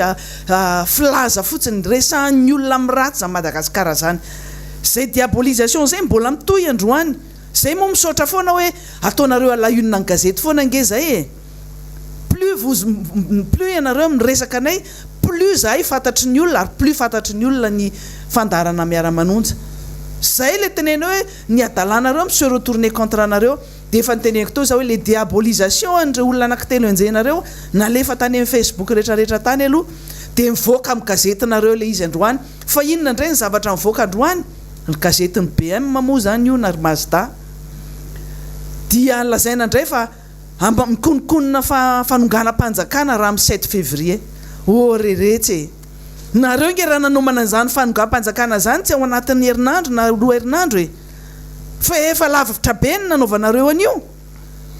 filaza fotsiny, resahan'ny olona amin'ny ratsy zany Madagasikara zany. Zay diabolisation zay mbola mitohy androany. Zay moa misaotra foana hoe ataonareo à la une ny gazety foana ange zay e. Plus vous plus ianareo miresaka anay plus zahay fantatry ny olona ary plus fantatry ny olona ny fandaharana miara-manonja. Zay le teneno hoe ny adalanareo mi se retourner contre anareo. Dia efa noteneniko teo za hoe le diabolisation an'ireo olona anankitelo enjehinareo nalefa tany amin'ny facebook retraretra tany aloha dia mivoaka amin'ny gazetinareo le izy androany. Fa inona indray ny zavatra nivoaka androany? Ny gazetin'ny BM moa izany io na ry Mazda. Dia lazaina indray fa mikononkonona fanonganam-panjakana raha amin'ny sept février. Oh re retsy e! Nareo nge raha nanomana an'izany fanongam-panjakana izany tsy ao anatin'ny herinandro na roa herinandro e! Fa efa lavitra be ny nanaovanareo an'io!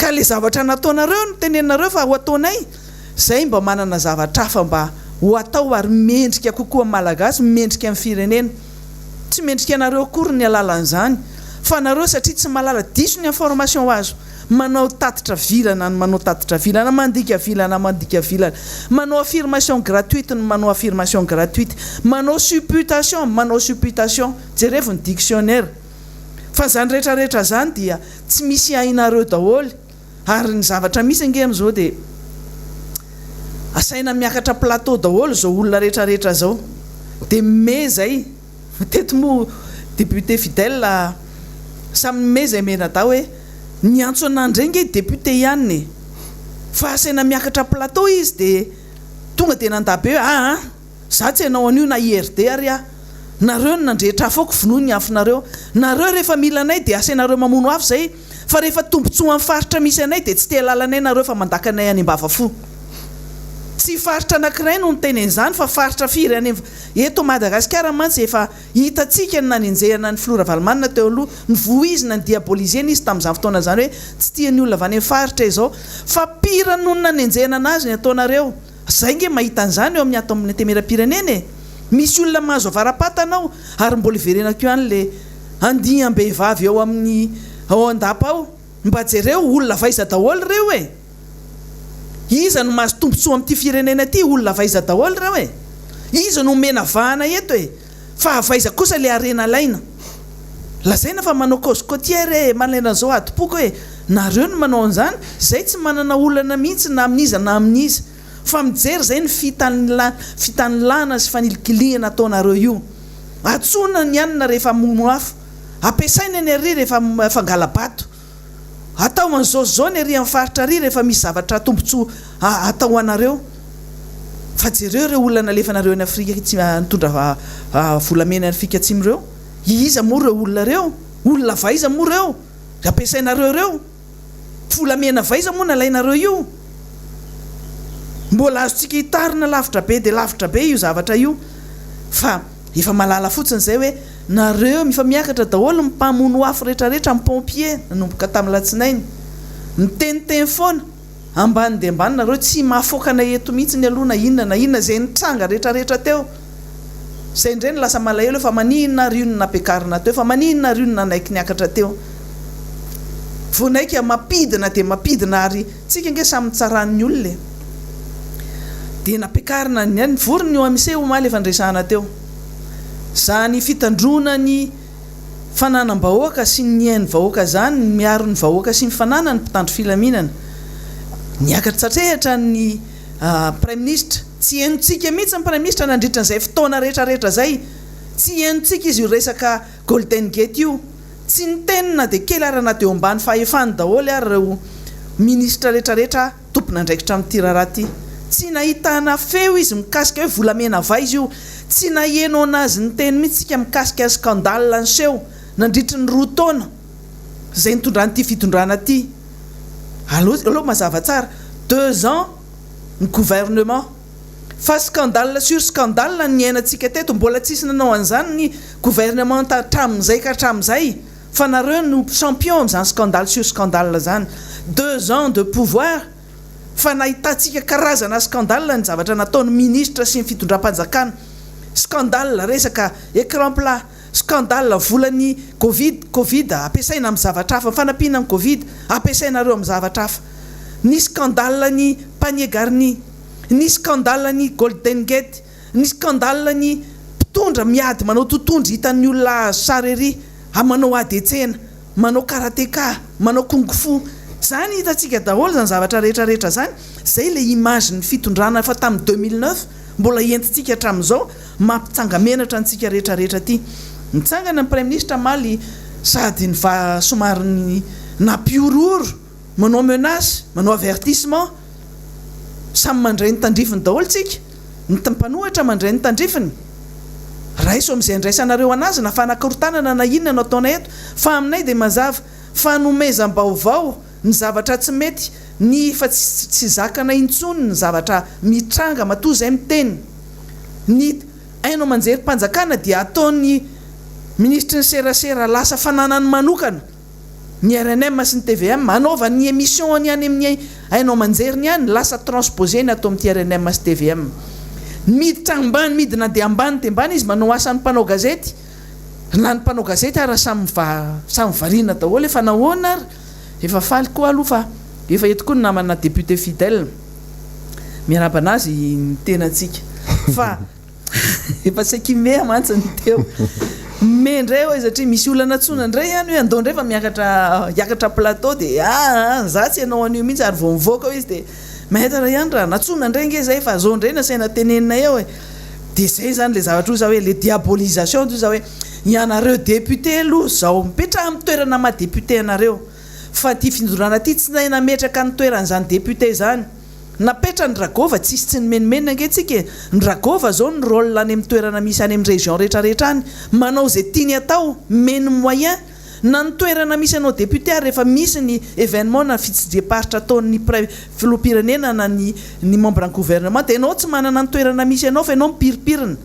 Ka le zavatra nataonareo no teneninareo fa ho ataonay, zay mba manana zavatra hafa mba ho atao ary mendrika kokoa amin'ny Malagasy, mendrika ny firenena. Tsy mendrika anareo akory ny alalan'izany fa nareo satria tsy mahalala, diso ny information azo, manao tatitra vilana ny manao tatitra vilana, mandika vilana mandika vilana, manao affirmation gratuite ny manao affirmation gratuite, manao supputation manao supputation, jerevo ny dictionnaire. Fa zany rehetra rehetra zany dia tsy misy hainareo daholo ary ny zavatra misy ange amizao dia asaina miakatra plateau daholo zao olona rehetra rehetra zao dia me zay teto moa député fidèle samy me zay mianadahy hoe niantso anah ndray nge député ihany e fa asaina miakatra plateau izy dia tonga dia nandà be hoe aa Za tsy hanao an'io na IRD ary aho. Nareo no nandrehitra afo aoko vonoy ny afonareo. Nareo rehefa mila anay dia asainareo mamono afo zay fa rehefa tombotsoa amin'ny faritra misy anay dia tsy te halala anay nareo fa mandaka anay any ambavafo. Tsy faritra anakiray no niteny an'izany fa faritra firy any eto Madagasikara mantsy efa hitantsika ny nanenjehana ny filoha Ravalomanana teo aloha, novoizina, ni-diabolisena izy tamin'izany fotoana izany hoe tsy tian'ny olona avy any amin'ny faritra izao. Fa pire noho ny nanenjehana anazy ny ataonareo. Zay nge mahita an'izany eo amin'ny ato amin'ny antemeram-pirenena e! Misy olona mahazo avara-patana ao ary mbola iverenako ihany le andiam-behivavy ao amin'ny ao an-dapa ao, mba jereo olona avy aiza daholo ireo e! Iza no mahazo tombotsoa amin'ity firenena ity, olona avy aiza daholo ireo e! Iza no omena vahana eto e! Fa avy aiza kosa le harena alaina? Lazaina fa manao cause cotière e, manana an'izao adim-poko e! Nareo no manao an'izany, zay tsy manana olana mihitsy na amin'iza na amin'iza. Fa mijery zay ny fitanilana sy fanilikilihana ataonareo io. Antsoina ny anona rehefa hamono afo. Ampiasaina ny ary rehefa fangala-bato. Atao an'izao sy izao ny ary amin'ny faritra ary rehefa misy zavatra tombotsoa atao ho anareo. Fa jereo ireo olona nalefanareo any Afrika nitondra volamena any Afrika Atsimo ireo. Iza moa ireo olona ireo? Olona avy aiza moa ireo ampiasainareo ireo? Volamena avy aiza moa nalainareo io? Mbola azontsika hitarina lavitra be dia lavitra be io zavatra io fa efa mahalala fotsiny izay hoe nareo efa miakatra daholo ny mpamono afo retraretra ny pompier nanomboka tamin'ny latsinainy miteniteny foana ambany dia ambany nareo tsy mahafoaka anay eto mihitsy aloha na inona na inona izay nitranga retraretra teo izay indray no lasa malahelo fa maninona ary io no nampiakarina teo fa maninona ary io no nanaiky niakatra teo vao naika mampidina dia mampidina ary tsika ange samy mitsaran'ny olona e dia nampiakarina ny nivory ny OMC omaly efa niresahana teo izany fitandroana ny fananam-bahoaka sy ny ain'ny vahoaka izany ny miaro ny vahoaka sy ny fananany mpitandro filaminana niakatra tsatrehatra ny praiminisitra tsy henontsika mihitsy ny praiminisitra nandritra an'izay fotoana rehetra rehetra izay tsy henontsika izy io resaka golden gate io Tsy niteny na dia kely ara na dia eo ambany fahefany daholo ary ireo minisitra retraretra tompon'andraikitra amin'ity raharaha ity. Tsy nahitana feo izy mikasika hoe volamena avy aiza io. Tsy naheno anazy niteny mihitsy isika mikasika ny scandale niseho nandritry ny roa taona izay nitondran'ity fitondrana ity. Aleo aloha mazava tsara, deux ans ny gouvernement. Fa scandale sur scandale no niainantsika teto, mbola tsisy nanao an'izany ny gouvernement hatramin'izay ka hatramin'izay, fa nareo no champion amin'izany scandale sur scandale zany. Deux ans de pouvoir fa nahitantsika karazana scandale ny zavatra nataon'ny ministre sy ny fitondram-panjakana. Scandale resaka écran plat, scandale volan'ny covid, covid ampiasaina amin'ny zavatra hafa, fanampiana amin'ny covid ampiasainareo amin'ny zavatra hafa. Ny scandale ny panier garni. Ny scandale ny golden gate, ny scandale ny mpitondra miady manao totondry hitan'ny olona azo sary ery a manao ady an-tsena, manao karateka, manao kung fu, zany hitantsika daholo zany zavatra rehetra rehetra zany, zay le image ny fitondrana efa tamin'ny 2009 mbola entintsika hatramin'izao mampitsanga-menatra antsika rehetra rehetra aty. Nitsangana ny praiminisitra omaly sady niva somary nampihorohoro, manao menace, manao avertissement. Samy mandray ny tandrifiny daholo tsika. Ny mpanohitra mandray ny tandrifiny. Raiso amin'izay andraisanareo anazy na fanakorontanana na inona no ataonay eto. Fa aminay dia mazava. Fanomezam-baovao. ny zavatra tsy mety, ny efa tsy zakanay intsony ny zavatra mitranga matoa izay miteny. Ny haino aman-jerim-panjakana dia ataon'ny minisitry ny serasera lasa fananany manokana ny rnm sy ny tvm, anaovany ny émission-ny any amin'ny haino aman-jeriny any, lasa transposer-ny ato amin'ity rnm sy tvm. Miditra ambany midina dia ambany dia ambany izy manao asan'ny mpanao gazety. Na ny mpanao gazety ara samy samy variana daholo e, fa nahoana ary? Efa faly koa aloha fa efa eto koa ny namana député fidèle. Miarahaba anazy ny tenantsika fa efa saiky mea mantsy ny teo. Mea indray aho satria misy olona nantsoina indray ihany hoe andao indray fa miakatra hiakatra plateau dia aa za tsy hanao an'io mihitsy ary vao mivoaka ao izy dia maître ihany raha nantsoina indray ange izay fa zao indray nasaina tenenina eo e. Dia zay zany le zavatra hoy za hoe le diabolisation hoy za hoe ianareo député aloha zao mipetraha amin'ny toerana maha député anareo fa ity findorana ity tsy nahay nametraka ny toeran'izany député izany napetrany Ragova tsisy tsy nimenomenona ange tsika e ny Ragova zao ny rôle any amin'ny toerana misy any amin'ny région rehetra rehetra any manao ze tiany atao meny moyen Na ny toerana misy anao député ary rehefa misy ny événement na fitsidiham-paritra ataon'ny prime filoham-pirenena na ny ny membre ny gouvernement dia ianao tsy manana ny toerana misy anao fa ianao mipirimpirina.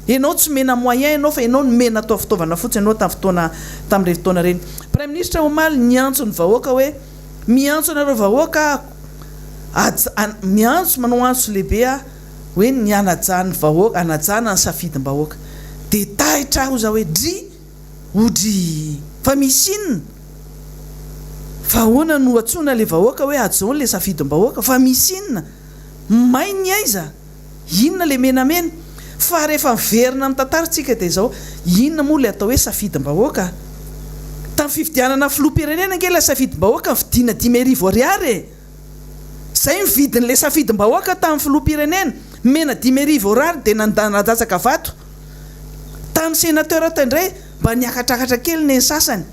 Ianao tsy omena moyen ianao fa ianao nomena atao fitaovana fotsiny ianao tamin'ny fotoana tamin'ireny fotoana ireny. Praiminisitra omaly niantso ny vahoaka hoe miantso anareo vahoaka aho aja miantso manao antso lehibe aho hoe ny hanajan'ny vahoaka hanajana ny safidim-bahoaka. Dia taitra aho za hoe dry! Odryy! Fa misy inona? Fa ahoana no antsoina le vahoaka hoe hajao le safidim-bahoaka? Fa misy inona? May ny aiza? Inona le menamena? Fa rehefa miverina amin'ny tantara tsika dia izao, inona moa le atao hoe safidim-bahoaka? Tamin'ny fifidianana filoham-pirenena ange ilay safidim-bahoaka nividiana 5000 ariary e! Izay ny vidin'ilay safidim-bahoaka tamin'ny filoham-pirenena, mena 5000 ariary dia nandatsaka vato. Tamin'ny sénateur tao indray mba niakatrakatra kely ny sasany.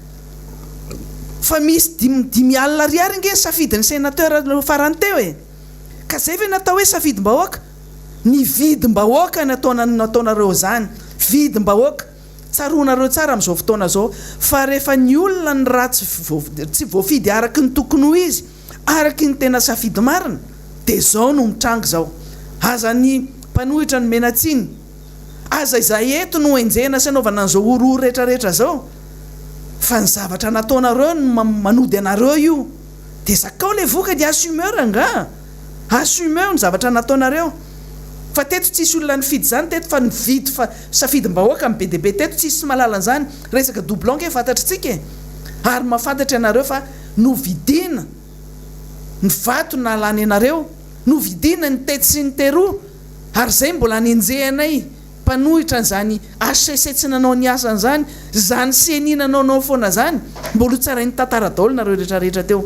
Fa misy dimy 50 ariary ange ny safidin'ny sénateur farany teo e! Ka zay ve natao hoe safidim-bahoaka? Ny vidim-bahoaka no ataonareo izany, vidim-bahoaka. Tsaroanareo tsara amin'izao fotoana izao fa rehefa ny olona ny ratsy tsy voafidy araky ny tokony ho izy, araky ny tena safidy marina dia izao no mitranga izao. Aza ny mpanohitra no omena tsiny. Aza izahay eto no enjehina sy anaovana an'izao horohoro rehetra rehetra izao fa ny zavatra nataonareo no manody anareo io. Dia zakao ilay vokany, assumeo rangaha! Assumeo ny zavatra nataonareo. Fa teto tsisy olona nifidy izany teto fa nividy fa safidim-bahoaka ny be dia be teto tsisy tsy mahalala an'izany. Resaka doublon nge fantatritsika e! Ary mahafantatra ianareo fa novidiana ny vato nahalany anareo, novidiana ny tetsy sy ny teroa ary izay mbola anenjehanay mpanohitra an'izany HCC tsy nanao ny asany izany, izany ceni nanaonao foana izany, mbola ho tsarain'ny tantara daholo nareo rehetra rehetra teo.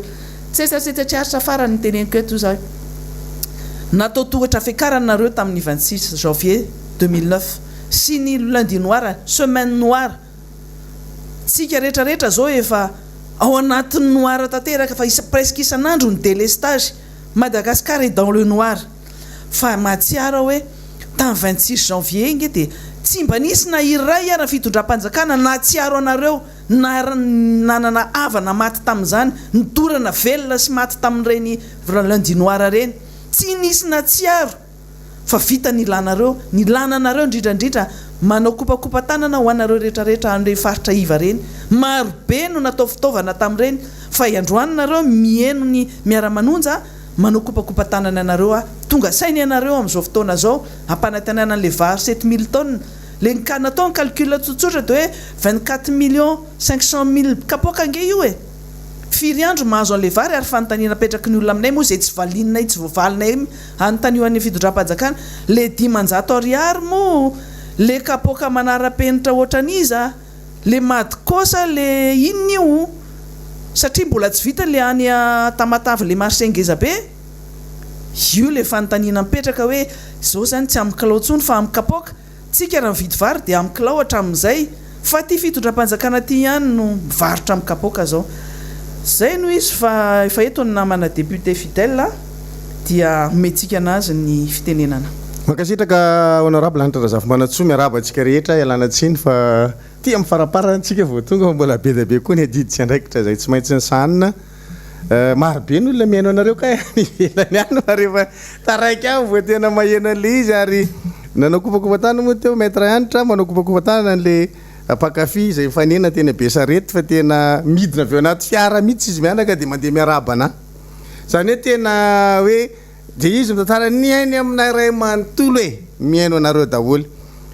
Tsetsatsetsa tsy aritra farany ny teneniko eto za hoe natao tohatra fiakarana nareo tamin'ny 26 janvier 2009 sy ny lundi noir, semaine noire, tsika rehetra rehetra zao efa ao anatin'ny noir tanteraka fa isa presque isan'andro ny délestage, Madagascar est dans le noir. Fa mahatsiaro aho hoe tamin'ny 26 janvier nge dia tsy mba nisy na iray ara ny fitondram-panjakana nahatsiaro anareo na nanana havana maty tamin'izany, nidorana velona sy maty tamin'ireny lundi noir ireny. Tsy nisy nahatsiaro fa vita ny ilanareo, ny ilana anareo indrindra indrindra manao kopakopa-tanana ho anareo rehetra rehetra any ireny faritra iva ireny. Maro be no natao fitaovana tamin'ireny fa androany nareo miheno ny miara-manonja Manao kopakopa-tanana anareo aho. Tonga saina ianareo amin'izao fotoana izao, ampanantenana an'ilay vary 7000 tonnes. Ilay ny natao ny calcul tsotsotra dia hoe 24 millions 500 mille kapoaka ange io e! Firy andro mahazo an'ilay vary ary fanontaniana apetraky ny olona aminay moa izay tsy valianay, tsy voavalinay anontanio any fitondram-panjakana. Ilay 500 ariary moa ilay kapoaka manara-penitra ohatran'iza? Le Madco sa le inona io? Satria mbola tsy vita le any Tamatave le marché ngeza be? Io le fanontaniana mipetraka hoe zao zany tsy amin'ny kilao tsony fa amin'ny kapoaka? Tsika raha mividy vary dia amin'ny kilao hatramin'izay fa ty fitondram-panjakana ty ihany no mivarotra amin'ny kapoaka zao. Zay no izy fa efa eto ny namana député fidèle a! Dia omentsika anazy ny fitenenana. Mankasitraka Honorable Hanitra Razafimanantsoa, miarahaba antsika rehetra, ialana tsiny fa aty amin'ny faraparany tsika vao tonga fa mbola be dia be koa ny adidy sy andraikitra izay tsy maintsy sahanina. Maro be ny olona mihaino anareo kay any ivelany any fa rehefa taraiky any vao tena maheno an'ilay izy ary nanao kofakofa-tanana moa teo Maître Hanitra, manao kofakofa-tanana an'ilay mpankafy izay nifanena teny Besarety fa tena midina avy ao anaty fiara mihitsy izy mianaka dia mandeha miarahaba anà. Izany hoe tena hoe dia izy mitantara ny any aminay iray manontolo e! Mihaino anareo daholo.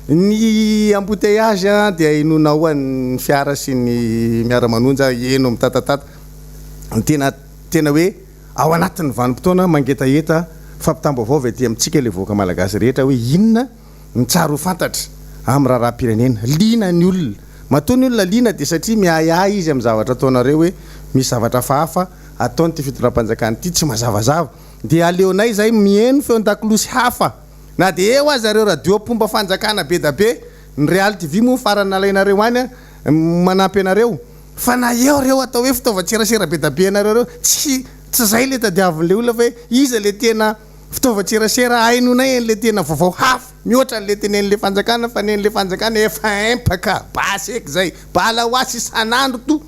Ny embouteillage dia henoinao ny fiara sy ny miara-manonja heno mitatatata. Ny tena tena hoe ao anatin'ny vanim-potoana mangetaheta fampitam-baovao avy aty amintsika ilay vahoaka malagasy rehetra hoe inona ny tsara ho fantatra amin'ny raharaham-pirenena. Liana ny olona. Matoa ny olona liana dia satria miahiahy izy amin'ny zavatra ataonareo hoe misy zavatra hafahafa ataon'ity fitondram-panjakana ity tsy mazavazava. Dia aleonay izay mihaino feon-dakolosy hafa na dia eo aza ireo radio mpomba fanjakana bedabe, ny Real TV moa farany nalainareo any manampy anareo, fa na eo ireo atao hoe fitaovan-tserasera bedabe anareo ireo, tsy tsy izay ilay tadiavin'ilay olona fa hoe iza ilay tena fitaovan-tserasera hainonay an'ilay tena vaovao hafa mihoatra an'ilay tenenin'ilay fanjakana fa nen'ilay fanjakana efa empaka basy eky izay, bala ho azy isan'andro to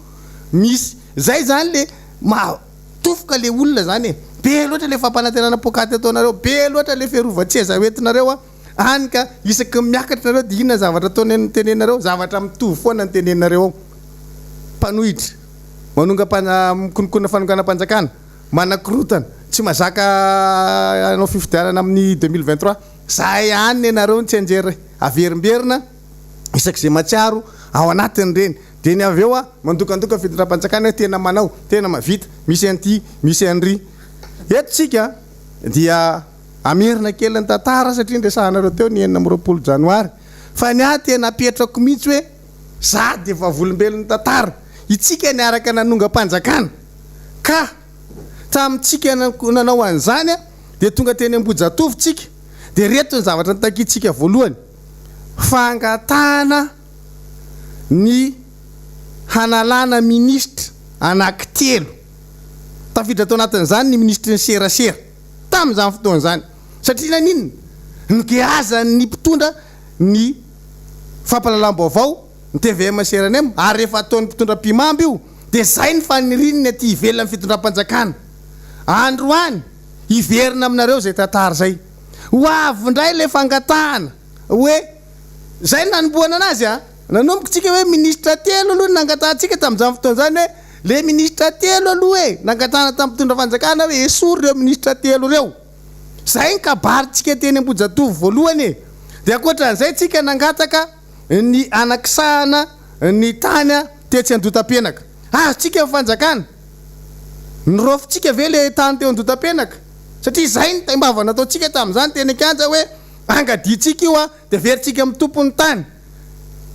misy izay izany le maha Tofoka le olona zany e! Be loatra le fampanantenana pokaty ataonareo, be loatra le fiarovan-tseza hoentinareo a! Any ka isaky ny miakatra nareo dia inona zavatra ataony teneninareo? Zavatra mitovy foana ny teneninareo ao. Mpanohitra, manongam-pana, mikononkonona fanonganam-panjakana, manakorotana, tsy mazaka hanao fifidianana amin'ny 2023. Zay ihany nenareo ny tsianjery averimberina isak'izay mahatsiaro ao anatin'ireny. Dia ny avy eo a, mandokandoka fitondram-panjakana hoe tena manao, tena mahavita, misy an'ity, misy an'ry. Eto tsika dia hamerina kely ny tantara satria niresahanareo teo ny 26 janoary. Fa ny ahy tena apetrako mihitsy hoe za dia vavolombelon'ny tantara. Itsika niaraka nanongam-panjakana. Ka tamintsika nanao an'izany dia tonga teny Ambohijatovo tsika. Dia ireto ny zavatra notakiantsika voalohany, fangatahana. ny hanalana minisitra anankitelo, tafiditra tao anatin'izany ny minisitry ny serasera tamin'izany fotoana izany, satria naninona? Nogeazan'ny mpitondra ny fampahalalam-baovao, ny tvm sy rnm, ary rehefa ataon'ny mpitondra mpimamba io dia izay ny faniriany ny aty ivelan'ny fitondram-panjakana. Androany hiverina aminareo izay tantara izay. Ho avy indray ilay fangatahana hoe. Zay no nanombohana anazy a! Nanomboka tsika hoe ministra telo aloha no nangatahantsika tamin'izany fotoana izany hoe le ministra telo aloha e! Nangatahana tamin'ny mpitondra fanjakana hoe esory ireo ministra telo ireo. Zay ny kabarintsika teny Ambohijatovo voalohany e! Dia ankoatran'izay tsika nangataka ny hanakisahana ny tany tetsy Andotapenaka. Azontsika ny fanjakana. Niraofintsika ve le tany teo Andotapenaka? Satria izay ny taimbava nataontsika tamin'izany teny an-kianja hoe Angadiantsika io dia averintsika amin'ny tompon'ny tany.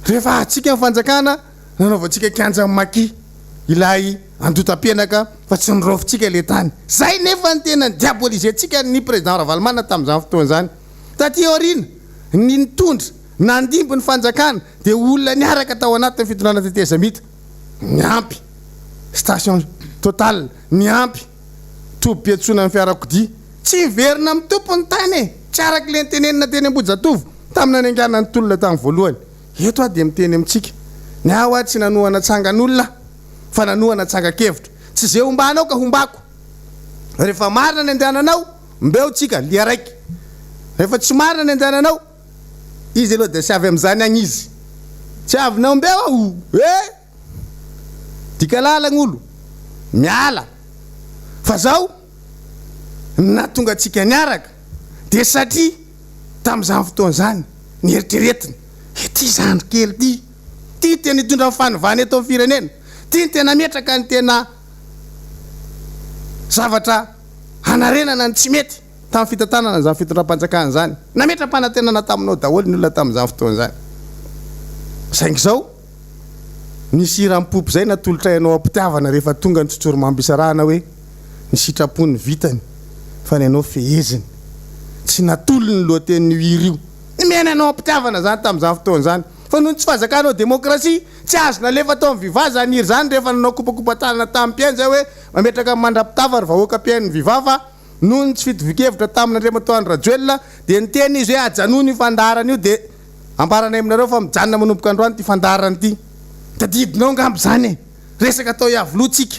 Rehefa azontsika ny fanjakana, nanaovantsika kianjan'ny maki ilay Andotapenaka fa tsy niraofintsika ilay tany. Izay nefa no tena ni-diaboliser-ntsika ny Président Ravalomanana tamin'izany fotoana izany. Taty aoriana, ny nitondra, nandimby ny fanjakana dia olona niaraka tao anatin'ny fitondrana tetezamita. Niampy station Total, niampy tobim-piantsonan'ny fiarakodia. Tsy hiverina amin'ny tompony ny tany e! Tsy araka ilay notenenina teny Ambohijatovo tamin'ny nanaingana ny tolona tamin'ny voalohany. Eto aho dia miteny amintsika. Ny ahy ho'a tsy nanohana tsangan'olona aho fa nanohana tsangan-kevitra. Tsy ze hombanao ka hombako. Rehefa marina ny andehananao, mbeo tsika, lia raiky. Rehefa tsy marina ny andehananao, izy aloha dia tsy avy amin'izany agny izy. Tsy avinao mbeo aho e! Dika lalagna olo miala fa zao ny nahatonga antsika niaraka dia satria tamin'izany fotoana izany nieritreretina ity zandry kely ity ity tena hitondra ny fanovana eto amin'ny firenena ity ny tena hametraka ny tena zavatra hanarenana ny tsy mety tamin'ny fitantanana izany fitondram-panjakana izany. Nametra-panantenana taminao daholo ny olona tamin'izany fotoana izany saingy izao Ny siram-popo izay natolotray anao am-pitiavana rehefa tonga ny tsotsorimambo-isarahana hoe ny sitrapony vitany fa ny anao feheziny. Tsy natolony ny lohatenin'io hira io. Nomena anao am-pitiavana izany tamin'izany fotoana izany. Fa noho ny tsy fahazakanao demokrasia, tsy azo nalefa tao amin'ny Viva izany hira izany rehefa nanao kopakopa-tanana tamin'ny mpihaino izay hoe mametraka ny mandra-pitava ry vahoaka mpihaino ny Viva fa noho ny tsy fitovian-kevitra tamin'Andriamatoa Andry Rajoelina dia niteny izy hoe ajanony io fandaharana io dia Ambaranay aminareo fa mijanona manomboka androany ity fandaharana ity. Tadidinao angamba izany e! Resaka tao Iavoloha tsika.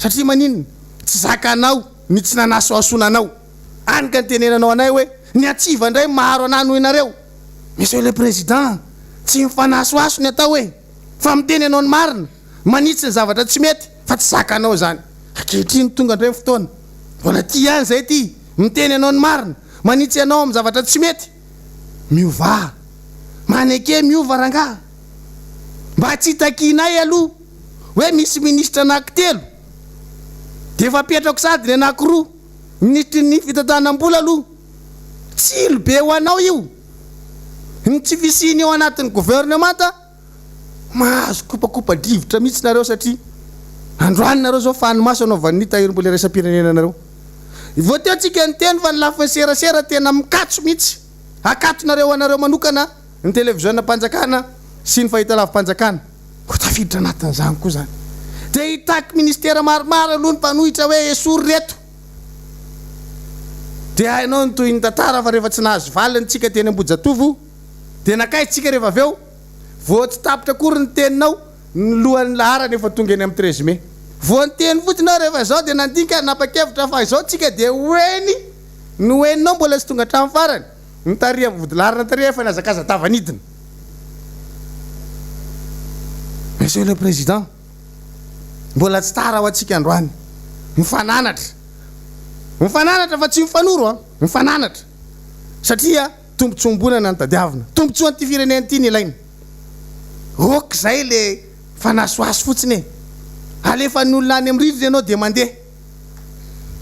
Satria maninona? Tsy zakanao ny tsy nanasohasoana anao. Any ka nitenenanao anay hoe ny antsiva indray maro anah noho ianareo. Monsieur le Président, tsy mifanasohaso ny atao e! Fa miteny ianao ny marina, manitsy ny zavatra tsy mety fa tsy zakanao izany. Ankehitriny tonga indray ny fotoana. Mbola tia ihany izay ity, miteny ianao ny marina, manitsy anao amin'ny zavatra tsy mety. Miovà. Maneke miova rangaha. Mba tsy takianay aloha hoe misy minisitra anankitelo dia efa apetrako sady ny anankiroa. Minisitry ny fitantanam-bola aloha tsilo be ho anao io. Ny tsy fisiany ao anatin'ny governemanta, mahazo kopakopa-drivotra mihitsy nareo satria androany nareo zao faly maso anaovan'ny tahirim-bola iraisam-pirenena anareo. Vao teo tsika niteny fa ny lafiny serasera tena mikatso mihitsy. Akatonareo ho anareo manokana ny televiziona-mpanjakana sy ny fahitalavi-panjakana. Ho tafiditra anatin'izany koa izany. Dia hitaky ministera maromaro aloha ny mpanohitra hoe esory ireto. Dia hainao ny tohin'ny tantara fa rehefa tsy nahazo valiny tsika teny Ambohijatovo dia nankaiza tsika rehefa avy eo? Vao tsy tapitra akory ny teninao, ny lohan'ny laharana efa tonga eny amin'ny 13 mai. Vao niteny fotsiny aho rehefa izao dia nandinika ary napa-kevitra fa izao tsika dia ho eny ny ho eninao mbola tsy tonga hatramin'ny farany. Ny tary amin'ny vodilaharana tary efa nihazakaza-dava nidina. Monsieur le Président, mbola tsy tara ho antsika androany. Mifananatra. Mifananatra fa tsy mifanoro an! Mifananatra. Satria tombontsoa iombonana no tadiavina. Tombontsoan'ity firenena ity no ilaina. Ok izay le fanasohaso fotsiny e! Alefan'ny olona any amin'ny rindrina ianao dia mandeha.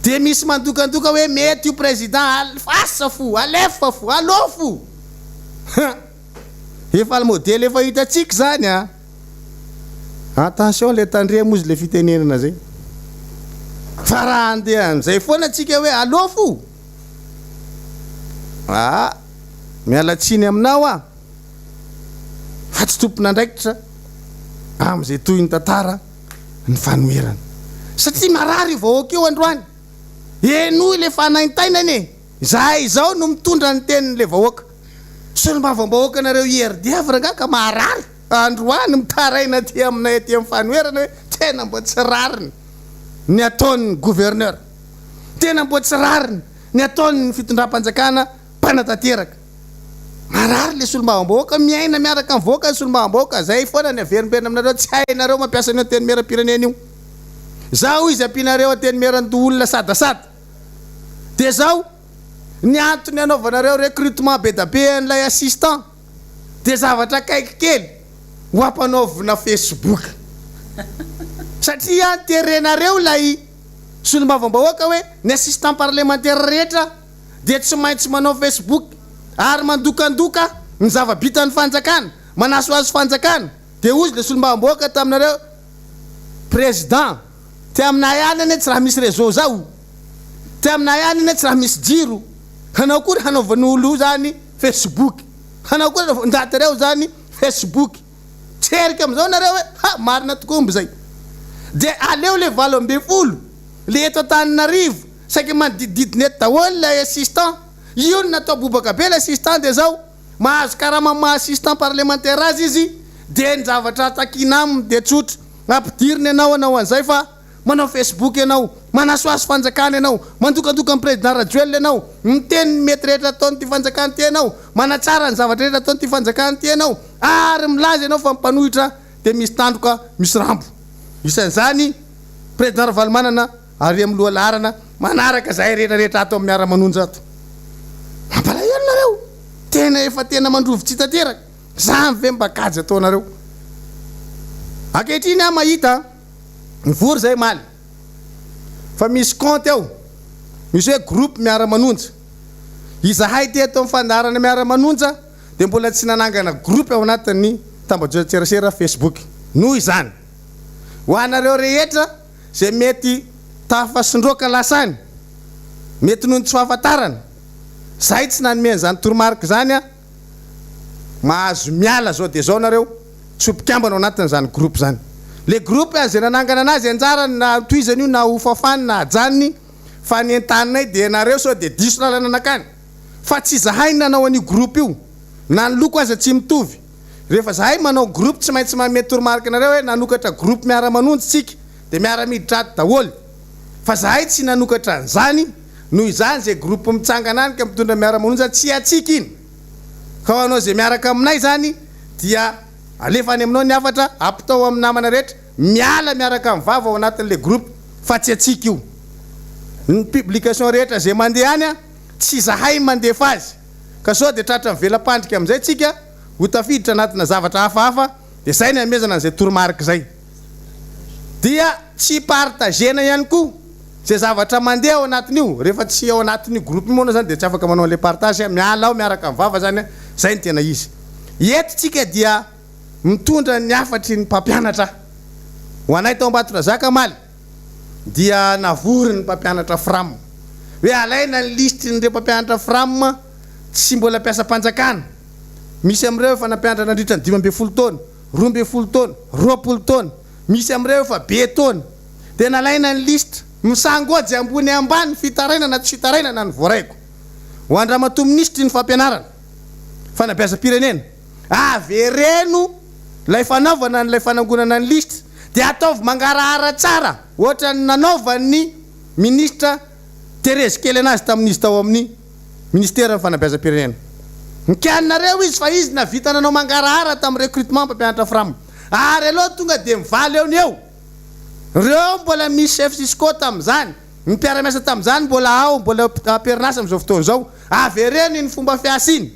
Dia misy mandokandoka hoe mety io président asa fo, alefa fo, allo fo! Ha! Efa modely efa hitantsika izany a! Attention le tandremo ozy le fitenenana zay. Fa raha handeha an'izay foana tsika hoe allo fo! Aa! Miala tsiny aminao aho fa tsy tompon'andraikitra amin'izay tohin'ny tantara. ny fanoherana. Satria marary io vahoaka io androany. Henoy le fanaintainana e! Izahay izao no mitondra ny tenin'le vahoaka. Solombavambahoakanareo IRDF rangahy ka marary androany mitaraina aty aminay aty amin'ny fanoherana hoe tena mbo tsy rariny ny ataon'ny gouverneur. Tena mbo tsy rariny ny ataon'ny fitondram-panjakana mpanatanteraka. Marary le solombavambahoaka, miaina miaraka amin'ny vahoaka ny solombavambahoaka, zay foana ny averimberina aminareo, tsy hainareo mampiasa an'io antenimierampirenena io. Zao izy ampianareo antenimierandoholona sadasada. Dia zao, ny antony anaovanareo recrutement bedabe an'ilay assistant dia zavatra akaiky kely ho ampanaovina facebook. Satria terenareo ilay solombavambahoaka hoe ny assistant parlementaire rehetra dia tsy maintsy manao facebook ary mandokandoka ny zava-bitan'ny fanjakana, manasohaso fanjakana, dia hozy le solombavambahoaka taminareo président, te aminay any anie tsy raha misy réseau zao, te aminay any anie tsy raha misy jiro, hanao akory hanaovan'olo zany facebook, hanao akory hanaovan'ny ndaty reo zany facebook, tserika amizao nareo hoe ha marina tokoa omby zay, dia aleo le 18 le eto Antananarivo Saika manodidididina eto daholo ilay assistant. Io no natao bobaka be ilay assistant dia zao, mahazo karama amin'ny maha assistant parlementaire azy izy dia ny zavatra takiana aminy dia tsotra, ampidirina ianao hanao an'izay fa manao facebook ianao, manasohaso fanjakana ianao, mandokandoka ny président Rajoelina ianao, miteny ny mety rehetra ataon'ity fanjakana ity ianao, manatsara ny zavatra rehetra ataon'ity fanjakana ity ianao ary milaza ianao fa ny mpanohitra dia misy tandroka misy rambo. Isan'izany président Ravalomanana. Ary amin'ny lohalaharana manaraka zahay rehetra rehetra ato amin'ny miara-manonja ato. Mampalahelo nareo. Tena efa tena mandrovitsy tanteraka. Zany ve mba kajy ataonareo. Ankehitriny aho mahita nivory zahay omaly fa misy compte ao misy hoe groupe miara-manonja. Izahay teto amin'ny fandaharana miara-manonja dia mbola tsy nanangana groupe ao anatin'ny tambajotran-tserasera Facebook. Noho izany, ho anareo rehetra izay mety tafasondroaka lasa any, mety noho ny tsy fahafantarana, zahay tsy nanome an'izany toromarika izany an, mahazo miala zao dia zao nareo, tsy ho mpikambana ao anatin'izany groupe izany. Le groupe izay nanangana anazy anjarany na tohizany io na ho fafany na ajanony fa ny entaninay dia nareo sao dia diso lalana nakany fa tsy izahay no nanao an'io groupe io na ny loko aza tsy mitovy. Rehefa zahay manao groupe tsy maintsy manome toromarika anareo hoe nanokatra groupe miara-manonjy tsika. dia miara-miditra ato daholo fa zahay tsy nanokatra an'izany noho izany izay groupe mitsangana any ka mitondra miara-manonja tsy antsika iny ka ho anao izay miaraka aminay izany dia alefa any aminao ny hafatra ampitao amin'ny namana rehetra miala miaraka amin'ny vava ao anatin'ilay groupe fa tsy antsika io ny publication rehetra izay mandeha any tsy zahay mandefa azy ka sao dia tratran'ny vela-pandrika amin'izay tsika ho tafiditra anatina zavatra hafahafa dia zay ny hanomezana an'izay toromarika izay. Dia tsy partager-na ihany koa izay zavatra mandeha ao anatin'io, rehefa tsy ao anatin'io groupe io moa anao zany dia tsy afaka manao an'ilay partage, miala ao miaraka amin'ny vava zany, zay no tena izy. Eto tsika dia mitondra ny hafatry ny mpampianatra. Ho anay tao Ambatondrazaka omaly dia navory ny mpampianatra fram hoe alaina ny lisitrin'ireo mpampianatra fram tsy mbola mpiasam-panjakana, Misy amin'ireo efa nampianatra nandritra ny 15 taona, 12 taona, 20 taona. Misy amin'ireo efa be taona. Dia nalaina ny lisitra. Misangoajy ambony ambany fitarainana tsy fitarainana no voaraiko. Ho an-dRamatoa Minisitry ny Fampianarana, Fanabeazam-pirenena, avereno ilay fanaovana an'ilay fanangonana ny lisitra dia ataovy mangarahara tsara ohatran'ny nanaovan'ny Minisitra Thérèse kely anazy tamin'izy tao amin'ny Ministeran'ny Fanabeazam-pirenena. Nikianinareo izy fa izy nahavita nanao mangarahara tamin'ny recrutement mpampianatra fram. Ary aleo tonga dia mivaly eo ny eo. Reo mbola misy chef cisco tamin'izany, ny mpiara-miasa tamin'izany mbola ao, mbola am-perinasa amin'izao fotoana izao. Avereno iny fomba fiasa iny.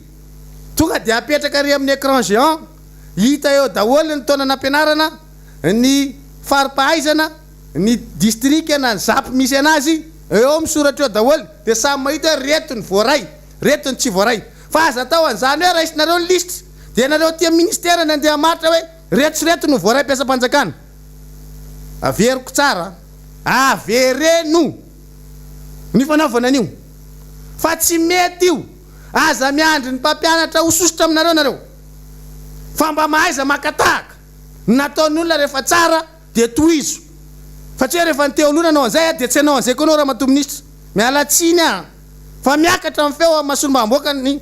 Tonga dia apetraka ary amin'ny écran géant, hita eo daholo ny taona nampianarana, ny fari-pahaizana, ny distrika na ny zap misy anazy, eo misoratra eo daholo dia samy mahita hoe reto ny voaray, reto ny tsy voaray. Fa aza atao an'izany hoe raisinareo ny lisitra dia nareo aty amin'ny ministera ny andeha hamaritra hoe reto sy reto no voaray mpiasam-panjakana. Averiko tsara an, avereno ny fanaovana an'io fa tsy mety io. Aza miandry ny mpampianatra ho sosotra aminareo nareo fa mba mahaiza maka tahaka ny nataon'ny olona rehefa tsara Dia tohizo. Fa tsy hoe rehefa ny teo aloha nanao an'izay dia tsy hanao an'izay koa anao Ramatoa Minisitra. Miala tsiny aho fa miakatra ny feo amin'ny maha solombavambahoaka ny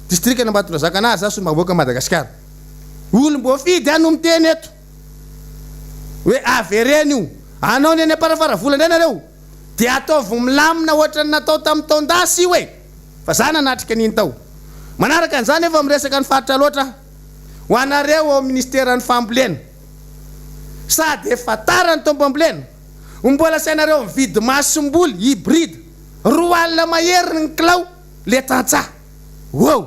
distrikan'Ambatondrazaka anah ary za solombavambahoakan'i Madagasikara. Olom-boafidy aho no miteny eto hoe avereno io. Hanao ny eny Amparafaravola indray nareo dia ataovy milamina ohatran'ny natao tamin'ny taon-dasa io e! Fa za nanatrika an'iny tao. Manaraka an'izany efa miresaka ny faritra loatra aho. Ho anareo ao ministeran'ny fambolena. Sady efa tara ny taom-pambolena, mbola asainareo mividy masomboly hybride 20 mahery ny kilao le tantsaha. Wow!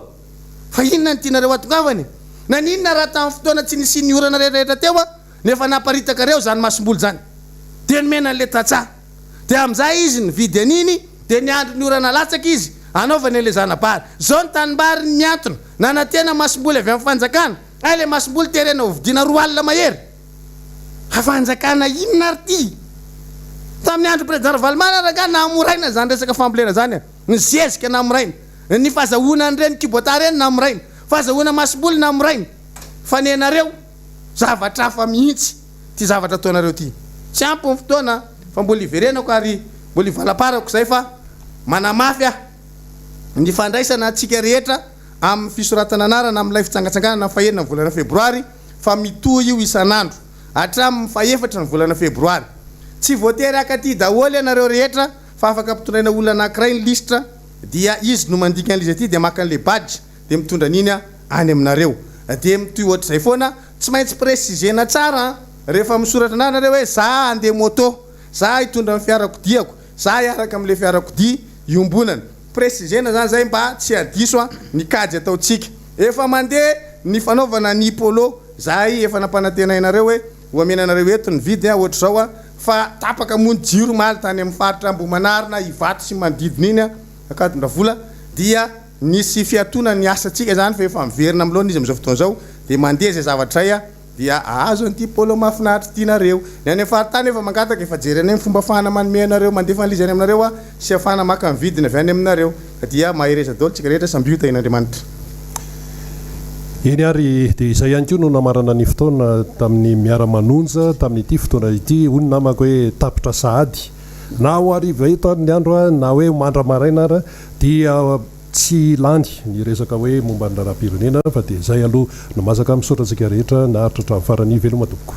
Fa inona no tianareo hatongavana e? Naninona raha tamin'ny fotoana tsy nisian'ny orana rehetrarehetra teo no efa naparitakareo izany masomboly izany? Dia nomena an'le tantsaha. Dia amin'izay izy nividy an'iny dia niandry ny orana latsaka izy hanaovany an'le zana-bary. Izao ny tanimbariny mihantona, nanantena masomboly avy amin'ny fanjakana. Hay le masomboly terena ho vidiana 20 mahery. Fa fanjakana inona ary ty? Tamin'ny andro président Ravalomanana rangahy nahamoraina izany resaka fambolena izany a. Ny zezika namoraina, ny fazahoana an'ireny kibota ireny namoraina, fazahoana masomboly namoraina. Fa nenareo zavatra hafa mihitsy ty zavatra ataonareo ty. Tsy ampy ny fotoana fa mbola hiverenako ary mbola hivalaparako izay fa manamafy aho ny fandraisana antsika rehetra amin'ny fisoratana anarana amin'ilay fitsangatsanganana amin'ny fahenina ny volana febroary fa mitohy io isan'andro hatramin'ny fahefatry ny volana febroary. Tsy voatery haka aty daholo ianareo rehetra fa afaka ampitondraina olona anankiray ny lisitra dia izy no mandika an'ilay izy aty dia maka an'ilay badge dia mitondra an'iny any aminareo. Dia mitohy ohatr'izay foana, tsy maintsy préciser-na tsara an! Rehefa misoratra anarana nareo hoe za handeha moto, za hitondra ny fiarakodiako, za hiaraka amin'ilay fiarakodia iombonana. Préciser-na zany zay mba tsy hadiso ny kajy ataontsika. Efa mandeha ny fanaovana ny polo, zahay efa nampanantenainareo hoe ho amena anareo eto ny vidiny ohatr'izao fa tapaka moa ny jiro omaly tany amin'ny faritra Ambohimanarina, Ivato sy manodidina iny Ankadindravola dia nisy fiatoana ny asantsika zany fa efa miverina amin'ny laoniny izy amin'izao fotoana izao dia mandeha izay zavatra izay. Dia ahazo an'ity polo mahafinaritra ity nareo. Ny any amin'ny faritany efa mangataka, efa jerenay ny fomba afahana manome anareo, mandefa an'ilay izy any aminareo sy afahana maka ny vidiny avy any aminareo. Ka dia mahereza daholo tsika rehetra, sambio tahian'Andriamanitra. Eny ary, dia izay ihany koa no namarana ny fotoana tamin'ny miara-manonja tamin'ity fotoana ity. Hoy ny namako hoe tapitra sahady. Na ho hariva eto ary ny andro na hoe ho mandra-maraina ary dia. Tsy lany ny resaka hoe momba ny raharaham-pirenena fa dia izay aloha no masaka. Misaotra antsika rehetra naharitra hatramin'ny farany. Veloma tompoko.